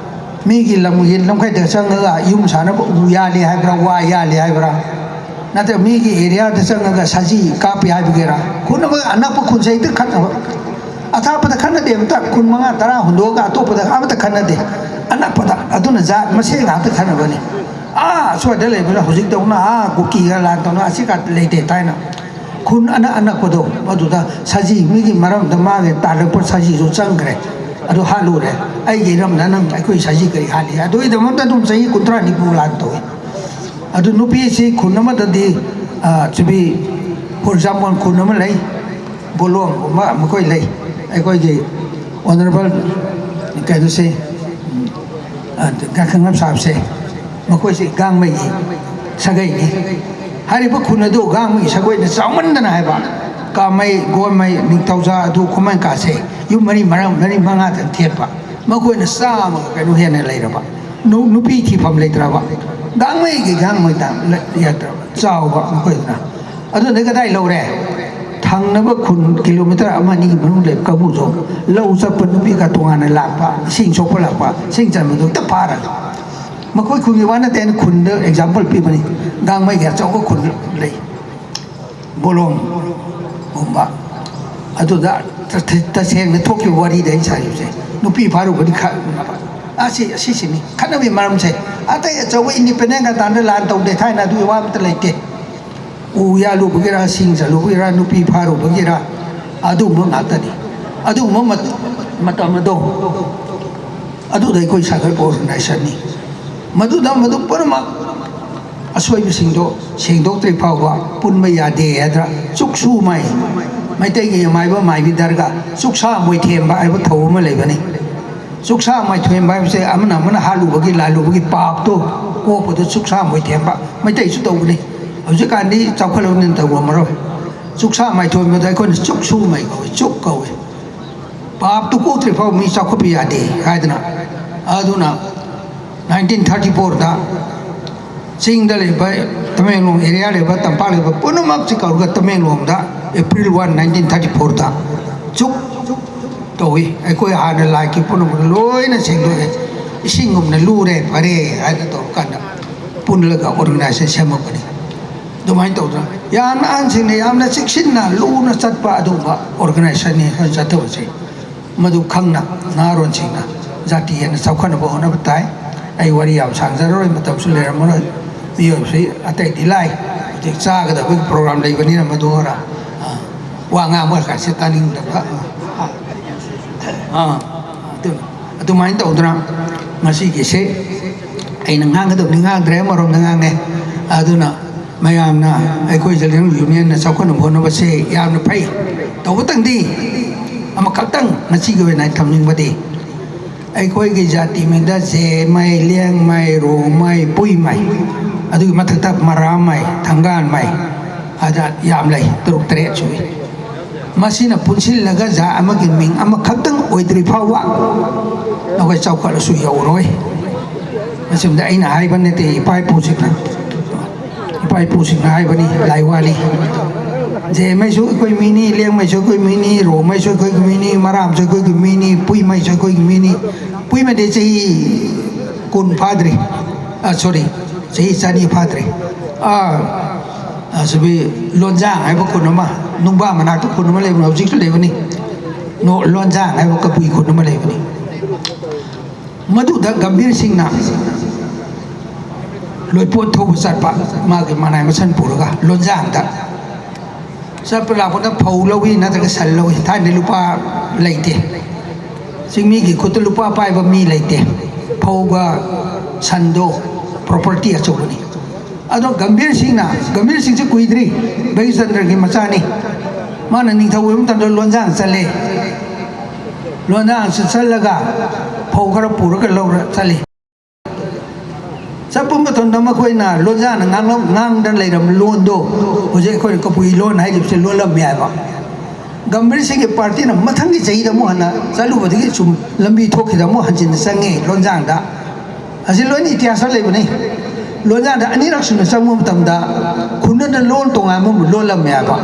ꯃꯤꯒꯤ ꯂꯝꯒꯤ ꯂꯝꯈꯩꯗ ꯆꯪꯉꯒ ꯌꯨꯝ ꯁꯥꯅꯕ ꯎ ꯌꯥꯜꯂꯤ ꯍꯥꯏꯕ꯭ꯔꯥ, ꯋꯥ ꯌꯥꯜꯂꯤ ꯍꯥꯏꯕ꯭ꯔꯥ? ꯅꯠꯇ꯭ꯔꯒ ꯃꯤꯒꯤ ꯑꯦꯔꯤꯌꯥꯗ ꯆꯪꯉꯒ ꯁꯖꯤ ꯀꯥꯞꯄꯤ ꯍꯥꯏꯕꯒꯤꯔꯥ? ꯈꯨꯟ ꯑꯃꯒ ꯑꯅꯛꯄ ꯈꯨꯟꯁꯦ ꯍꯦꯛꯇ ꯈꯠꯅꯕ꯫ ꯑꯊꯥꯞꯄꯗ ꯈꯠꯅꯗꯦ ꯑꯝꯇ, ꯈꯨꯟ ꯃꯉꯥ ꯇꯔꯥ ꯍꯨꯟꯗꯣꯛꯑꯒ ꯑꯇꯣꯞꯄꯗ ꯑꯃꯠꯇ ꯈꯠꯅꯗꯦ꯫ ꯑꯅꯛꯄꯗ꯫ ꯑꯗꯨꯅ ꯖꯥꯠ ꯃꯁꯦꯟ ꯉꯥꯛꯇ ꯈꯠꯅꯕꯅꯤ꯫ ꯑꯥ ꯑꯁ꯭ꯋꯥꯏꯗ ꯂꯩꯕꯅ ꯍꯧꯖꯤꯛꯇꯧꯅ ꯑꯥ ꯀꯨꯀꯤꯒ ꯂꯥꯟ ꯇꯧꯅ ꯑꯁꯤ ꯀꯥ ꯂꯩꯇꯦ꯫ ꯊꯥꯏꯅ ꯈꯨꯟ ꯑꯅꯛ ꯑꯅꯛꯄꯗꯣ ꯑꯗꯨꯗ ꯁꯖꯤ, ꯃꯤꯒꯤ ꯃꯔꯝꯗ ꯃꯥꯒꯤ ꯇꯥꯜꯂꯛꯄ ꯁꯖꯤꯁꯨ ꯆꯪꯈ꯭ꯔꯦ꯫ ꯑꯗꯨ ꯍꯥꯠꯂꯨꯔꯦ꯫ ꯑꯩꯒꯤ ꯏꯔꯝꯗ ꯅꯪ ꯑꯩꯈꯣꯏ ꯁꯖꯤ ꯀꯔꯤ ꯍꯥꯠꯂꯤ? ꯑꯗꯨꯒꯤꯗꯃꯛꯇ ꯑꯗꯨꯝ ꯆꯍꯤ ꯀꯨꯟꯊ꯭ꯔꯥ ꯅꯤꯐꯨ ꯂꯥꯟ ꯇꯧꯏ꯫ ꯑꯗꯨ ꯅꯨꯄꯤꯁꯤ ꯈꯨꯟ ꯑꯃꯗꯗꯤ ꯆꯨꯕꯤ ꯈꯨꯔꯖꯥꯝꯕꯣꯟ ꯈꯨꯟ ꯑꯃ ꯂꯩ, ꯕꯣꯂꯣꯡꯒꯨꯝꯕ ꯃꯈꯣꯏ ꯂꯩ꯫ ꯑꯩꯈꯣꯏꯒꯤ ꯑꯣꯅꯔꯦꯕꯜ ꯀꯩꯅꯣꯁꯦ, ꯀꯪꯂꯥꯞ ꯁꯥꯕꯁꯦ, ꯃꯈꯣꯏꯁꯦ ꯒꯥꯡꯃꯩꯒꯤ ꯁꯥꯒꯩꯅꯤ꯫ ꯍꯥꯏꯔꯤꯕ ꯈꯨꯟ ꯑꯗꯨ ꯒꯥꯡꯃꯩꯒꯤ ꯁꯥꯒꯩꯅ ꯆꯥꯎꯃꯟꯗꯅ ꯍꯥꯏꯕ, ꯀꯥꯃꯩ, ꯒꯣꯟꯃꯩ, ꯅꯤꯡꯊꯧꯖꯥ, ꯑꯗꯨ ꯈꯨꯃꯟ ꯀꯥꯁꯦ ꯌꯨꯝ ꯃꯔꯤ ꯃꯔꯥ-, ꯃꯔꯤ ꯃꯉꯥꯗꯪ ꯊꯦꯠꯄ, ꯃꯈꯣꯏꯅ ꯆꯥꯝꯃꯒ ꯀꯩꯅꯣ ꯍꯦꯟꯅ ꯂꯩꯔꯕ꯫ ꯅꯨ-, ꯅꯨꯄꯤ ꯊꯤꯐꯝ ꯂꯩꯇ꯭ꯔꯕ, ꯒꯥꯡꯃꯩꯒꯤ ꯒꯥꯡꯃꯩ ꯇꯥ-, ꯂ-, ꯌꯥꯗ꯭ꯔꯕ, ꯆꯥꯎꯕ ꯃꯈꯣꯏꯗꯨꯅ꯫ ꯑꯗꯨꯗꯩ ꯀꯗꯥꯏ ꯂꯧꯔꯦ? ꯊꯪꯅꯕ ꯈꯨꯟ ꯀꯤꯂꯣꯃꯤꯇꯔ ꯑꯃ ꯑꯅꯤꯒꯤ ꯃꯅꯨꯡꯗ ꯂꯩꯕ ꯀꯥꯡꯕꯨꯁꯨ ꯂꯧ ꯆꯠꯄ ꯅꯨꯄꯤꯒ ꯇꯣꯉꯥꯟꯅ ꯂꯥꯛꯄ, ꯏꯁꯤꯡ ꯁꯣꯛꯄ ꯂꯥꯛꯄ, ꯏꯁꯤꯡ ꯆꯟꯕꯗꯨ ꯑꯝꯇ ꯐꯥꯔꯒ꯫ ꯃꯈꯣꯏ ꯈꯨꯟꯒꯤ ꯋꯥ ꯅꯠꯇꯦ, ꯑꯩꯅ ꯈꯨꯟꯗ ꯑꯦꯛꯖꯥꯝꯄꯜ ꯄꯤꯕꯅꯤ꯫ ꯒꯥꯡꯃꯩꯒꯤ ꯑꯆꯧꯕ ꯈꯨꯟ ꯂꯩ, ꯕꯣꯂꯣꯡꯒꯨꯝꯕ꯫ ꯑꯗꯨꯗ ꯇ-, ꯇ-, ꯇꯁꯦꯡꯅ ꯊꯣꯛꯈꯤꯕ ꯋꯥꯔꯤꯗ ꯑꯩꯅ ꯁꯥꯔꯤꯕꯁꯦ꯫ ꯅꯨꯄꯤ ꯐꯥꯔꯨꯕꯗꯤ ꯈ-, ꯑꯁꯤ, ꯑꯁꯤꯁꯤꯅꯤ ꯈꯠꯅꯕꯒꯤ ꯃꯔꯝꯁꯦ꯫ ꯑꯇꯩ ꯑꯆꯧꯕ ꯏꯟꯗꯤꯄꯦꯟꯗꯦꯟ ꯀꯟꯇ꯭ꯔꯤꯗ ꯂꯥꯟ ꯇꯧꯗꯦ, ꯊꯥꯏꯅ ꯑꯗꯨꯒꯤ ꯋꯥ ꯑꯝꯇ ꯂꯩꯇꯦ꯫ ꯎ ꯌꯥꯜꯂꯨꯕꯒꯤꯔ, ꯁꯤꯡ ꯆꯜꯂꯨꯕꯒꯤꯔ, ꯅꯨꯄꯤ ꯐꯥꯔꯨꯕꯒꯤꯔ, ꯑꯗꯨꯒꯨꯝꯕ ꯉꯥꯛꯇꯅꯤ꯫ ꯑꯗꯨꯒꯨꯝꯕ ꯃꯠ-, ꯃꯇꯝ ꯑꯗꯣ, ꯑꯗꯨꯗ ꯑꯩꯈꯣꯏ ꯁꯥꯒꯠꯄ ꯑꯣꯔꯒꯅꯥꯏꯖꯦꯁꯟꯅꯤ꯫ ꯃꯗꯨꯗ ꯃꯗꯨ ꯄꯨꯝꯅꯃꯛ ꯑꯁꯣꯏꯕꯁꯤꯡꯗꯣ ꯁꯦꯡꯗꯣꯛꯇ꯭ꯔꯤ ꯐꯥꯎꯕ ꯄꯨꯟꯕ ꯌꯥꯗꯦ ꯍꯥꯏꯗꯅ ꯆꯨꯛꯁꯨ ꯃꯥꯏ, ꯃꯩꯇꯩꯒꯤ ꯃꯥꯏꯕ ꯃꯥꯏꯕꯤ ꯗꯔꯒꯥ ꯆꯨꯛꯁꯥ ꯃꯣꯏꯊꯦꯝꯕ ꯍꯥꯏꯕ ꯊꯧ ꯑꯃ ꯂꯩꯕꯅꯤ꯫ ꯆꯨꯛꯁꯥ ꯃꯣꯏꯊꯦꯝꯕ ꯍꯥꯏꯕꯁꯦ ꯑꯃꯅ ꯑꯃꯅ ꯍꯥꯠꯂꯨꯕꯒꯤ ꯂꯥꯜꯂꯨꯕꯒꯤ ꯄꯥꯞꯇꯣ ꯀꯣꯛꯄꯗꯣ ꯆꯨꯛꯁꯥ ꯃꯣꯏꯊꯦꯝꯕ꯫ ꯃꯩꯇꯩꯁꯨ ꯇꯧꯕꯅꯤ꯫ ꯍꯧꯖꯤꯛꯀꯥꯟꯗꯤ ꯆꯥꯎꯈꯠꯂꯕꯅꯤꯅ ꯇꯧꯔꯝꯃꯔꯣꯏ꯫ ꯆꯨꯛꯁꯥ ꯃꯥꯏꯊꯣꯟꯕꯗ ꯑꯩꯈꯣꯏꯅ ꯆꯨꯛꯁꯨ ꯃꯩ ꯀꯧꯏ, ꯆꯨꯛ ꯀꯧꯏ꯫ ꯄꯥꯞꯇꯨ ꯀꯣꯛꯇ꯭ꯔꯤ ꯐꯥꯎ ꯃꯤ ꯆꯥꯎꯈꯠꯄ ꯌꯥꯗꯦ ꯍꯥꯏꯗꯅ꯫ ꯑꯗꯨꯅ ꯅꯥꯏꯟꯇꯤꯟ ꯊꯥꯔꯇꯤ ꯐꯣꯔꯗ ꯆꯤꯡꯗ ꯂꯩꯕ, ꯇꯃꯦꯡꯂꯣꯡ ꯑꯦꯔꯤꯌꯥ ꯂꯩꯕ, ꯇꯝꯄꯥꯛ ꯂꯩꯕ ꯄꯨꯝꯅꯃꯛꯁꯤ ꯀꯧꯔꯒ ꯇꯃꯦꯡꯂꯣꯡꯗ ꯑꯦꯄ꯭ꯔꯤꯜ ꯋꯥꯟ, ꯅꯥꯏꯟꯇꯤꯟ ꯊꯥꯔꯇꯤ ꯐꯣꯔꯗ ꯆꯨꯛ ꯇꯧꯏ꯫ ꯑꯩꯈꯣꯏ ꯍꯥꯟꯅ ꯂꯥꯛꯈꯤꯕ ꯄꯨꯝꯅꯃꯛ ꯂꯣꯏꯅ ꯁꯦꯡꯗꯣꯛꯑꯦ, ꯏꯁꯤꯡꯒꯨꯝꯅ ꯂꯨꯔꯦ, ꯐꯔꯦ ꯍꯥꯏꯅ ꯇꯧꯔꯀꯥꯟꯗ ꯄꯨꯜꯂꯒ ꯑꯣꯔꯒꯅꯥꯏꯖꯦꯁꯟ ꯁꯦꯝꯃꯛꯄꯅꯤ꯫ ꯑꯗꯨꯃꯥꯏꯅ ꯇꯧꯗꯅ ꯌꯥꯝꯅ ꯑꯍꯟꯁꯤꯡꯅ ꯌꯥꯝꯅ ꯆꯦꯛꯁꯤꯟꯅ ꯂꯨꯅ ꯆꯠꯄ ꯑꯗꯨꯒꯨꯝꯕ ꯑꯣꯔꯒꯅꯥꯏꯖꯦꯁꯟꯅꯤ ꯑꯩꯈꯣꯏꯅ ꯆꯠꯊꯕꯁꯦ꯫ ꯃꯗꯨ ꯈꯪꯅ ꯅꯍꯥꯔꯣꯟꯁꯤꯡꯅ ꯖꯥꯇꯤ ꯍꯦꯟꯅ ꯆꯥꯎꯈꯠꯅꯕ ꯍꯣꯠꯅꯕ ꯇꯥꯏ꯫ ꯑꯩ ꯋꯥꯔꯤ ꯌꯥꯝ ꯁꯥꯡꯖꯔꯔꯣꯏ, ꯃꯇꯝꯁꯨ ꯂꯩꯔꯝꯃꯔꯣꯏ꯫ ꯃꯤꯑꯣꯏꯕꯁꯤ ꯑꯇꯩꯗꯤ ꯂꯥꯏ, ꯍꯧꯖꯤꯛ ꯆꯥꯒꯗꯕꯒꯤ ꯄ꯭ꯔꯣꯒ꯭ꯔꯥꯝ ꯂꯩꯕꯅꯤꯅ ꯃꯗꯨ ꯈꯔ, ꯑ, ꯋꯥ ꯉꯥꯡꯕ ꯀꯥꯏꯁꯦ ꯇꯥꯅꯤꯡꯗꯕ꯫ ꯑ, ꯑꯗꯨ, ꯑꯗꯨꯃꯥꯏꯅ ꯇꯧꯗꯅ ꯉꯁꯤꯒꯤꯁꯦ ꯑꯩꯅ ꯉꯥꯡꯒꯗꯕꯅꯤ ꯉꯥꯡꯗ꯭ꯔꯦ, ꯑꯃꯔꯣꯝꯗ ꯉꯥꯡꯉꯦ꯫ ꯑꯗꯨꯅ ꯃꯌꯥꯝꯅ ꯑꯩꯈꯣꯏ ꯖꯦꯅꯔꯦꯜ ꯌꯨꯅꯤꯌꯟꯅ ꯆꯥꯎꯈꯠꯅꯕ ꯍꯣꯠꯅꯕꯁꯦ ꯌꯥꯝꯅ ꯐꯩ꯫ ꯇꯧꯕꯇꯪꯗꯤ ꯑꯃꯈꯛꯇꯪ ꯉꯁꯤꯒꯤ ꯑꯣꯏꯅ ꯑꯩ ꯊꯝꯅꯤꯡꯕꯗꯤ, ꯑꯩꯈꯣꯏꯒꯤ ꯖꯥꯇꯤ ꯃꯤꯡꯗ ꯖꯦꯃꯩ, ꯂꯦꯡꯃꯩ, ꯔꯣꯡꯃꯩ, ꯄꯨꯏꯃꯩ, ꯑꯗꯨꯒꯤ ꯃꯊꯛꯇ ꯃꯔꯥꯃꯩ, ꯊꯪꯒꯥꯜꯃꯩ, ꯑꯗ ꯌꯥꯝ ꯂꯩ, ꯇꯔꯨꯛ ꯇꯔꯦꯠ ꯁꯨꯏ꯫ ꯃꯁꯤꯅ ꯄꯨꯟꯁꯤꯜꯂꯒ ꯖꯥꯠ ꯑꯃꯒꯤ ꯃꯤꯡ ꯑꯃꯈꯛꯇꯪ ꯑꯣꯏꯗ꯭ꯔꯤ ꯐꯥꯎꯕ ꯅꯈꯣꯏ ꯆꯥꯎꯈꯠꯂꯁꯨ ꯌꯧꯔꯣꯏ꯫ ꯃꯁꯤꯃꯗꯤ ꯑꯩꯅ ꯍꯥꯏꯕ ꯅꯠꯇꯦ, ꯏꯄꯥ ꯏꯄꯨꯁꯤꯡꯅ, ꯏꯄꯥ ꯏꯄꯨꯁꯤꯡꯅ ꯍꯥꯏꯕꯅꯤ, ꯂꯥꯏꯋꯥꯅꯤ꯫ ꯖꯦꯃꯩꯁꯨ ꯑꯩꯈꯣꯏ ꯃꯤꯅꯤ, ꯂꯦꯡꯃꯩꯁꯨ ꯑꯩꯈꯣꯏ ꯃꯤꯅꯤ, ꯔꯣꯡꯃꯩꯁꯨ ꯑꯩꯈꯣꯏꯒꯤ ꯃꯤꯅꯤ, ꯃꯔꯥꯝꯁꯨ ꯑꯩꯈꯣꯏꯒꯤ ꯃꯤꯅꯤ, ꯄꯨꯏꯃꯩꯁꯨ ꯑꯩꯈꯣꯏꯒꯤ ꯃꯤꯅꯤ꯫ ꯄꯨꯏꯃꯩꯗꯤ ꯆꯍꯤ ꯀꯨꯟ ꯐꯥꯗ꯭ꯔꯤ, ꯑ, ꯁꯣꯔꯤ, ꯆꯍꯤ ꯆꯅꯤ ꯐꯥꯗ꯭ꯔꯤ꯫ ꯑ, ꯑꯁꯤꯒꯤ ꯂꯣꯟꯖꯥꯡ ꯍꯥꯏꯕ ꯈꯨꯟ ꯑꯃ, ꯅꯨꯡꯕꯥ ꯃꯅꯥꯛꯇ ꯈꯨꯟ ꯑꯃ ꯂꯩꯕꯅꯤ, ꯍꯧꯖꯤꯛꯁꯨ ꯂꯩꯕꯅꯤ꯫ ꯅꯣ-, ꯂꯣꯟꯖꯥꯡ ꯍꯥꯏꯕ ꯀꯕꯨꯏ ꯈꯨꯟ ꯑꯃ ꯂꯩꯕꯅꯤ꯫ ꯃꯗꯨꯗ ꯒꯝꯚꯤꯔ ꯁꯤꯡꯅ ꯂꯣꯏꯄꯣꯠ ꯊꯧꯕ ꯆꯠꯄ, ꯃꯥꯒꯤ ꯃꯅꯥꯏ ꯃꯁꯟ ꯄꯨꯔꯒ ꯂꯣꯟꯖꯥꯡꯗ ꯆꯠꯄ ꯂꯥꯛꯄꯗ ꯐꯧ ꯂꯧꯏ ꯅꯠꯇ꯭ꯔꯒ ꯁꯟ ꯂꯧꯏ꯫ ꯊꯥꯏꯅꯗꯤ ꯂꯨꯄꯥ ꯂꯩꯇꯦ, ꯆꯤꯡꯃꯤꯒꯤ ꯈꯨꯠꯇ ꯂꯨꯄꯥ ꯄꯥꯏꯕ ꯃꯤ ꯂꯩꯇꯦ꯫ ꯐꯧꯒ ꯁꯟꯗꯣ ꯄ꯭ꯔꯣꯄꯔꯇꯤ ꯑꯆꯧꯕꯅꯤ꯫ ꯑꯗꯣ ꯒꯝꯚꯤꯔ ꯁꯤꯡꯅ, ꯒꯝꯚꯤꯔ ꯁꯤꯡꯁꯦ ꯀꯨꯏꯗ꯭ꯔꯤ, ꯕꯩꯆꯟꯗ꯭ꯔꯒꯤ ꯃꯆꯥꯅꯤ꯫ ꯃꯥꯅ ꯅꯤꯡꯊꯧ ꯑꯣꯏꯕ ꯃꯇꯝꯗ ꯂꯣꯟꯖꯥꯡ ꯆꯠꯂꯦ꯫ ꯂꯣꯟꯖꯥꯡ ꯆꯠꯂꯒ ꯐꯧ ꯈꯔ ꯄꯨꯔꯒ ꯂꯧꯔ ꯆꯠꯂꯤ꯫ ꯆꯠꯄ ꯃꯇꯝꯗ ꯃꯈꯣꯏꯅ ꯂꯣꯟꯖꯥꯡꯅ ꯉꯥꯡꯂꯝ-, ꯉꯥꯡꯗꯅ ꯂꯩꯔꯝꯕ ꯂꯣꯟꯗꯣ ꯍꯧꯖꯤꯛ ꯑꯩꯈꯣꯏꯅ ꯀꯕꯨꯏ ꯂꯣꯟ ꯍꯥꯏꯔꯤꯕꯁꯦ ꯂꯣꯜꯂꯝꯃꯦ ꯍꯥꯏꯕ꯫ ꯒꯝꯚꯤꯔ ꯁꯤꯡꯒꯤ ꯄꯥꯔꯇꯤꯅ ꯃꯊꯪꯒꯤ ꯆꯍꯤꯗ ꯑꯃꯨꯛ ꯍꯟꯅ ꯆꯠꯂꯨꯕꯗꯒꯤ ꯁꯨꯝ ꯂꯝꯕꯤ ꯊꯣꯛꯈꯤꯗ ꯑꯃꯨꯛ ꯍꯟꯖꯤꯟꯅ ꯆꯪꯉꯦ ꯂꯣꯟꯖꯥꯡꯗ꯫ ꯑꯁꯤ ꯂꯣꯏꯅ ꯏꯇꯤꯍꯥꯁꯇ ꯂꯩꯕꯅꯤ꯫ ꯂꯣꯟꯖꯥꯡꯗ ꯑꯅꯤꯔꯛ ꯁꯨꯅ ꯆꯪꯕ ꯃꯇꯝꯗ ꯈꯨꯟꯅꯗ ꯂꯣꯟ ꯇꯣꯉꯥꯟꯕ ꯑꯃ ꯂꯣꯜꯂꯝꯃꯦ ꯍꯥꯏꯕ꯫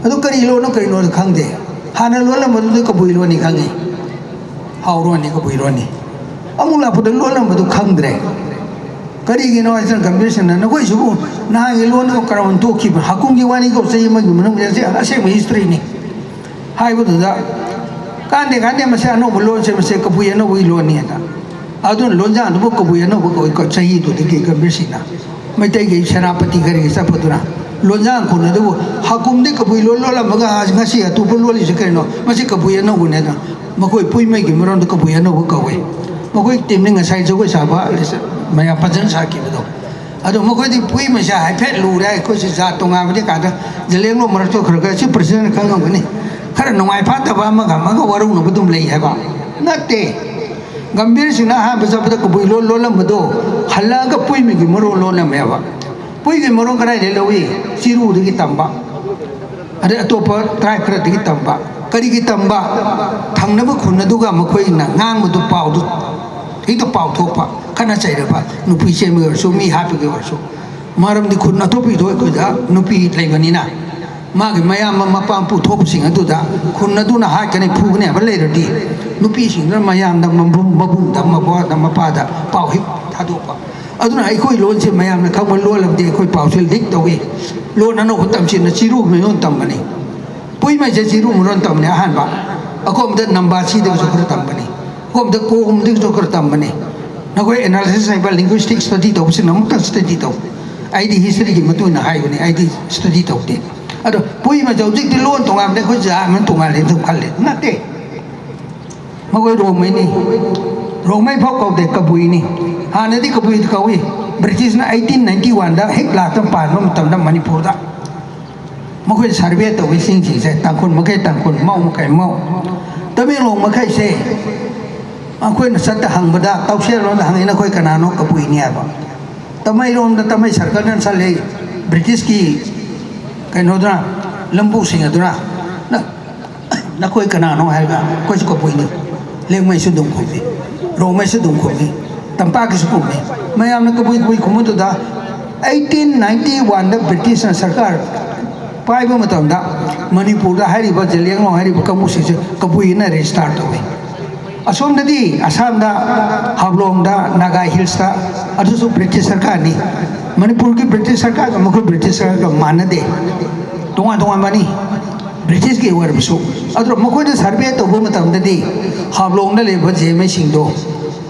ꯑꯗꯨ ꯀꯔꯤ ꯂꯣꯟꯅꯣ ꯀꯔꯤꯅꯣꯗꯤ ꯈꯪꯗꯦ꯫ ꯍꯥꯟꯅ ꯂꯣꯜꯂꯝꯕꯗꯨꯗꯤ ꯀꯕꯨꯏ ꯂꯣꯟꯅꯤ ꯈꯪꯉꯤ, ꯍꯥꯎꯔꯣꯟꯅꯤ, ꯀꯕꯨꯏ ꯂꯣꯟꯅꯤ꯫ ꯑꯃꯨꯛ ꯂꯥꯛꯄꯗ ꯂꯣꯜꯂꯝꯕꯗꯨ ꯈꯪꯗ꯭ꯔꯦ꯫ ꯀꯔꯤꯒꯤꯅꯣ ꯍꯥꯏꯗꯅ ꯒꯝꯚꯤꯔ ꯁꯤꯡꯅ, "ꯅꯈꯣꯏꯁꯤꯕꯨ ꯅꯍꯥꯟꯒꯤ ꯂꯣꯟꯗꯨ ꯀꯔꯝꯅ ꯇꯣꯛꯈꯤꯕ? ꯍꯥꯀꯨꯝꯒꯤ ꯋꯥꯅꯤꯀꯣ, ꯆꯍꯤ ꯑꯃꯒꯤ ꯃꯅꯨꯡꯗ ꯑꯁꯤ ꯑꯁꯦꯡꯕ ꯍꯤꯁꯇ꯭ꯔꯤꯅꯤ" ꯍꯥꯏꯕꯗꯨꯗ, "ꯀꯥꯟꯗꯦ, ꯀꯥꯟꯗꯦ, ꯃꯁꯤ ꯑꯅꯧꯕ ꯂꯣꯟꯁꯦ, ꯃꯁꯤ ꯀꯕꯨꯏ ꯑꯅꯧꯕꯒꯤ ꯂꯣꯟꯅꯤ" ꯍꯥꯏꯅ꯫ ꯑꯗꯨꯅ ꯂꯣꯟꯖꯥꯡꯗꯨꯕꯨ ꯀꯕꯨꯏ ꯑꯅꯧꯕ ꯀꯧꯏꯀꯣ, ꯆꯍꯤꯗꯨꯗꯒꯤ ꯒꯝꯚꯤꯔ ꯁꯤꯡꯅ꯫ ꯃꯩꯇꯩꯒꯤ ꯁꯦꯅꯥꯄꯇꯤ ꯀꯔꯤꯒꯤ ꯆꯠꯄꯗꯨꯅ ꯂꯣꯟꯖꯥꯡ ꯈꯨꯟ ꯑꯗꯨꯕꯨ ꯍꯥꯀꯨꯝꯗꯤ ꯀꯕꯨꯏ ꯂꯣꯟ ꯂꯣꯜꯂꯝꯃꯒ ꯉꯁꯤ ꯑꯇꯣꯞꯄ ꯂꯣꯜꯂꯤꯁꯦ ꯀꯔꯤꯅꯣ? ꯃꯁꯤ ꯀꯕꯨꯏ ꯑꯅꯧꯕꯅꯦ ꯑꯗꯣ꯫ ꯃꯈꯣꯏ ꯄꯨꯏꯃꯩꯒꯤ ꯃꯔꯣꯟꯗ ꯀꯕꯨꯏ ꯑꯅꯧꯕ ꯀꯧꯏ꯫ ꯃꯈꯣꯏ ꯇꯤꯝꯅꯤ ꯉꯁꯥꯏ ꯖꯒꯣꯏ ꯁꯥꯕ ꯃꯌꯥꯝ ꯐꯖꯅ ꯁꯥꯈꯤꯕꯗꯣ꯫ ꯑꯗꯣ ꯃꯈꯣꯏꯗꯤ ꯄꯨꯏ ꯃꯆꯥ ꯍꯥꯏꯐꯦꯠ ꯂꯨꯔꯦ, ꯑꯩꯈꯣꯏꯁꯦ ꯖꯥꯠ ꯇꯣꯉꯥꯟꯕꯗꯤ ꯀꯥꯗ ꯖꯂꯦꯡꯂꯣꯡ ꯃꯔꯛꯇ ꯈꯔ ꯈꯔ ꯁꯤ ꯄ꯭ꯔꯁꯤꯗꯦꯟꯅ ꯈꯪꯉꯝꯒꯅꯤ꯫ ꯈꯔ ꯅꯨꯡꯉꯥꯏ ꯐꯥꯠꯇꯕ ꯑꯃꯒ ꯑꯃꯒ ꯋꯥꯔꯧꯅꯕ ꯑꯗꯨꯝ ꯂꯩ ꯍꯥꯏꯕ ꯅꯠꯇꯦ꯫ ꯒꯝꯚꯤꯔ ꯁꯤꯡꯅ ꯑꯍꯥꯟꯕ ꯆꯠꯄꯗ ꯀꯕꯨꯏ ꯂꯣꯟ ꯂꯣꯜꯂꯝꯕꯗꯣ ꯍꯜꯂꯛꯑꯒ ꯄꯨꯏꯃꯤꯒꯤ ꯃꯔꯣꯟ ꯂꯣꯜꯂꯝꯃꯦꯕ꯫ ꯄꯨꯏꯒꯤ ꯃꯔꯣꯟ ꯀꯗꯥꯏꯗꯒꯤ ꯂꯧꯏ? ꯆꯤꯔꯨꯗꯒꯤ ꯇꯝꯕ, ꯑꯗꯩ ꯑꯇꯣꯞꯄ ꯇ꯭ꯔꯥꯏꯕ ꯈꯔꯗꯒꯤ ꯇꯝꯕ꯫ ꯀꯔꯤꯒꯤ ꯇꯝꯕ? ꯊꯪꯅꯕ ꯈꯨꯟ ꯑꯗꯨꯒ ꯃꯈꯣꯏꯅ ꯉꯥꯡꯕꯗꯨ ꯄꯥꯎꯗꯨ ꯍꯦꯛꯇ ꯄꯥꯎꯊꯣꯛꯄ꯫ ꯈꯠꯅ ꯆꯩꯔꯕ, ꯅꯨꯄꯤ ꯆꯦꯟꯕꯒꯤ ꯑꯣꯏꯔꯁꯨ, ꯃꯤ ꯍꯥꯠꯄꯒꯤ ꯑꯣꯏꯔꯁꯨ꯫ ꯃꯔꯝꯗꯤ ꯈꯨꯟ ꯑꯇꯣꯞꯄꯒꯤꯗꯣ ꯑꯩꯈꯣꯏꯗ ꯅꯨꯄꯤ ꯂꯩꯕꯅꯤꯅ꯫ ꯃꯥꯒꯤ ꯃꯌꯥꯝꯕ ꯃꯄꯥ ꯃꯄꯨ ꯊꯣꯛꯄꯁꯤꯡ ꯑꯗꯨꯗ ꯈꯨꯟ ꯑꯗꯨꯅ ꯍꯥꯠꯀꯅꯤ ꯐꯨꯒꯅꯤ ꯍꯥꯏꯕ ꯂꯩꯔꯗꯤ, ꯅꯨꯄꯤꯁꯤꯡꯗꯨꯅ ꯃꯌꯥꯝꯗ, ꯃꯕꯨꯡ, ꯃꯕꯨꯡꯗ, ꯃꯕꯣꯛꯗ, ꯃꯄꯥꯗ ꯄꯥꯎ ꯍꯦꯛ ꯊꯥꯗꯣꯛꯄ꯫ ꯑꯗꯨꯅ ꯑꯩꯈꯣꯏ ꯂꯣꯟꯁꯦ ꯃꯌꯥꯝꯅ ꯈꯪꯕ ꯂꯣꯜ ꯑꯃꯗꯤ ꯑꯩꯈꯣꯏ ꯄꯥꯎꯁꯦ ꯂꯤꯛ ꯇꯧꯏ꯫ ꯂꯣꯟ ꯑꯅꯧꯕ ꯇꯝꯁꯤꯅ ꯆꯤꯔꯨ ꯃꯌꯣꯟ ꯇꯝꯕꯅꯤ꯫ ꯄꯨꯏꯃꯩꯁꯦ ꯆꯤꯔꯨ ꯃꯔꯣꯟ ꯇꯝꯕꯅꯤ ꯑꯍꯥꯟꯕ꯫ ꯑꯀꯣꯝꯗ ꯅꯝꯕꯥꯁꯤꯗꯒꯤꯁꯨ ꯈꯔ ꯇꯝꯕꯅꯤ꯫ ꯑꯀꯣꯝꯗ ꯀꯣꯍꯨꯝꯗꯒꯤꯁꯨ ꯈꯔ ꯇꯝꯕꯅꯤ꯫ ꯅꯈꯣꯏ ꯑꯦꯅꯥꯂꯤꯁꯤꯁ ꯍꯥꯏꯕ ꯂꯤꯡꯒ꯭ꯋꯤꯁꯇꯤꯛ ꯁ꯭ꯇꯗꯤ ꯇꯧꯕꯁꯤꯡꯅ ꯑꯃꯨꯛꯇꯪ ꯁ꯭ꯇꯗꯤ ꯇꯧ꯫ ꯑꯩꯗꯤ ꯍꯤꯁꯇ꯭ꯔꯤꯒꯤ ꯃꯇꯨꯡ ꯏꯟꯅ ꯍꯥꯏꯕꯅꯤ, ꯑꯩꯗꯤ ꯁ꯭ꯇꯗꯤ ꯇꯧꯗꯦ꯫ ꯑꯗꯣ ꯄꯨꯏꯃꯩꯁꯦ ꯍꯧꯖꯤꯛꯇꯤ ꯂꯣꯟ ꯇꯣꯉꯥꯟꯕꯅꯦ, ꯑꯩꯈꯣꯏ ꯖꯥꯠ ꯑꯃ ꯇꯣꯉꯥꯜꯂꯦ ꯑꯗꯨꯝ ꯈꯜꯂꯦ꯫ ꯅꯠꯇꯦ꯫ ꯃꯈꯣꯏ ꯔꯣꯡꯃꯩꯅꯤ꯫ ꯔꯣꯡꯃꯩ ꯐꯥꯎ ꯀꯧꯗꯦ, ꯀꯕꯨꯏꯅꯤ꯫ ꯍꯥꯟꯅꯗꯤ ꯀꯕꯨꯏ ꯀꯧꯏ꯫ ꯕ꯭ꯔꯤꯇꯤꯁꯅ ꯑꯩꯠꯇꯤꯟ ꯅꯥꯏꯟꯇꯤ ꯋꯥꯟꯗ ꯍꯦꯛ ꯂꯥꯛꯇ ꯄꯥꯟꯕ ꯃꯇꯝꯗ ꯃꯅꯤꯄꯨꯔꯗ ꯃꯈꯣꯏ ꯁꯔꯚꯦ ꯇꯧꯏ ꯆꯤꯡꯁꯤꯡꯁꯦ, ꯇꯥꯡꯈꯨꯜ ꯃꯈꯩ ꯇꯥꯡꯈꯨꯜ, ꯃꯥꯎ ꯃꯈꯩ ꯃꯥꯎ꯫ ꯇꯃꯦꯡꯂꯣꯡ ꯃꯈꯩꯁꯦ ꯑꯩꯈꯣꯏꯅ ꯆꯠꯇ ꯍꯪꯕꯗ, ꯇꯥꯎꯁꯦꯜꯂꯣꯟꯗ ꯍꯪꯉꯤ, "ꯅꯈꯣꯏ ꯀꯅꯥꯅꯣ?" "ꯀꯕꯨꯏꯅꯤ" ꯍꯥꯏꯕ꯫ ꯇꯃꯩꯔꯣꯝꯗ ꯇꯃꯩ ꯁꯔꯀꯜꯅ ꯆꯠꯂꯦ, ꯕ꯭ꯔꯤꯇꯤꯁꯀꯤ ꯀꯩꯅꯣꯗꯨꯅ, ꯂꯝꯕꯨꯁꯤꯡ ꯑꯗꯨꯅ, "ꯅ-, ꯅꯈꯣꯏ ꯀꯅꯥꯅꯣ?" ꯍꯥꯏꯔꯒ, "ꯑꯩꯈꯣꯏꯁꯨ ꯀꯕꯨꯏꯅꯤ, ꯂꯦꯡꯃꯩꯁꯨ ꯑꯗꯨꯝ ꯈꯨꯝꯃꯤ, ꯔꯣꯡꯃꯩꯁꯨ ꯑꯗꯨꯝ ꯈꯨꯝꯃꯤ, ꯇꯝꯄꯥꯛꯀꯤꯁꯨ ꯈꯨꯝꯃꯤ"꯫ ꯃꯌꯥꯝꯅ ꯀꯕꯨꯏ ꯀꯕꯨꯏ ꯈꯨꯝꯕꯗꯨꯗ, ꯑꯩꯠꯇꯤꯟ ꯅꯥꯏꯟꯇꯤ ꯋꯥꯟꯗ ꯕ꯭ꯔꯤꯇꯤꯁꯅ ꯁꯔꯀꯥꯔ ꯄꯥꯏꯕ ꯃꯇꯝꯗ ꯃꯅꯤꯄꯨꯔꯗ ꯍꯥꯏꯔꯤꯕ ꯖꯦꯂꯤꯌꯥꯡꯔꯣꯡ ꯍꯥꯏꯔꯤꯕ ꯀꯥꯡꯕꯨꯁꯤꯡꯁꯦ ꯀꯕꯨꯏꯅ ꯔꯦꯖꯤꯁꯇꯥꯔ ꯇꯧꯏ꯫ ꯑꯁꯣꯝꯗꯗꯤ ꯑꯁꯥꯝꯗ, ꯍꯥꯐꯂꯣꯡꯗ, ꯅꯥꯒꯥ ꯍꯤꯜꯁꯇ, ꯑꯗꯨꯁꯨ ꯕ꯭ꯔꯤꯇꯤꯁ ꯁꯔꯀꯥꯔꯅꯤ꯫ ꯃꯅꯤꯄꯨꯔꯒꯤ ꯕ꯭ꯔꯤꯇꯤꯁ ꯁꯔꯀꯥꯔꯒ ꯃꯈꯣꯏ ꯕ꯭ꯔꯤꯇꯤꯁ ꯁꯔꯀꯥꯔꯒ ꯃꯥꯟꯅꯗꯦ, ꯇꯣꯉꯥꯟ ꯇꯣꯉꯥꯟꯕꯅꯤ꯫ ꯕ꯭ꯔꯤꯇꯤꯁꯀꯤ ꯑꯣꯏꯔꯕꯁꯨ, ꯑꯗꯨꯅ ꯃꯈꯣꯏꯅ ꯁꯔꯚꯦ ꯇꯧꯕ ꯃꯇꯝꯗꯗꯤ ꯍꯥꯐꯂꯣꯡꯗ ꯂꯩꯕ ꯖꯦꯃꯩꯁꯤꯡꯗꯣ,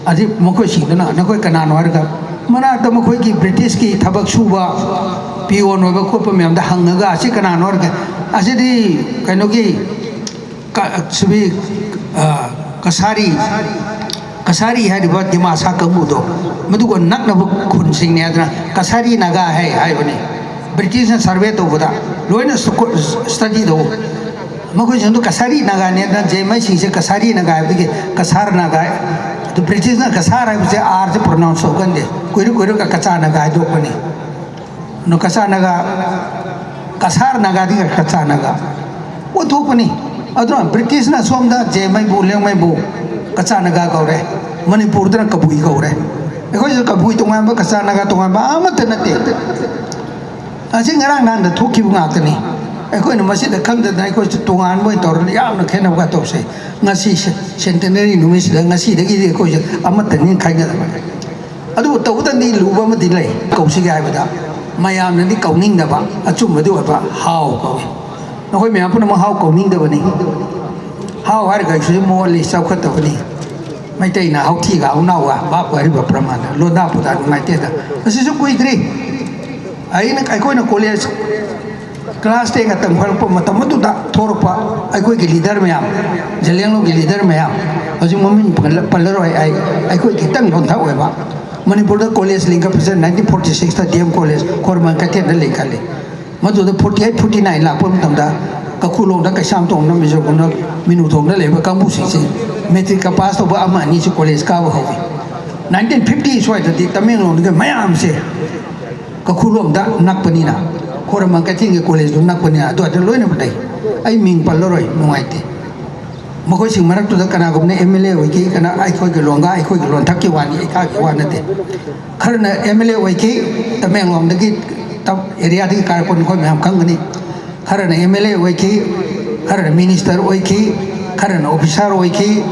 ꯑꯗꯩ ꯃꯈꯣꯏꯁꯤꯡꯗꯨꯅ "ꯅꯈꯣꯏ ꯀꯅꯥꯅꯣ?" ꯍꯥꯏꯔꯒ, ꯃꯅꯥꯛꯇ ꯃꯈꯣꯏꯒꯤ ꯕ꯭ꯔꯤꯇꯤꯁꯀꯤ ꯊꯕꯛ ꯁꯨꯕ, ꯄꯤꯌꯣꯟ ꯑꯣꯏꯕ ꯈꯣꯠꯄ ꯃꯌꯥꯝꯗ ꯍꯪꯉꯒ, "ꯑꯁꯤ ꯀꯅꯥꯅꯣ?" ꯍꯥꯏꯔꯒ, "ꯑꯁꯤꯗꯤ ꯀꯩꯅꯣꯒꯤ, ꯀ-, ꯁꯤꯕꯤ, ꯑ, ꯀꯁꯥꯔꯤ, ꯀꯁꯥꯔꯤ ꯍꯥꯏꯔꯤꯕ ꯗꯤꯃꯥꯁꯥ ꯀꯥꯡꯕꯨꯗꯣ, ꯃꯗꯨꯒ ꯅꯛꯅꯕ ꯈꯨꯟꯁꯤꯡꯅꯦ ꯍꯥꯏꯗꯅ ꯀꯁꯥꯔꯤ ꯅꯥꯒꯥ ꯍꯥꯏ ꯍꯥꯏꯕꯅꯤ꯫ ꯕ꯭ꯔꯤꯇꯤꯁꯅ ꯁꯔꯚꯦ ꯇꯧꯕꯗ ꯂꯣꯏꯅ ꯁ꯭ꯇꯗꯤ ꯇꯧ꯫ ꯃꯈꯣꯏꯁꯤꯡꯗꯨ ꯀꯁꯥꯔꯤ ꯅꯥꯒꯥꯅꯦ ꯍꯥꯏꯗꯅ, ꯖꯦꯃꯩꯁꯤꯡꯁꯦ ꯀꯁꯥꯔꯤ ꯅꯥꯒꯥ ꯍꯥꯏꯕꯗꯒꯤ ꯀꯁꯥꯔ ꯅꯥꯒꯥ꯫ ꯑꯗꯨ ꯕ꯭ꯔꯤꯇꯤꯁꯅ ꯀꯁꯥꯔ ꯍꯥꯏꯕꯁꯦ ꯑꯥꯔꯁꯦ ꯄ꯭ꯔꯣꯅꯥꯎꯟꯁ ꯇꯧꯒꯟꯗꯦ꯫ ꯀꯨꯏꯔ ꯀꯨꯏꯔꯒ ꯀꯆꯥ ꯅꯥꯒꯥ ꯍꯥꯏꯗꯣꯛꯄꯅꯤ꯫ ꯑꯗꯨ ꯀꯆꯥ ꯅꯥꯒꯥ, ꯀꯁꯥꯔ ꯅꯥꯒꯥꯗꯒꯤ ꯀꯆꯥ ꯅꯥꯒꯥ ꯑꯣꯟꯊꯣꯛꯄꯅꯤ꯫ ꯑꯗꯨꯅ ꯕ꯭ꯔꯤꯇꯤꯁꯅ ꯁꯣꯝꯗ ꯖꯦꯃꯩꯕꯨ, ꯂꯦꯡꯃꯩꯕꯨ ꯀꯆꯥ ꯅꯥꯒꯥ ꯀꯧꯔꯦ, ꯃꯅꯤꯄꯨꯔꯗꯅ ꯀꯕꯨꯏ ꯀꯧꯔꯦ꯫ ꯑꯩꯈꯣꯏꯁꯨ ꯀꯕꯨꯏ ꯇꯣꯉꯥꯟꯕ, ꯀꯆꯥ ꯅꯥꯒꯥ ꯇꯣꯉꯥꯟꯕ ꯑꯃꯠꯇ ꯅꯠꯇꯦ꯫ ꯑꯁꯤ ꯉꯔꯥꯡ ꯅꯍꯥꯟꯗ ꯊꯣꯛꯈꯤꯕ ꯉꯥꯛꯇꯅꯤ꯫ ꯑꯩꯈꯣꯏꯅ ꯃꯁꯤꯗ ꯈꯪꯗꯗꯅ ꯑꯩꯈꯣꯏꯁꯨ ꯇꯣꯉꯥꯟꯕ ꯑꯣꯏꯅ ꯇꯧꯔꯒ ꯌꯥꯝꯅ ꯈꯦꯠꯅꯕ ꯇꯧꯁꯦ꯫ ꯉꯁꯤ ꯁꯦꯟꯇꯦꯅꯔꯤ ꯅꯨꯃꯤꯠꯁꯤꯗ ꯉꯁꯤꯗꯒꯤꯗꯤ ꯑꯩꯈꯣꯏꯁꯦ ꯑꯃꯠꯇꯅꯤ ꯈꯥꯏꯅꯗꯕ꯫ ꯑꯗꯨꯕꯨ ꯇꯧꯕꯇꯗꯤ ꯂꯨꯕ ꯑꯃꯗꯤ ꯂꯩ꯫ ꯀꯧꯁꯤꯒꯦ ꯍꯥꯏꯕꯗ ꯃꯌꯥꯝꯅꯗꯤ ꯀꯧꯅꯤꯡꯗꯕ, ꯑꯆꯨꯝꯕꯗꯤ ꯑꯣꯏꯕ, ꯍꯥꯎ ꯀꯧꯏ꯫ ꯅꯈꯣꯏ ꯃꯌꯥꯝ ꯄꯨꯝꯅꯃꯛ ꯍꯥꯎ ꯀꯧꯅꯤꯡꯗꯕꯅꯤ꯫ ꯍꯥꯎ ꯍꯥꯏꯔꯒ ꯑꯩꯁꯨ ꯃꯣꯠꯂꯤ, ꯆꯥꯎꯈꯠꯇꯕꯅꯤ꯫ ꯃꯩꯇꯩꯅ ꯍꯥꯎꯊꯤꯒ ꯍꯧꯅꯥꯎꯒ ꯚꯥꯞ ꯑꯣꯏꯔꯤꯕ ꯄ꯭ꯔꯃꯥꯟꯗ ꯂꯣꯟꯗꯥ ꯄꯨꯗꯥ ꯅꯨꯡꯉꯥꯏꯇꯦꯗ꯫ ꯑꯁꯤꯁꯨ ꯀꯨꯏꯗ꯭ꯔꯤ꯫ ꯑꯩꯅ, ꯑꯩꯈꯣꯏꯅ ꯀꯣꯂꯦꯖ ꯀ꯭ꯂꯥꯁ ꯇꯦꯟꯒ ꯇꯝꯈꯠꯂꯛꯄ ꯃꯇꯝ ꯑꯗꯨꯗ ꯊꯣꯔꯛꯄ ꯑꯩꯈꯣꯏꯒꯤ ꯂꯤꯗꯔ ꯃꯌꯥꯝ, ꯖꯂꯤꯌꯥꯡꯂꯣꯡꯒꯤ ꯂꯤꯗꯔ ꯃꯌꯥꯝ, ꯍꯧꯖꯤꯛ ꯃꯃꯤꯡ ꯄꯜꯂ-, ꯄꯜꯂꯔꯣꯏ ꯑꯩ, ꯑꯩꯈꯣꯏ ꯈꯤꯇꯪ ꯂꯣꯟꯊꯛ ꯑꯣꯏꯕ꯫ ꯃꯅꯤꯄꯨꯔꯗ ꯀꯣꯂꯦꯖ ꯂꯤꯡꯈꯠꯄꯁꯦ nineteen forty sixꯇ D M College ꯈꯣꯔꯃꯟ ꯀꯩꯊꯦꯜꯗ ꯂꯤꯡꯈꯠꯂꯤ꯫ ꯃꯗꯨꯗ forty eight forty nine ꯂꯥꯛꯄ ꯃꯇꯝꯗ ꯀꯈꯨꯂꯣꯡꯗ, ꯀꯩꯁꯥꯝꯊꯣꯡꯗ, ꯃꯤꯖꯣꯔꯣꯝꯗ, ꯃꯤꯅꯨꯊꯣꯡꯗ ꯂꯩꯕ ꯀꯥꯡꯕꯨꯁꯤꯡꯁꯤ ꯃꯦꯇ꯭ꯔꯤꯛꯀ ꯄꯥꯁ ꯇꯧꯕ ꯑꯃ ꯑꯅꯤꯁꯤ ꯀꯣꯂꯦꯖ ꯀꯥꯕ ꯍꯧꯏ꯫ Nineteen fifty ꯁ꯭ꯋꯥꯏꯗꯗꯤ ꯇꯃꯦꯡꯂꯣꯡꯗꯒꯤ ꯃꯌꯥꯝꯁꯦ ꯀꯈꯨꯂꯣꯡꯗ ꯅꯛꯄꯅꯤꯅ, ꯈꯣꯔꯃꯟ ꯀꯩꯊꯦꯜꯒꯤ ꯀꯣꯂꯦꯖꯇꯨ ꯅꯛꯄꯅꯤꯅ ꯑꯗꯨ ꯑꯗꯨ ꯂꯣꯏꯅꯃꯛ ꯂꯩ꯫ ꯑꯩ ꯃꯤꯡ ꯄꯜꯂꯔꯣꯏ, ꯅꯨꯡꯉꯥꯏꯇꯦ꯫ ꯃꯈꯣꯏꯁꯤꯡ ꯃꯔꯛꯇꯨꯗ ꯀꯅꯥꯒꯨꯝꯕꯅ M L A ꯑꯣꯏꯈꯤ, ꯀꯅꯥ ꯑꯩꯈꯣꯏꯒꯤ ꯂꯣꯡꯒꯥ, ꯑꯩꯈꯣꯏꯒꯤ ꯂꯣꯟꯊꯛꯀꯤ ꯋꯥꯅꯤ, ꯑꯩꯈꯥꯒꯤ ꯋꯥ ꯅꯠꯇꯦ꯫ ꯈꯔꯅ M L A ꯑꯣꯏꯈꯤ, ꯇꯃꯦꯡꯂꯣꯡꯗꯒꯤ, ꯇꯝ-, ꯑꯦꯔꯤꯌꯥꯗꯒꯤ ꯀꯥꯔꯛꯄ ꯅꯈꯣꯏ ꯃꯌꯥꯝ ꯈꯪꯒꯅꯤ꯫ ꯈꯔꯅ M L A ꯑꯣꯏꯈꯤ, ꯈꯔꯅ ꯃꯤꯅꯤꯁꯇꯔ ꯑꯣꯏꯈꯤ, ꯈꯔꯅ ꯑꯣꯐꯤꯁꯥꯔ ꯑꯣꯏꯈꯤ,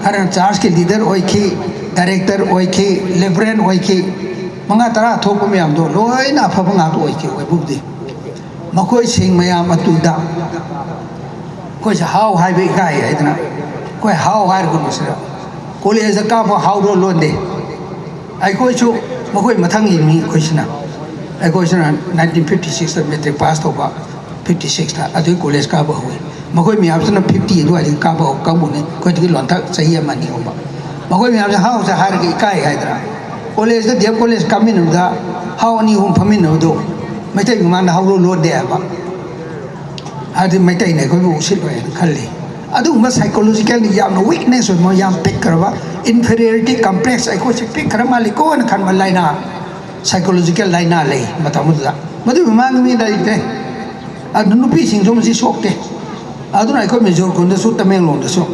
ꯈꯔꯅ ꯆꯥꯔꯆꯀꯤ ꯂꯤꯗꯔ ꯑꯣꯏꯈꯤ, ꯗꯥꯏꯔꯦꯛꯇꯔ ꯑꯣꯏꯈꯤ, ꯔꯦꯚꯔꯦꯟ ꯑꯣꯏꯈꯤ, ꯃꯉꯥ ꯇꯔꯥ ꯊꯣꯛꯄ ꯃꯌꯥꯝꯗꯣ ꯂꯣꯏꯅ ꯑꯐꯕ ꯉꯥꯛꯇ ꯑꯣꯏꯈꯤ꯫ ꯑꯣꯏꯕꯕꯨꯗꯤ ꯃꯈꯣꯏꯁꯤꯡ ꯃꯌꯥꯝ ꯑꯗꯨꯗ ꯑꯩꯈꯣꯏꯁꯦ ꯍꯥꯎ ꯍꯥꯏꯕ ꯏꯀꯥꯏ ꯍꯥꯏꯗꯅ ꯑꯩꯈꯣꯏ ꯍꯥꯎ ꯍꯥꯏꯔꯒꯨꯝꯕꯁꯤꯗ ꯀꯣꯂꯦꯖꯇ ꯀꯥꯕ ꯍꯥꯎꯔꯣ ꯂꯣꯟꯗꯦ꯫ ꯑꯩꯈꯣꯏꯁꯨ ꯃꯈꯣꯏ ꯃꯊꯪꯒꯤ ꯃꯤ ꯑꯩꯈꯣꯏꯁꯤꯅ꯫ ꯑꯩꯈꯣꯏꯁꯤꯅ nineteen fifty sixꯇ ꯃꯦꯇ꯭ꯔꯤꯛ ꯄꯥꯁ ꯇꯧꯕ, fifty sixꯇ ꯑꯗꯨꯒꯤ ꯀꯣꯂꯦꯖ ꯀꯥꯕ ꯍꯧꯏ꯫ ꯃꯈꯣꯏ ꯃꯌꯥꯝꯁꯤꯅ fifty ꯑꯗꯨꯋꯥꯏꯗꯒꯤ ꯀꯥꯕ ꯍꯧ ꯀꯥꯡꯕꯨꯅꯤ, ꯑꯩꯈꯣꯏꯗꯒꯤ ꯂꯣꯟꯊꯛ ꯆꯍꯤ ꯑꯃ ꯑꯅꯤꯒꯨꯝꯕ꯫ ꯃꯈꯣꯏ ꯃꯌꯥꯝꯁꯦ ꯍꯥꯎꯁꯦ ꯍꯥꯏꯔꯒ ꯏꯀꯥꯏ ꯍꯥꯏꯗ꯭ꯔꯥ? ꯀꯣꯂꯦꯖꯇ, ꯗꯤ ꯑꯦꯝ ꯀꯣꯂꯦꯖ ꯀꯥꯃꯤꯟꯅꯕꯗ ꯍꯥꯎ ꯑꯅꯤ ꯑꯍꯨꯝ ꯐꯝꯃꯤꯟꯅꯕꯗꯣ ꯃꯩꯇꯩ ꯃꯃꯥꯡꯗ ꯍꯧꯔꯣ ꯂꯣꯟꯗꯦ ꯍꯥꯏꯕ꯫ ꯍꯥꯏꯗꯤ ꯃꯩꯇꯩꯅ ꯑꯩꯈꯣꯏꯕꯨ ꯎꯁꯤꯠꯂꯣꯏ ꯍꯥꯏꯅ ꯈꯜꯂꯤ꯫ ꯑꯗꯨꯒꯨꯝꯕ psychologically ꯌꯥꯝꯅ weakness ꯑꯣꯏꯕ, ꯌꯥꯝ ꯄꯤꯛꯈ꯭ꯔꯕ, inferiority complex, ꯑꯩꯈꯣꯏꯁꯦ ꯄꯤꯛꯈ꯭ꯔ ꯃꯥꯜꯂꯤꯀꯣ ꯍꯥꯏꯅ ꯈꯟꯕ ꯂꯥꯏꯅꯥ, psychological ꯂꯥꯏꯅꯥ ꯂꯩ ꯃꯇꯝ ꯑꯗꯨꯗ꯫ ꯃꯗꯨꯒꯤ ꯃꯃꯥꯡꯗ ꯃꯤ ꯂꯩꯇꯦ꯫ ꯑꯗꯨ ꯅꯨꯄꯤꯁꯤꯡꯁꯨ ꯃꯁꯤ ꯁꯣꯛꯇꯦ꯫ ꯑꯗꯨꯅ ꯑꯩꯈꯣꯏ ꯃꯤꯖꯣꯔ ꯈꯨꯟꯗꯁꯨ, ꯇꯃꯦꯡꯂꯣꯡꯗꯁꯨ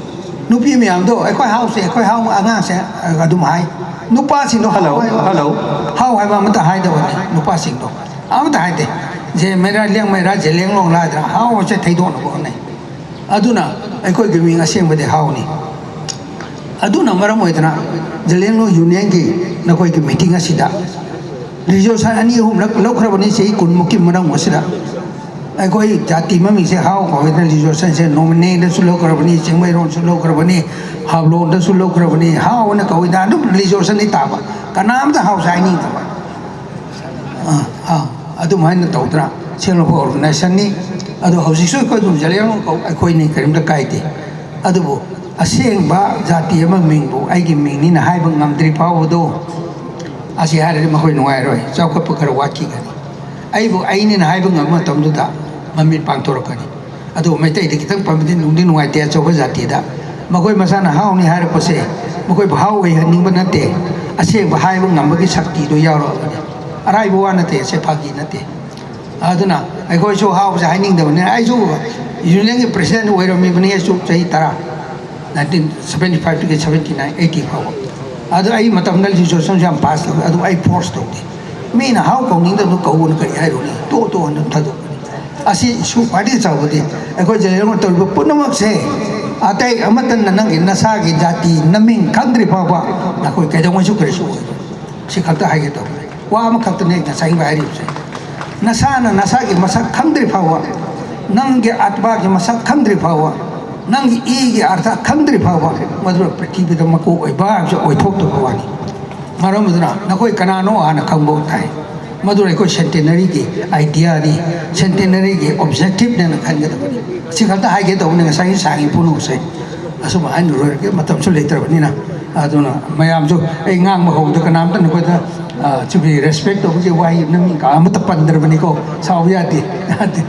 ꯅꯨꯄꯤ ꯃꯌꯥꯝꯗꯣ, "ꯑꯩꯈꯣꯏ ꯍꯥꯎꯁꯦ, ꯑꯩꯈꯣꯏ ꯍꯥꯎ ꯑꯉꯥꯡꯁꯦ" ꯑꯗꯨꯝ ꯍꯥꯏ꯫ ꯅꯨꯄꯥꯁꯤꯡꯗꯣ ꯍꯜꯂꯣ, ꯍꯜꯂꯣ꯫ ꯍꯥꯎ ꯍꯥꯏꯕ ꯑꯃꯠꯇ ꯍꯥꯏꯗꯕꯅꯤ ꯅꯨꯄꯥꯁꯤꯡꯗꯣ꯫ ꯑꯃꯠꯇ ꯍꯥꯏꯗꯦ꯫ ꯖꯦꯃꯩꯔꯥ, ꯂꯤꯌꯥꯡꯃꯩꯔꯥ, ꯖꯦꯂꯦꯡꯂꯣꯡ ꯂꯥꯏꯗ꯭ꯔꯥ, ꯍꯥꯎ ꯍꯥꯏꯁꯦ ꯊꯩꯗꯣꯛꯅꯕ ꯍꯣꯠꯅꯩ꯫ ꯑꯗꯨꯅ ꯑꯩꯈꯣꯏꯒꯤ ꯃꯤꯡ ꯑꯁꯦꯡꯕꯗꯤ ꯍꯥꯎꯅꯤ꯫ ꯑꯗꯨꯅ ꯃꯔꯝ ꯑꯣꯏꯗꯅ ꯖꯦꯂꯦꯡꯂꯣꯡ ꯌꯨꯅꯤꯌꯟꯒꯤ ꯅꯈꯣꯏꯒꯤ ꯃꯤꯇꯤꯡ ꯑꯁꯤꯗ ꯔꯤꯖꯣꯂꯨꯁꯟ ꯑꯅꯤ ꯑꯍꯨꯝꯂꯛ ꯂꯧꯈ꯭ꯔꯕꯅꯤ ꯆꯍꯤ ꯀꯨꯟꯃꯨꯛꯀꯤ ꯃꯅꯨꯡ ꯑꯁꯤꯗ꯫ ꯑꯩꯈꯣꯏ ꯖꯥꯇꯤ ꯃꯃꯤꯡꯁꯦ ꯍꯥꯎ ꯀꯧꯏꯗꯅ ꯔꯤꯖꯣꯂꯨꯁꯟꯁꯦ ꯅꯣꯡꯃꯩꯅꯦꯗꯁꯨ ꯂꯧꯈ꯭ꯔꯕꯅꯤ, ꯆꯤꯡꯃꯩꯔꯣꯡꯁꯨ ꯂꯧꯈ꯭ꯔꯕꯅꯤ, ꯍꯥꯐꯂꯣꯡꯗꯁꯨ ꯂꯧꯈ꯭ꯔꯕꯅꯤ, ꯍꯥꯎ ꯑꯅ ꯀꯧꯏꯗꯅ ꯑꯗꯨꯝ ꯔꯤꯖꯣꯂꯨꯁꯟꯗꯤ ꯇꯥꯕ, ꯀꯅꯥꯝꯇ ꯍꯥꯎꯁꯦ ꯍꯥꯏꯅꯤꯡꯗꯕ꯫ ꯑꯥ, ꯑꯥ, ꯑꯗꯨꯃꯥꯏꯅ ꯇꯧꯗꯅ ꯁꯦꯝꯂꯛꯄ ꯑꯣꯔꯒꯅꯥꯏꯖꯦꯁꯟꯅꯤ꯫ ꯑꯗꯣ ꯍꯧꯖꯤꯛꯁꯨ ꯑꯩꯈꯣꯏ ꯑꯗꯨꯝ ꯖꯦꯂꯦꯡꯂꯣꯡ ꯀꯧ-, ꯑꯩꯈꯣꯏꯅꯤ, ꯀꯔꯤꯝꯇ ꯀꯥꯏꯗꯦ꯫ ꯑꯗꯨꯕꯨ ꯑꯁꯦꯡꯕ ꯖꯥꯇꯤ ꯑꯃ ꯃꯤꯡꯕꯨ ꯑꯩꯒꯤ ꯃꯤꯡꯅꯤꯅ ꯍꯥꯏꯕ ꯉꯝꯗ꯭ꯔꯤ ꯐꯥꯎꯕꯗꯣ, ꯑꯁꯤ ꯍꯥꯏꯔꯗꯤ ꯃꯈꯣꯏ ꯅꯨꯡꯉꯥꯏꯔꯣꯏ, ꯆꯥꯎꯈꯠꯄ ꯈꯔ ꯋꯥꯠꯈꯤꯒꯅꯤ꯫ ꯑꯩꯕꯨ ꯑꯩꯅꯤꯅ ꯍꯥꯏꯕ ꯉꯝꯕ ꯃꯇꯝꯗꯨꯗ ꯃꯃꯤꯠ ꯄꯥꯡꯊꯣꯔꯛꯀꯅꯤ꯫ ꯑꯗꯨꯕꯨ ꯃꯩꯇꯩꯗꯤ ꯈꯤꯇꯪ ꯄꯟꯕꯗꯤ ꯅꯨꯡꯗꯤ ꯅꯨꯡꯉꯥꯏꯇꯦ, ꯑꯆꯧꯕ ꯖꯥꯇꯤꯗ꯫ ꯃꯈꯣꯏ ꯃꯁꯥꯅ ꯍꯥꯎꯅꯤ ꯍꯥꯏꯔꯛꯄꯁꯦ, ꯃꯈꯣꯏꯕꯨ ꯍꯥꯎ ꯑꯣꯏꯍꯟꯅꯤꯡꯕ ꯅꯠꯇꯦ, ꯑꯁꯦꯡꯕ ꯍꯥꯏꯕ ꯉꯝꯕꯒꯤ ꯁꯛꯇꯤꯗꯣ ꯌꯥꯎꯔꯛꯑꯕꯅꯤ꯫ ꯑꯔꯥꯏꯕ ꯋꯥ ꯅꯠꯇꯦ, ꯑꯁꯦ ꯐꯥꯒꯤ ꯅꯠꯇꯦ꯫ ꯑꯗꯨꯅ ꯑꯩꯈꯣꯏꯁꯨ ꯍꯥꯎꯁꯦ ꯍꯥꯏꯅꯤꯡꯗꯕꯅꯤꯅ, ꯑꯩꯁꯨ ꯌꯨꯅꯤꯌꯟꯒꯤ ꯄ꯭ꯔꯦꯁꯤꯗꯦꯟ ꯑꯣꯏꯔꯝꯃꯤꯕꯅꯤ ꯑꯩꯁꯨ ꯆꯍꯤ ꯇꯔꯥ, ꯅꯥꯏꯟꯇꯤꯟ ꯁꯕꯦꯟꯇꯤ ꯐꯥꯏꯚꯇꯒꯤ ꯁꯕꯦꯟꯇꯤ ꯅꯥꯏꯟ, ꯑꯩꯠꯇꯤ ꯐꯥꯎꯕ꯫ ꯑꯗꯨ ꯑꯩ ꯃꯇꯝꯗ ꯂꯤꯖꯤꯁꯂꯦꯁꯟꯁꯨ ꯌꯥꯝ ꯄꯥꯁ ꯇꯧꯏ, ꯑꯗꯨ ꯑꯩ ꯐꯣꯔꯁ ꯇꯧꯗꯦ꯫ ꯃꯤꯅ ꯍꯥꯎ ꯀꯧꯅꯤꯡꯗꯕꯗꯨ ꯀꯧꯑꯣꯅ ꯀꯔꯤ ꯍꯥꯏꯔꯨꯅꯤ? ꯇꯣꯛꯑꯣ, ꯇꯣꯛꯑꯣ, ꯑꯗꯨꯝ ꯊꯥꯗꯣꯛꯄꯅꯤ꯫ ꯑꯁꯤ ꯏꯁꯨ ꯈ꯭ꯋꯥꯏꯗꯒꯤ ꯆꯥꯎꯕꯗꯤ ꯑꯩꯈꯣꯏ ꯖꯦꯅꯔꯦꯜ ꯇꯧꯔꯤꯕ ꯄꯨꯝꯅꯃꯛꯁꯦ, ꯑꯇꯩ ꯑꯃꯠꯇꯅ ꯅꯪꯒꯤ ꯅꯁꯥꯒꯤ ꯖꯥꯇꯤ ꯅꯃꯤꯡ ꯈꯪꯗ꯭ꯔꯤ ꯐꯥꯎꯕ ꯅꯈꯣꯏ ꯀꯩꯗꯧꯉꯩꯁꯨ ꯀꯔꯤꯁꯨ ꯑꯣꯏꯔꯣꯏ꯫ ꯁꯤ ꯈꯛꯇ ꯍꯥꯏꯒꯦ ꯇꯧꯕꯅꯤ꯫ ꯋꯥ ꯑꯃꯈꯛꯇꯅꯦ ꯉꯁꯥꯏꯒꯤ ꯍꯥꯏꯔꯤꯕꯁꯦ꯫ ꯅꯁꯥꯅ ꯅꯁꯥꯒꯤ ꯃꯁꯛ ꯈꯪꯗ꯭ꯔꯤ ꯐꯥꯎꯕ, ꯅꯪꯒꯤ ꯑꯥꯠꯃꯥꯒꯤ ꯃꯁꯛ ꯈꯪꯗ꯭ꯔꯤ ꯐꯥꯎꯕ, ꯅꯪꯒꯤ ꯏꯒꯤ ꯑꯥꯔꯊ ꯈꯪꯗ꯭ꯔꯤ ꯐꯥꯎꯕ, ꯃꯗꯨꯅ ꯄ꯭ꯔꯤꯊꯤꯕꯤꯗ ꯃꯀꯣꯛ ꯑꯣꯏꯕ ꯍꯥꯏꯕꯁꯦ ꯑꯣꯏꯊꯣꯛꯇꯕ ꯋꯥꯅꯤ꯫ ꯃꯔꯝ ꯑꯗꯨꯅ ꯅꯈꯣꯏ ꯀꯅꯥꯅꯣ ꯍꯥꯟꯅ ꯈꯪꯕ ꯇꯥꯏ꯫ ꯃꯗꯨꯅ ꯑꯩꯈꯣꯏ ꯁꯦꯟꯇꯦꯅꯔꯤꯒꯤ ꯑꯥꯏꯗꯤꯌꯥꯅꯤ, ꯁꯦꯟꯇꯦꯅꯔꯤꯒꯤ ꯑꯣꯕꯖꯦꯛꯇꯤꯞꯅꯦꯅ ꯈꯟꯒꯗꯕꯅꯤ꯫ ꯁꯤ ꯈꯛꯇ ꯍꯥꯏꯒꯦ ꯇꯧꯕꯅꯤ ꯉꯁꯥꯏꯒꯤ ꯁꯥꯡꯉꯤ ꯄꯨꯝꯅꯃꯛꯁꯦ꯫ ꯑꯁꯨꯝ ꯍꯥꯏꯅ ꯂꯣꯏꯔꯒꯦ, ꯃꯇꯝꯁꯨ ꯂꯩꯇ꯭ꯔꯕꯅꯤꯅ꯫ ꯑꯗꯨꯅ ꯃꯌꯥꯝꯁꯨ ꯑꯩ ꯉꯥꯡꯕ ꯍꯧꯕꯗ ꯀꯅꯥꯝꯇ ꯅꯈꯣꯏꯗ, ꯑ, ꯁꯤꯒꯤ ꯔꯦꯁꯄꯦꯛ ꯇꯧꯕꯒꯤ ꯋꯥꯍꯩ ꯅꯪ ꯑꯃꯠꯇ ꯄꯟꯗ꯭ꯔꯕꯅꯤꯀꯣ, ꯁꯥꯎꯕ ꯌꯥꯗꯦ, ꯌꯥꯗꯦ꯫